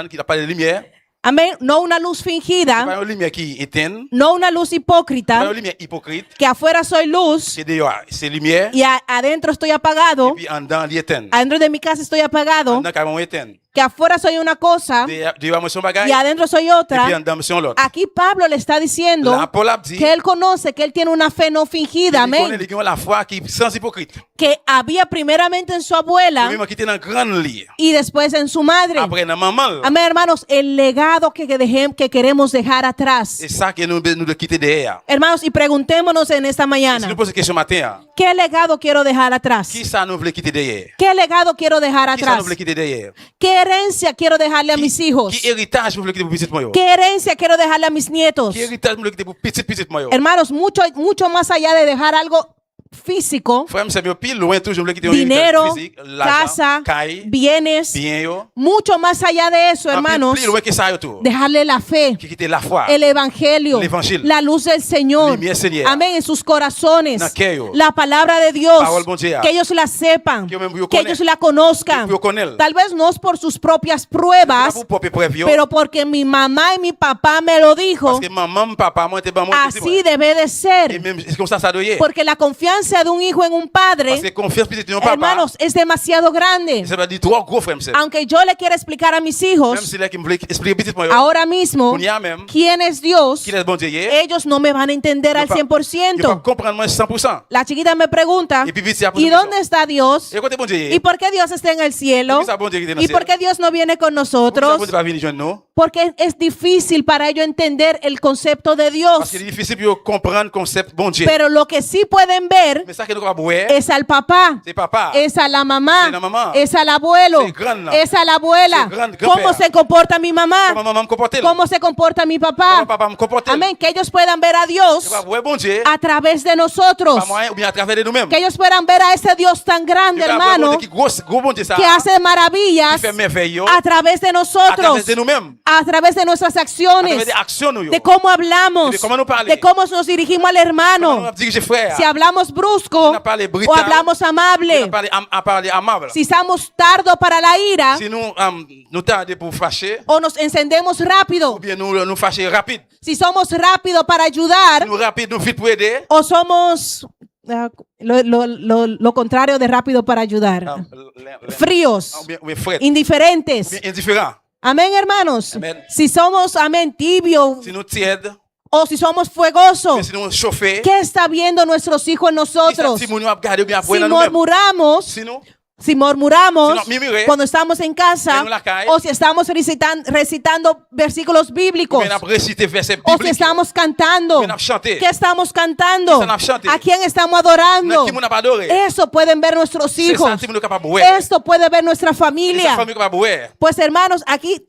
Amén. No una luz fingida. Se pa yon limyè ki etenn. No una luz hipócrita. Se pa yon limyè hipokrit. Que afuera soy luz. Ke deyò a se limyè. Y a, adentro estoy apagado. Epi anndan li etenn. Adentro de mi casa estoy apagado. Anndan kay mwen mwen etenn. Que afuera soy una cosa. Deyò a mwen se yon bagay. Y adentro soy otra. Epi anndan mwen se yon lòt. Aquí Pablo le está diciendo. La Pòl ap di. Que él conoce que él tiene una fe no fingida. Amén. Li konnen li gen yon lafwa ki sans ipokrit. Que había primeramente en su abuela. Ki te nan grann li. Y después en su madre. Apre nan manman l. Amén, hermanos, el legado que, que, dejem- que queremos dejar atrás. E sa ke nou, nou dwe kite dèyè a. Hermanos, y preguntémonos en esta mañana. E si nou poze kesyon maten an. ¿Qué legado quiero dejar atrás? Kisa nou vle kite dèyè? ¿Qué legado quiero dejar atrás? Kisa nou vle kite dèyè? ¿Qué herencia quiero dejarle a mis hijos? Ki eritaj nou vle kite pou pitit mwen yo? ¿Qué herencia quiero dejarle a mis nietos? Ki eritaj nou vle kite pou pitit pitit mwen yo? Hermanos, mucho, mucho más allá de dejar algo físico, frè m sè m yo, pi lwen toujou m vle kite yon eritaj fizik, lajan, kay, bienes, byen yo, mucho más allá de eso, hermanos, anpil pli lwen ke sa yo tou. Dejarle la fe, ki kite lafwa, el evangelio, levanjil, la luz del Señor, limyè Senyè a. Amén, en sus corazones, nan kè yo, la palabra de Dios, pawòl Bondye a, que ellos la sepan, ke yo menm pou yo konnen, que ellos la conozcan, pou yo konnen l. Tal vez no es por sus propias pruebas, se pa pou pwòp eprèv yo, pero porque mi mamá y mi papá me lo dijo, paske manman m, papa mwen te ban mwen, te di mwen, así debe de ser. E menm, se konsa sa dwe ye. Porque la confianza de un hijo en un padre, paske konfyans pitit nan yon papa, hermanos, es demasiado grande. Se sa vle di twò gwo, frè m sè m. Aunque yo le quiera explicar a mis hijos, menm si lè ke m vle eksplike pitit mwen yo, ahora mismo, kounye a menm, quién es Dios, kilès Bondye ye, ellos no me van a entender al cien por ciento. Yo p ap, yo p ap konprann mwen san pou san. La chiquita me pregunta, y dónde está Dios? E kote Bondye ye? ¿Y por qué Dios está en el cielo? Poukisa Bondye rete nan syèl? ¿Y por qué Dios no viene con nosotros? Poukisa Bondye pa vini jwenn nou? Porque es difícil para ellos entender el concepto de Dios. Paske li difisil pou yo konprann konsèp Bondye. Pero lo que sí pueden ver, men sa ke nou kapab wè, es al papá, se papa, es a la mamá, se nan manman, es al abuelo, se grann nan, es a la abuela, se grann, granpè a. ¿Cómo se comporta mi mamá? Kòman manman m konpòte l? ¿Cómo se comporta mi papá? Kòman papa m konpòte l? Amén. Que ellos puedan ver a Dios, yo kapab wè Bondye, a través de nosotros, pa mwayen oubyen atravè de nou menm. Que ellos puedan ver a ese Dios tan grande, hermano, yo kapab wè Bondye ki gwo, gwo Bondye sa a, que hace maravillas, ki fè mèvèy yo, a través de nosotros, atravè de nou menm, a través de nuestras acciones, atravè de aksyon nou yo, de cómo hablamos, de kòman nou pale, de cómo nos dirigimos al hermano, kòman nou ap dirije frè a. Si hablamos brusco, si n ap pale brital, o hablamos amable, si n ap pale am-, a pale amab, si somos tardo para la ira, si nou, um, nou tade pou fache, o nos encendemos rápido, oubyen nou, nou fache rapid, si somos rápido para ayudar, si nou rapid, nou vit pou ede, o somos, ah, lo, lo, lo, lo contrario de rápido para ayudar. Ah, le, le, fríos, ah, oubyen, oubyen frèt, indiferentes, oubyen endiferan. Amén, hermanos. Amèn. Si somos, amén, tibio, si nou tyèd, o si somos fuegosos, si nou chofe, ¿qué está viendo nuestros hijos en nosotros? Kisa timoun yo ap gade oubyen ap wè nan nou menm? Si murmuramos, si nou, si murmuramos, si n ap mimire, cuando estamos en casa, lè nou lakay, o si estamos recitan-, recitando versículos bíblicos, oubyen n ap resite vèsè biblik yo, o si estamos cantando, oubyen n ap chante, ¿qué estamos cantando? Kisa n ap chante? ¿A quién estamos adorando? Nan ki moun n ap adore? Eso pueden ver nuestros hijos. Se sa timoun yo kapab wè. Esto puede ver nuestra familia. Se sa fanmi yo kapab wè. Pues, hermanos, aquí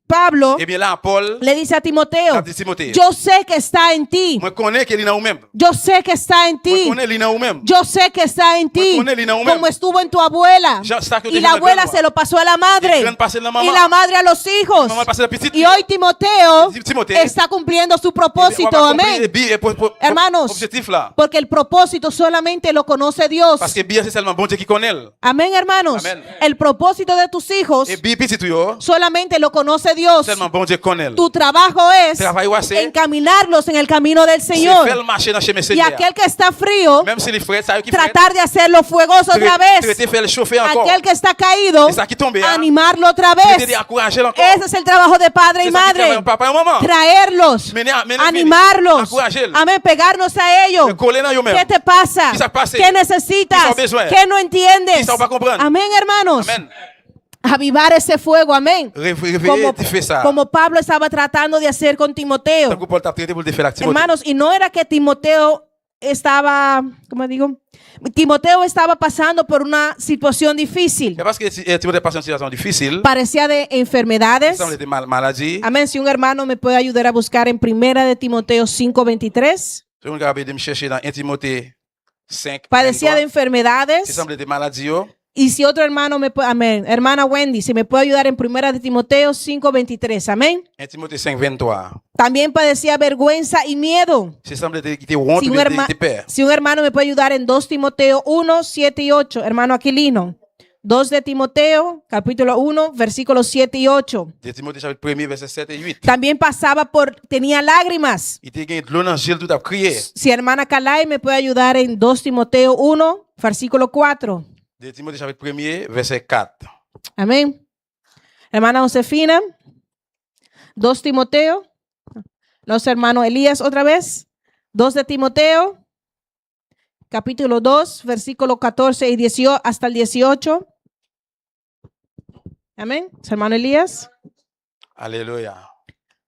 Pablo, ebyen la, Pòl, le dice a Timoteo, l ap di Timote, yo sé que está en ti. Mwen konnen ke li nan ou menm. Yo sé que está en ti. Mwen konnen li nan ou menm. Yo sé que está en ti. Mwen konnen li nan ou menm. Como estuvo en tu abuela. Jan sa ke yo te jwenn nan grann ou a. Y la abuela se lo pasó a la madre. E grann pase l nan manman. Y la madre a los hijos. Manman pase l pitit li. Y hoy Timoteo, e di Timote, está cumpliendo su propósito. Ebyen, w ap akonpli bi, e, po, po, po, hermanos, objektif la. Porque el propósito solamente lo conoce Dios. Paske bi a se sèlman Bondye ki konnen l. Amén, hermanos. Amèn. El propósito de tus hijos, e bi pitit ou yo, solamente lo conoce Dios. Sèlman Bondye konnen l. Tu trabajo es, travay ou a se, encaminarlos en el camino del Señor. Se fè l mache nan chemen Senyè a. Y aquel que está frío, menm si li frèt, sa yo ki frèt, tratar de hacerlo fuegoso otra vez. Trete fè l chofe ankò. Aquel que está caído, e sa ki tonbe a, animarlo otra vez. Trete de ankouraje l ankò. Ese es el trabajo de padre y madre. Se sa ki travay yon papa, yon manman. Traerlos, mennen, mennen vini, animarlos, ankouraje l. Amén, pegarnos a ellos. Kole nan yo menm. ¿Qué te pasa? Kisa k pase? ¿Qué necesitas? Kisa w bezwen? ¿Qué no entiendes? Kisa w pa konprann? Amén, hermanos. Amèn. Avivar ese fuego, amén. Re-, reveye dife sa. Como, como Pablo estaba tratando de hacer con Timoteo. Tankou Pòl t ap trete pou l te fè l ak Timote. Hermanos, y no era que Timoteo estaba, ¿cómo digo? Timoteo estaba pasando por una situación difícil. Se paske Ti-, eh, Timote pase yon sitiyasyon difisil. Parecía de enfermedades. Li sanble te mal-, maladi. Amén. Si un hermano me puede ayudar a buscar en Primera de Timoteo cinco veintitrés. Si yon moun kapab ede m chèche nan en Timote senk venntrwa. Padecía de enfermedades. Li sanble te maladi yo. Y si otro hermano me puede, amén. Hermana Wendy, si me puede ayudar en Primera de Timoteo cinco veintitrés, amén. En Timote senk venntwa. También padecía vergüenza y miedo. Se sanble te, ki te wont, si un, oubyen te, herma- te pè. Si un hermano me puede ayudar en dos Timoteo uno, siete y ocho, hermano Aquilino. Dos de Timoteo, capítulo uno, versículos siete y ocho. De Timote chapit premye, vèsè sèt e uit. También pasaba por, tenía lágrimas. Li te gen dlo nan je l tou, t ap kriye. Si hermana Calay me puede ayudar en dos Timoteo uno, versículo cuatro. De Timote chapit premye, vèsè kat. Amén. Hermana Josefina, dos Timoteo, los hermanos Elías otra vez, dos de Timoteo, capítulo dos, versículo catorce y dieciocho hasta el dieciocho. Amén. Hermano Elías. Aleluya.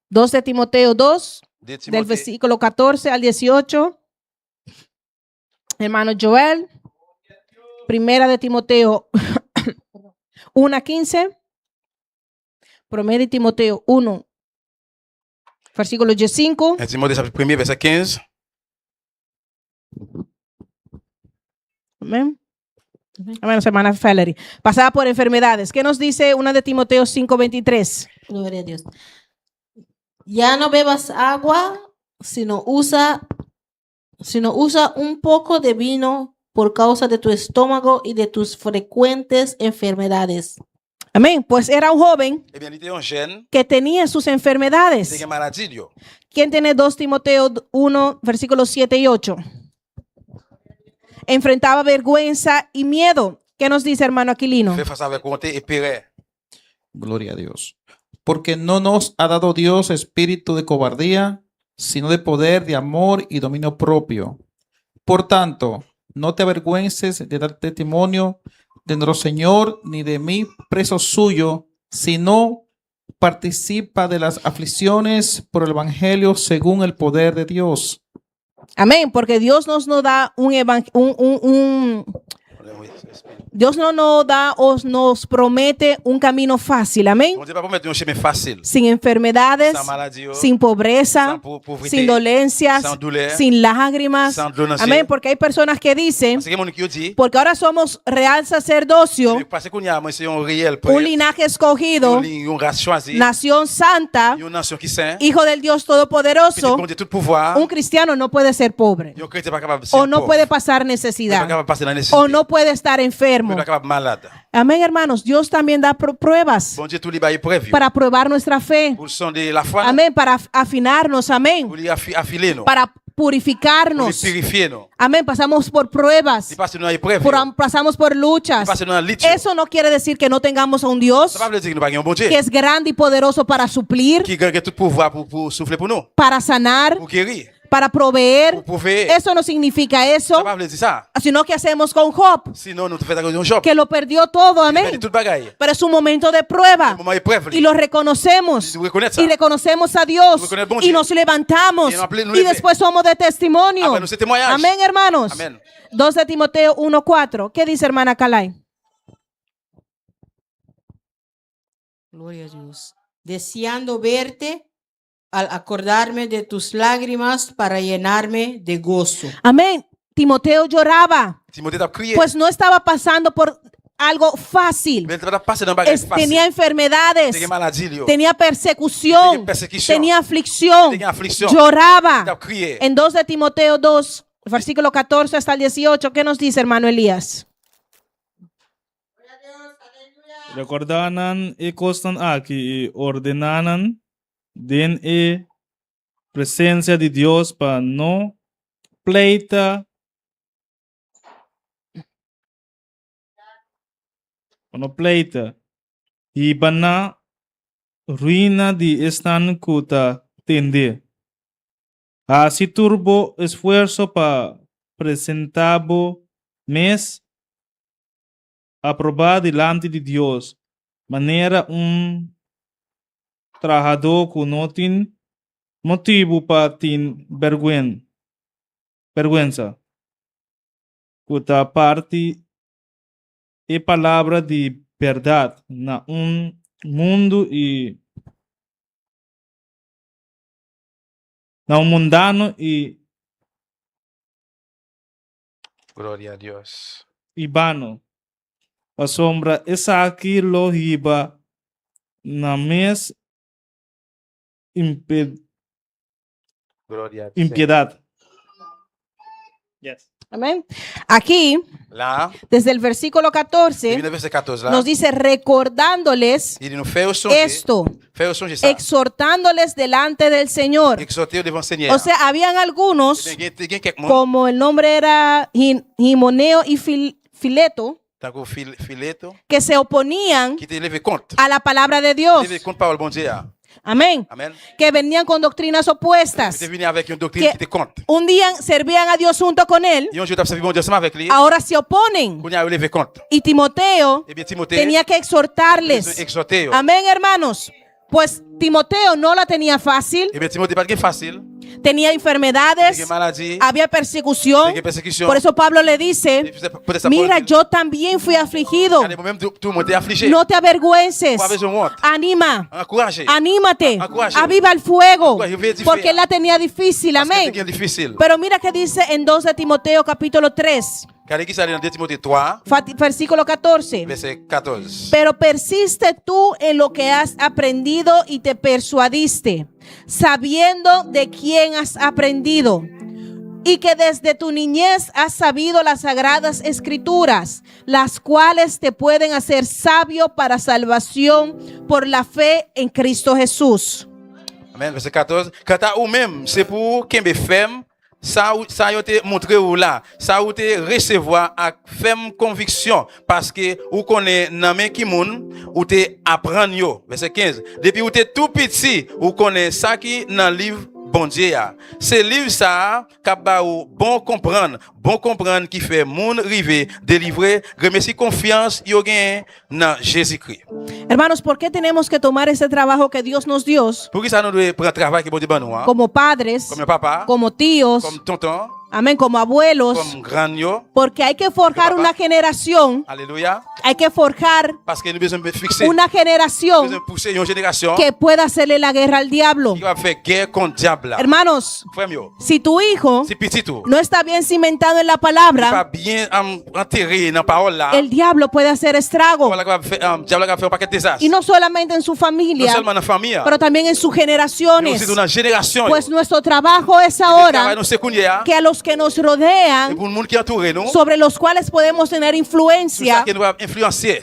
Dos de Timoteo dos, del versículo catorce al dieciocho. Hermano Joel, Primera de Timoteo uno quince, Primera de Timoteo uno, versículo dieciséis. En Timote chapit premye, vèsè kenz. Amén. Amén, hermana Valerie. Pasaba por enfermedades. ¿Qué nos dice uno de Timoteo cinco veintitrés? Gloria a Dios. Ya no bebas agua, sino usa, sino usa un poco de vino por causa de tu estómago y de tus frecuentes enfermedades. Amén. Pues era un joven, ebyen, li te yon jèn, que tenía sus enfermedades, ki te gen maladi l yo. ¿Quién tiene dos Timoteo uno, versículos siete y ocho? Enfrentaba vergüenza y miedo. ¿Qué nos dice, hermano Aquilino? Fè fas avèk wonte e perè. Gloria a Dios. Porque no nos ha dado Dios espíritu de cobardía, sino de poder, de amor y dominio propio. Por tanto, no te avergüences de dar testimonio de nuestro Señor, ni de mí, preso suyo, sino participa de las aflicciones por el evangelio según el poder de Dios. Amén, porque Dios nos no da un evan- un, un, un- Dios no nos da o nos promete un camino fácil, amén. Bondye pa pwomèt yon chemen fasil. Sin enfermedades, san maladi yo, sin pobreza, san po- povrete, sin dolencias, san doulè, sin lágrimas. San dlo nan je. Amén, porque hay personas que dicen, paske gen moun ki yo di, porque ahora somos real sacerdocio, paske kounye a mwen se yon reyèl prèt, un linaje escogido, yon li- yon ras chwazi, nación santa, yon nasyon ki sen, hijo del Dios todopoderoso, pitit Bondye tout pouvwa. Un cristiano no puede ser pobre, yon kretyen pa kapab o no puede pasar necesidad, pa kapab pase nan nesesite, o no puede estar enfermo, pa kapab malad. Amén, hermanos. Dios también da pr- pruebas, Bondye tou li bay eprèv yo, para probar nuestra fe, pou l sonde lafwa nou, amén, para af- afinarnos, amén, pou li afi- afile nou, para purificarnos, pou li pirifye nou. Amén. Pasamos por pruebas. Li pase nou nan eprèv yo. Por- pasamos por luchas. Li pase nou nan lit yo. Eso no quiere decir que no tengamos a un Dios, sa pa vle di ke nou pa gen yon Bondye, que es grande y poderoso para suplir, ki gen, gen tout pouvwa pou, pou soufle pou nou, para sanar, pou geri, para proveer. Pou pwoveye. Eso no significa eso, sa pa vle di sa, sino que hacemos con Job, sinon nou te fè tankou yon Jòb, que lo perdió todo, amén, li pèdi tout bagay. Pero es un momento de prueba, moman eprèv li, y lo reconocemos, nou rekonèt sa, y reconocemos a Dios, nou rekonèt Bondye, y nos levantamos, e nou ap- nou y leve, después somos de testimonio. Apre nou se temwayaj. Amén, hermanos. Amèn. Dos de Timoteo uno cuatro. ¿Qué dice, hermana Calay? Gloria a Dios. Deseando verte al acordarme de tus lágrimas para llenarme de gozo. Amén. Timoteo lloraba. Timote t ap kriye. Pues no estaba pasando por algo fácil. Men li pa t ap pase nan bagay fasil. Tenía enfermedades, li te gen maladi l yo, tenía persecución, li te gen pèsekisyon, tenía aflicción, li te gen afliksyon, lloraba, li t ap kriye. En dos de Timoteo dos, versículo catorce hasta el dieciocho, ¿qué nos dice, hermano Elías? Rekòda nan e kosnan aki e ordena nan den e presensia di Dios pa no pleita, pa no pleita, i pa na ruina di esnan ku ta tende. Hasi tur bo esfuerso pa presenta bo mes aprobá dilanti di Dios, manera un trahadó ku no tin motibu pa tin bèrgwen-, bèrgwensa, ku ta parti e palabra di bèrdat na un mundu i na un mundano i, gloria a Dios, i bano. la sombra, he aquí lo lleva na mis impe- Gloria al Señor. impiedad. Yes. Amén. Aquí, La, desde el versículo catorce, depi nan vèsè katòz la, nos dice recordándoles li di nou fè yo sonje, esto, fè yo sonje sa. Exhortándoles delante del Señor. Egzòte yo devan Senyè. O sea, habían algunos, Ebyen, gen, te gen kèk moun, como el nombre era Hi- Himeneo y Fil- Fileto, tankou Fil- Fileto, que se oponían ki te leve kont. a la palabra de Dios. Leve kont pawòl Bondye a. Amén. Amen. Que venían con doctrinas Ki opuestas. te vini avèk yon doktrin Que- ki te kont. Un día servían a Dios junto con él, Yon jou t ap sèvi Bondye ansanm avèk li. Ahora se oponen. Kounye a yo leve kont. Y Timoteo Ebyen, Timote tenía que exhortarles. Egzòte yo. Amén, hermanos. Pues Timoteo no la tenía fácil, Ebyen, Timote pa t gen fasil. Tenía Te enfermedades, gen maladi. Había Te persecución. Gen pèsekisyon. Por eso Pablo le dice, Poutèt sa Pòl mira, di, yo también fui afligido. Gade, mwen menm tou, tou mwen te aflije. No te avergüences. Pa bezwen wont. Anima, Ankouraje. Anímate, Ankouraje. Aviva el fuego, Ankouraje, veye dife porque a. Él la tenía difícil. Paske te Amén. Gen difisil. Pero mira qué dice en dos de Timoteo capítulo tres, Gade ki sa li nan de Timote twa, fa- versículo catorce. Vèsè katòz. Pero persiste tú en lo que has aprendido y te persuadiste, sabiendo de quién has aprendido, y que desde tu niñez has sabido las sagradas escrituras, las cuales te pueden hacer sabio para salvación por la fe en Cristo Jesús. Amen. Vèsè katòz. Kanta ou menm, se pou ou kenbe fèm sa, ou- sa yo te montre ou la, sa ou te resevwa ak fèm konviksyon, paske ou konnen nan men ki moun ou te aprann yo. Vèsè kenz. Depi ou te tou piti, ou konnen sa ki nan liv Bondye a. Se liv sa a k ap ba ou bon konprann, bon konprann ki fè moun rive delivre, gremesi konfyans yo genyen nan Jezikri. Hermanos, ¿por qué tenemos que tomar ese trabajo que Dios nos dio Pou ki sa nou dwe pran travay ke Bondye ban nou an? Como padres, Kòm yon papa, como tíos? Kòm tonton, Amén, como abuelos. Kòm grann yo. Porque hay que forjar Papa. Una generación, Alelouya. Hay que forjar Paske nou bezwen fikse. Una generación Bezwen pouse yon jenerasyon que pueda hacerle la guerra al diablo. Ki va fè gè kont dyab la. Hermanos, Frè m yo, si tu hijo si pitit ou no está bien cimentado en la li pa palabra, byen um, antere nan pawòl la, el diablo puede hacer estrago. Pawòl la kapab fè, um, dyab la kapab fè yon pakèt dezas. Y no solamente en su Non familia, sèlman nan fanmi an, pero también en sus men osi generaciones. tou nan jenerasyon yo. Pues nuestro trabajo es Travay ahora nou se kounye a, que a los que nos e rodean, pou moun ki antoure nou, sobre los cuales podemos tener sou sa influencia, ke nou ap enfliyanse.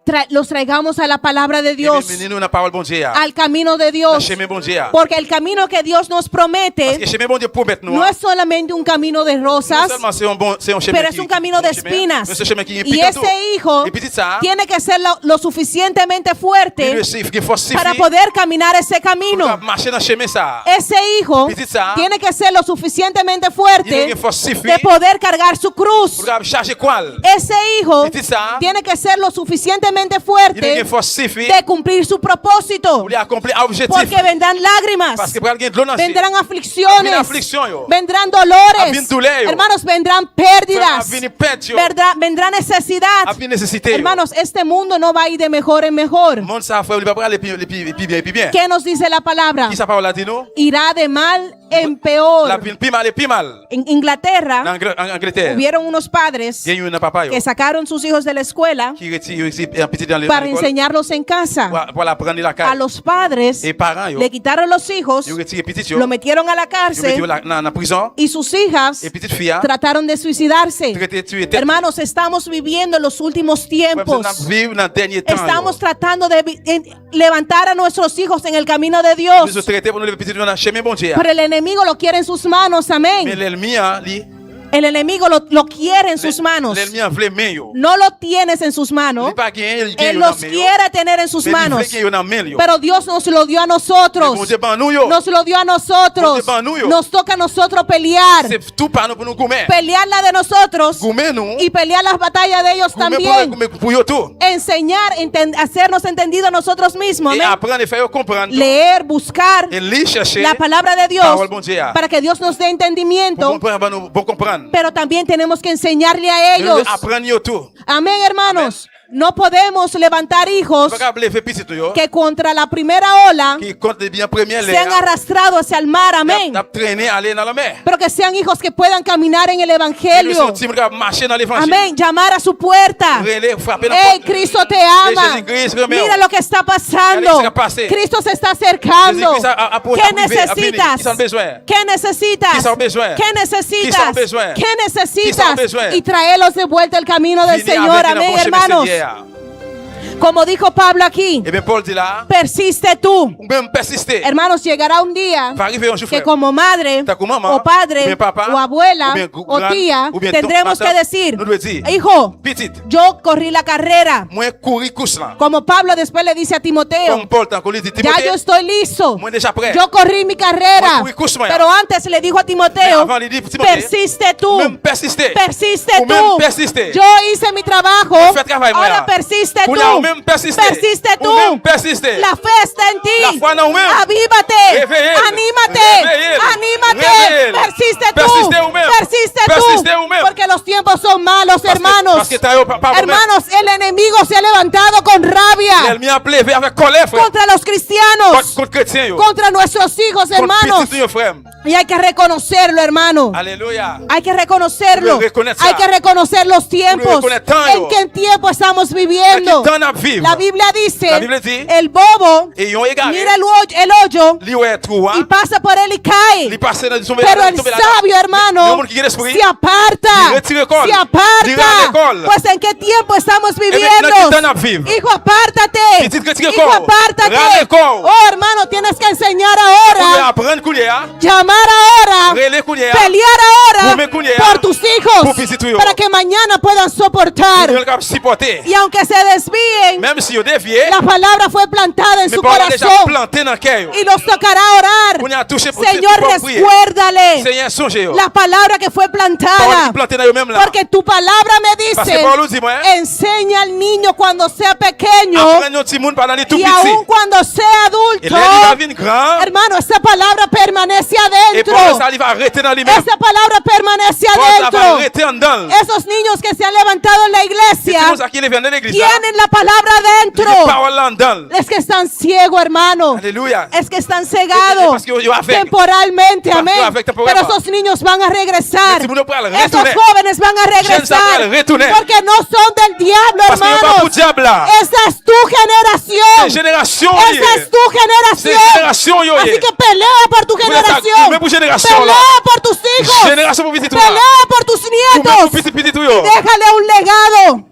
tra- los traigamos a la palabra de Ebyen, Dios, mennen nou nan pawòl Bondye a, al camino de nan Dios. Chemen Bondye a. Porque el camino que Dios nos promete Paske chemen Bondye pwomèt nou no an, es solamente un camino de non rosas, sèlman se yon bon, se yon chemen pero ki, es un camino de bon chemen, espinas. Men se chemen ki gen Y pikan tou. ese hijo E pitit sa a, tiene que ser lo, lo suficientemente li fuerte dwe si- gen fòs sifi para poder caminar ese pou l camino. Mache nan chemen sa a. Ese hijo Pitit sa a, tiene que ser lo suficientemente li dwe fuerte gen fòs sifi de poder cargar su pou cruz. l kapab chaje kwa l. Ese hijo Pitit sa a, tiene que ser lo suficientemente li dwe gen fuerte fòs sifi de cumplir su propósito. Pou li akonpli objektif. Porque vendrán lágrimas, Paske pral gen dlo nan zye. Vendrán Ap vin aflicciones, afliksyon yo. Vendrán Ap vin dolores. Doulè yo. Hermanos, vendrán pérdidas. Ap vin pèt yo. Vendrá, vendrá necesidad. Ap vin nesesite yo. Hermanos, este mundo no va a ir de mejor en mejor. Mond sa a, frè, li pa prale pi, li pi, pi byen, pi byen. ¿Qué nos dice la palabra? Ki sa pawòl la di nou? Irá de mal en L peor. ap vin pi mal e pi mal. En Inglaterra Nan Angl- An- Angletè, hubieron unos padres gen youn nan papa yo que sacaron sus hijos de la escuela ki retire yo ti, eh, pitit nan para lekòl enseñarlos en pou, casa. pou al aprann li A lakay. Los padres E paran yo, le quitaron los hijos, yo retire pitit yo, lo metieron a la yo mete yo cárcel la- nan, nan prizon, y sus hijas e pitit fi a trataron de suicidarse. Trete tiye tèt. Hermanos, estamos viviendo los últimos Frè m, sè m, n ap tiempos. Viv nan dènye tan yo. Estamos tratando de vi- en- levantar a nuestros hijos en el camino de Dios. Bezwen trete pou nou leve pitit nou nan chemen Bondye a. Pero el enemigo lo quiere en sus manos, Men amén. lènmi an, li, El enemigo lo, lo quiere en sus manos. Lènmi an vle men yo. No lo tienes en sus manos. Li pa genyen, li gen Él yo nan los men yo. Quiere tener en sus Men li vle manos. Gen yo nan men yo. Pero Dios nos lo dio a Men nosotros. Bondye ban nou yo. Nos lo dio a nosotros. Bondye ban nou yo. Nos toca a nosotros pelear. Se tou pa nou pou nou goumen. Pelear la de nosotros Goumen nou. Y pelear las batallas de ellos Goumen pou, también. Goumen pou yo tou. Enseñar, enten- hacernos entendidos nosotros mismos. E Amén. Aprann e fè yo konprann. Leer, buscar E li chèche la palabra de Dios pawòl Bondye a. Para que Dios nos dé Pou entendimiento. bon, Bondye ban nou bon konprann. Pero también tenemos que enseñarle a Men nou ellos. Aprann yo tou. Amén, hermanos. No podemos levantar hijos que contra la primera ola sean arrastrados hacia el mar, amén. Pero que sean hijos que puedan caminar en el evangelio. Amén. Llamar a su puerta. Hey, Cristo te ama. Mira lo que está pasando. Cristo se está acercando. ¿Qué necesitas? ¿Qué necesitas? ¿Qué necesitas? ¿Qué necesitas? Y traerlos de vuelta al camino del Señor. Amén, hermanos. Como dijo Pablo aquí, persiste tú. Ou menm pèsiste. Hermanos, llegará un día que como madre o padre o abuela o tía tendremos que decir, hijo, yo corrí la carrera. Mwen kouri kous lan. Como Pablo después le dice a Timoteo, ya yo estoy listo. Yo corrí mi carrera. Pero antes le dijo a Timoteo, persiste tú. Persiste tú. Yo hice mi trabajo. Ahora persiste tú. Persiste tú. La fe está en ti. Avívate. Anímate. Anímate. Persiste tú. Persiste tú. Porque los tiempos son malos, hermanos. Hermanos, el enemigo se ha levantado con rabia contra los cristianos, contra nuestros hijos, hermanos. Y hay que reconocerlo, hermano. Hay que reconocerlo. Hay que reconocer los tiempos. ¿En qué tiempo estamos viviendo? La Biblia dice, el bobo mira el hoyo y pasa por él y cae. Pero el sabio, hermano, se aparta. Se aparta. Pues, ¿en qué tiempo estamos viviendo? Hijo, apártate. Hijo, apártate. Oh, hermano, tienes que enseñar ahora. Llamar ahora. Pelear ahora por tus hijos, para que mañana puedan soportar. Y aunque se desvíen, la palabra fue plantada en su corazón y los tocará orar. Señor, recuérdale la palabra que fue plantada. Porque tu palabra me dice, enseña al niño cuando sea pequeño y aun cuando sea adulto, hermano, esa palabra permanece adentro. Esa palabra permanece adentro. Esos niños que se han levantado en la iglesia tienen la palabra adentro. Es que están ciegos, hermano. Es que están cegados temporalmente, amén. Pero esos niños van a regresar. Esos jóvenes van a regresar. Porque no son del diablo, hermanos. Esa es tu generación. Esa es tu generación. Así que pelea por tu generación. Pelea por tus hijos. Pelea por tus nietos. Y déjale un legado.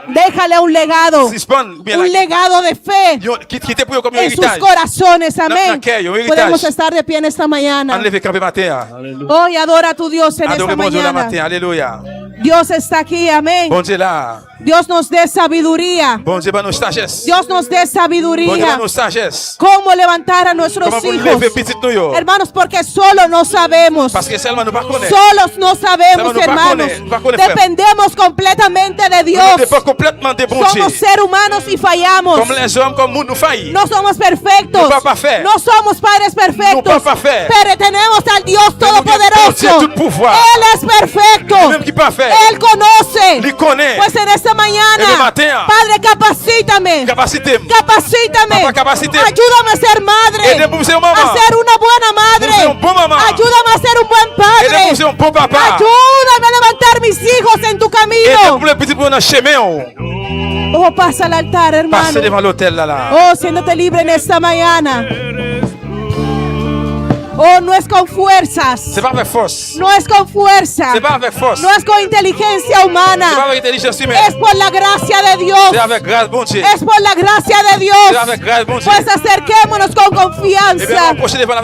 Déjale un legado. Un legado de fe en sus corazones. Amén. Podemos estar de pie en esta mañana. Oh, y adora a tu Dios en esta mañana. Dios está aquí. Amén. Dios nos dé sabiduría. Dios nos dé sabiduría. Cómo levantar a nuestros hijos. Hermanos, porque solo no sabemos. Solos no sabemos, hermanos. Dependemos completamente de Dios. Somos seres humanos y fallamos. No somos perfectos. No somos padres perfectos. Pero tenemos al Dios todopoderoso. Él es perfecto. Él conoce. Pues en esta mañana, Padre, capacítame. Capacítame. Ayúdame a ser madre. A ser una buena madre. Ayúdame a ser un buen padre. Ayúdame a levantar mis hijos en tu camino. Oh, pasa al altar, hermano. Oh, siéntete libre en esta mañana. Oh, no es con fuerzas. No es con fuerza. No es con inteligencia humana. Es por la gracia de Dios. Es por la gracia de Dios. Pues acerquémonos con confianza.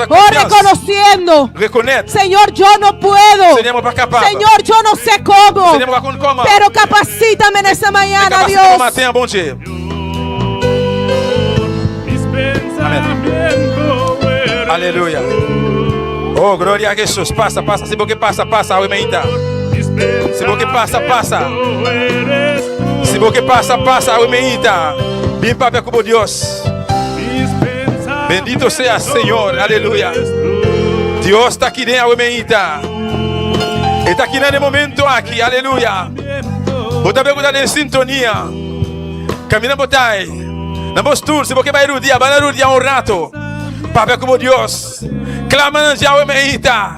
Oh, reconociendo. Señor, yo no puedo. Señor, yo no sé cómo. Pero capacítame en esta mañana, Dios. Amén. Aleluya. Oh, gloria a Jesús. Pasa, pasa. Si bo ke pasa, pasa, awe men ita. Si bo ke pasa, pasa. Si bo ke pasa, pasa, awe men ita. Bin papia kubo Dios. Bendito sea Señor. Aleluya. Dios está aquí, awe men ita. Está aquí en el momento aquí. Aleluya. Bo ta pe kouta den sintoni a. Caminha na botai. Na bostur, se boke bai rudia, bana rudia un rato. Papia ku bo Dios. Clama na Dios, awe meita.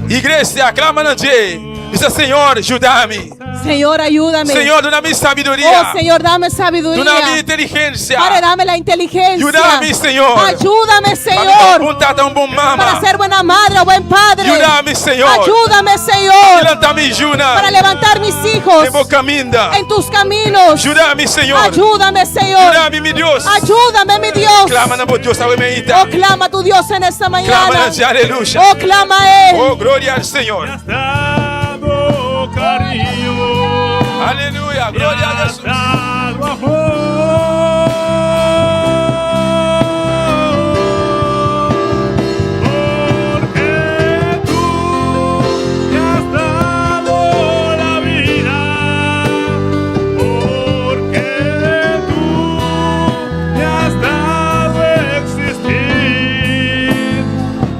Igreja, clama na Dios. Diz, Senhor, ajuda-me. Señor, ayúdame. Señor, duna mi sabiduria. Oh, Señor, dame sabiduría. Duna mi inteligencia. Padre, dame la inteligencia. Ayúdame, Señor. Ayúdame, Señor. Para ser buena madre o buen padre. Ayúdame, Señor. Ayúdame, Señor. Levanta mi yunan. Para levantar mis hijos. En bo caminda. En tus caminos. Ayúdame, Señor. Ayúdame, Señor. Ayúdame, mi Dios. Ayúdame, mi Dios. Clama na bo Dios, awe meita. Oh, clama a tu Dios en esta mañana. Clama na Dios, aleluya. Oh, clama a Él. Oh, gloria al Señor. Aleluya, gloria a Jesús.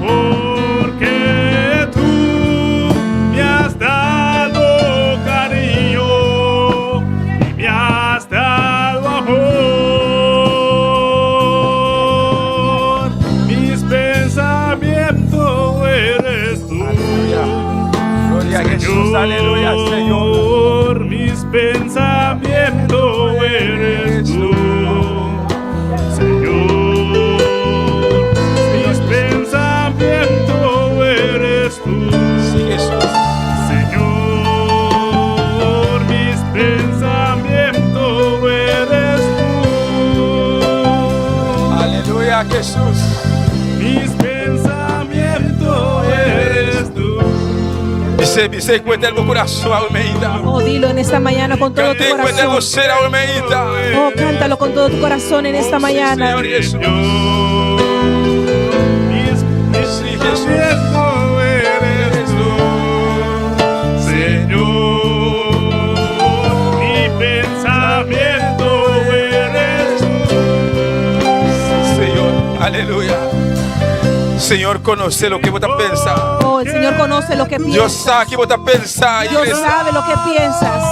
Porque tú me has dado cariño y me has dado amor. Mis pensamientos eres tú. Aleluya. Gloria a Jesús, aleluya, Señor. Mis pensamientos eres tú. Señor, mis pensamientos eres tú. Sí, Jesús. Señor, mis pensamientos eres tú. Aleluya, Jesús. Mis pensamientos eres tú. Dice, dice, cuenta el corazón, awe meita. Oh, dilo en esta mañana con todo tu corazón. Oh, cántalo con todo tu corazón en esta mañana. Señor Jesús. Sí, Jesús. Señor, mi pensamiento eres tú. Sí, Señor. Aleluya. Señor conoce lo que vos estás pensando. Oh, el Señor conoce lo que piensas. Dios sabe que vos estás pensando. Dios sabe lo que piensas.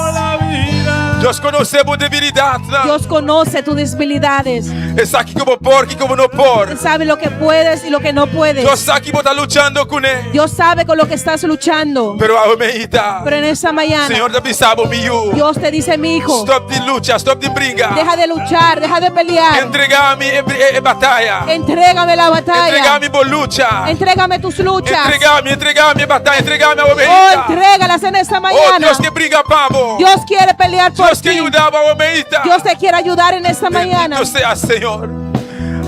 Dios conoce vos debilidad. Dios conoce tus debilidades. Él sabe que vos podés, que vos no podés. Él sabe lo que puedes y lo que no puedes. Dios sabe que vos estás luchando con él. Dios sabe con lo que estás luchando. Pero awe meita. Pero en esta mañana, Señor te dice, amigo mío. Dios te dice, mi hijo. Stop de lucha, stop de briga. Deja de luchar, deja de pelear. Entrega mi e, e, e batalla. Entrégame la batalla. Entrega mi bo lucha. Entrégame tus luchas. Entrega mi, entrega mi batalla, entrega mi awe meita. Oh, entrégalas en esta mañana. Oh, Dios ke briga pa bo. Dios quiere pelear por ti. Dios ke ayuda bo awe meita. Dios te quiere ayudar en esta mañana. Bendito sea Señor.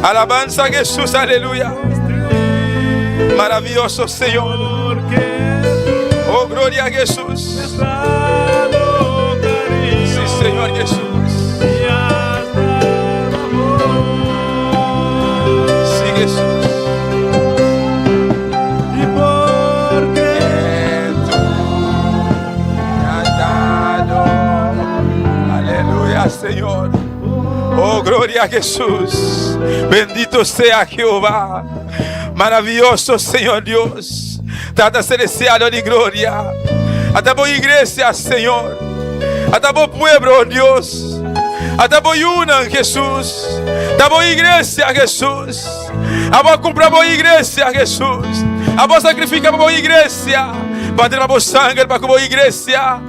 Alabanza a Jesús, aleluya. Maravilloso Señor. Oh, gloria a Jesús. Sí, Señor Jesús. Sí, Jesús. Aleluya, Señor. Oh, gloria a Jesús. Bendito sea Jehová. Maravilloso Señor Dios. Tata celestial, oh, de gloria. Ata bo iglesia, Señor. Ata bo pueblo, oh Dios. Ata bo yunan, Jesús. Ata bo iglesia, Jesús. Abo kumpra bo iglesia, Jesús. Abo sakrifika pa bo iglesia. Padre, pa bo sangre, pa ku bo iglesia.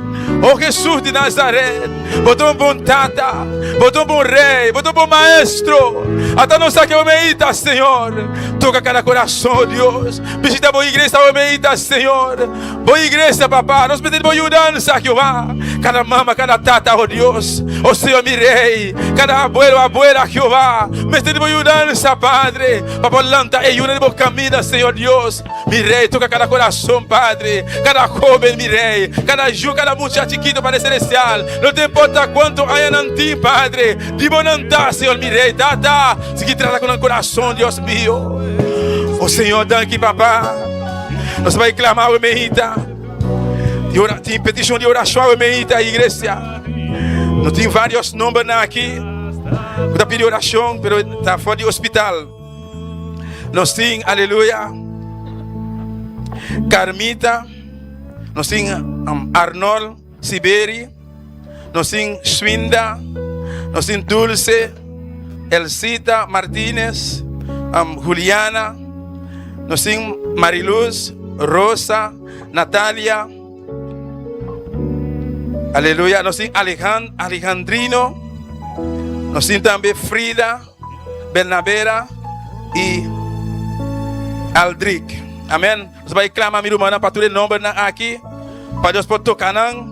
Oh, Jesús de Nazaret, bo te un bon tata, bo te un bon rey, bo te un bon maestro. Ata nos aquí awe meita, Señor. Toca cada corazón, Dios. Visita bo iglesia awe meita, Señor. Bo iglesia, papá. Nos pedimos bo ayudanza, Jehová. Cada mama, cada tata, oh Dios. Oh, Señor, mi rey. Cada abuelo, abuela, Jehová. Nos pedimos bo ayudanza, Padre. Papá, lanta e yunan bo caminda, Señor Dios. Mi rey, toca cada corazón, Padre. Cada joven, mi rey. Cada yu, cada mucha chiquito, Padre Celestial. No te importa cuánto aña nan ti, Padre. Di bo nan ta, Señor, mi rey. Tata, si ki trata con el corazón, Dios mío. Oh, Señor, danki, papá. Nos bay klama awe meita. Di ora-, tin peticion de oración awe meita, iglesia. No tin varios nombre nan aki. Ku ta pidi oración, pero ta fora de hospital. Nos tin, aleluya, Carmita, nos tin, um, Arnold, Siberi, nos tin Swinda, Nos tin Dulce, Elcita Martinez, um, Juliana. Nos tin Mariluz, Rosa, Natalia. Aleluya. Nos tin Alejan-, Alejandrino. Nos tin tanbe Frida, Bernabera i Aldric. Amèn. Nos bay klama mi rumanã pa tule nombre nan aki. Pa Dios por toka nan.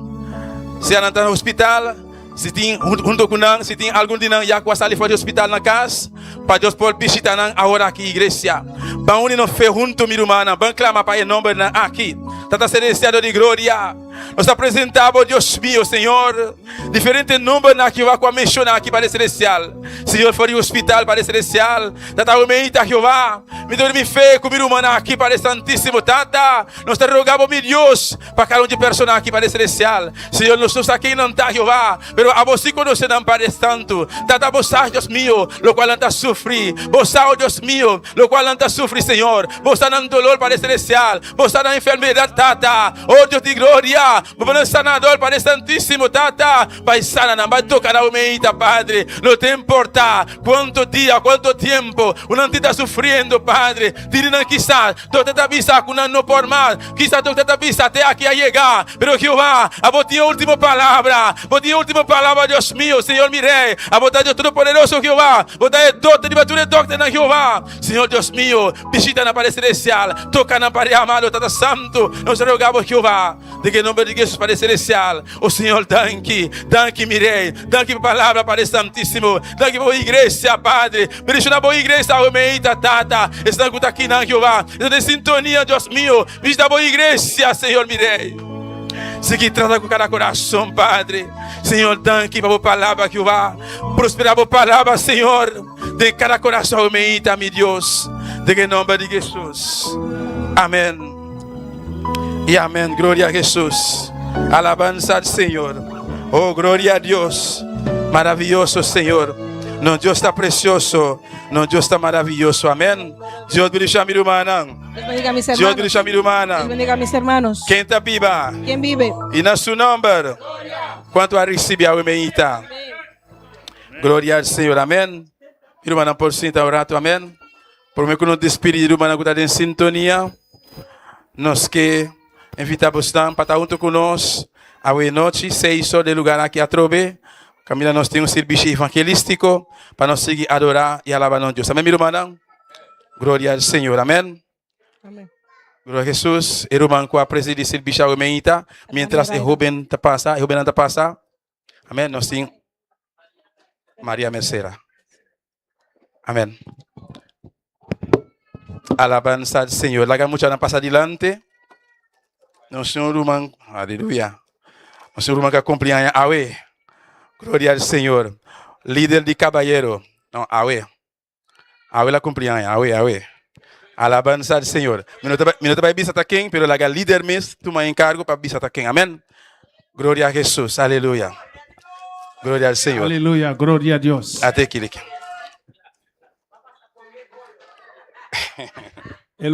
Si a nan tan hospital, si tin hun-, hunto ku nan, si tin algun di nan ya ku a sali fora di hospital nan kas, pa Dios por bishita nan ahora aki igresia. Ban uni nos fe huntu mi rumanã, ban klama pa e nombre nan aki. Tata celestial, Dios di gloria, nos aprezenta bo Dios mio, Señor, diferente nombre na Jeová ku a mensiona aki Padre celestial. Señor, fora di hospital, Padre celestial, Tata, eu me ita Jeová. Mi te mi fe ku mi rumanã aki Padre santísimo, Tata. Nos ta roga bo mi Dios pa kada un di persona aki Padre celestial. Señor, nos no sa ken nan ta Jeová, pero abo si konosenan Padre santo. Tata, bo sa Dios mio lo kual nan ta sufri. Bo sa, oh Dios mio, lo kual nan ta sufri, Señor. Bo sa nan dolor, Padre celestial. Bo sa nan enfermedad, Tata. Oh Dios di gloria, bo nan sanador, Padre santísimo, Tata. Bay sana nan, bay toka nan, eu me ita, Padre. No te importa cuánto día, cuánto tiempo un nan ti ta sufriendo, Padre. Diri nan kisa doktè ta bisa ku nan no por mas. Kisa doktè ta bisa te aki a yega. Pero Jeová, abo tin último palabra. Bo tin último palabra, Dios mio, Señor mi Rey. Abo ta Dios todopoderoso, Jeová. Bo ta e doktè di ba tule doktè nan Jeová. Señor Dios mio, bishita nan Padre celestial. Toka nan Padre amado, Tata santo. Nos roga bo Jeová. De que nombre de Jesus, Padre celestial. Oh Señor, danki. Danki mi Rey. Danki pa palabra, Padre santísimo. Danki pa igresia, Padre. Bendisyona bo igresia, eu me ita, Tata. Están ku ta aki nan Jeová. Están en sintonía, Dios mio. Bishita bo igresia, Señor mi Rey. Si ki trata ku kada korason, Padre. Señor, danki pa bo palabra, Jeová. Prospera bo palabra, Señor. De kada korason, eu me ita, mi Dios. De que nombre de Jesus. Amén. Y amén. Gloria a Jesús. Alabanza al Señor. Oh, gloria a Dios. Maravilloso, Señor. No Dios ta precioso. No Dios ta maravilloso. Amén. Dios bendiga mi rumanã. Dios bendiga mis hermanos. Dios bendiga mi rumanã. Dios bendiga mis hermanos. Quem tá viva? ¿Quién vive? Y na su nombre. Quanto a receber a eu me ita. Gloria al Señor. Amén. Irmã, por sinta un rato, amén. Por me ku nos despidi, irmã, ku ta den sintonia. Nos ke invita bostan, pa ta hunto ku nos. Awe nochi, seis horas de lugar aki atrobe. Kamina nos tin un sirbishi evangelístico. Pa nos sigui adora y alaba non Dios. Amén, mi irmã. Gloria al Señor. Amén. Amén. Gloria a Jesús. E irmã ku a presidi sirbishi a eu me ita. Mientras e joven ta pasa, e joven ta pasa. Amén. Nos tin Maria Mercera. Amén. Alabanza al Señor. Laga mucha nan pasa dilante. Nos tin un ruman. Aleluya. Nos tin un ruman ka kumpli aña. Awe. Gloria al Señor. Líder de caballero. No, awe. Awe la kumpli aña. Awe, awe. Alabanza al Señor. Mi no te ba, mi no te ba bisa ta ken, pero laga líder mes, tuma encargo pa bisa ta ken. Amén. Gloria a Jesús. Aleluya. Gloria al Señor. Aleluya. Gloria a Dios. Ate kilike.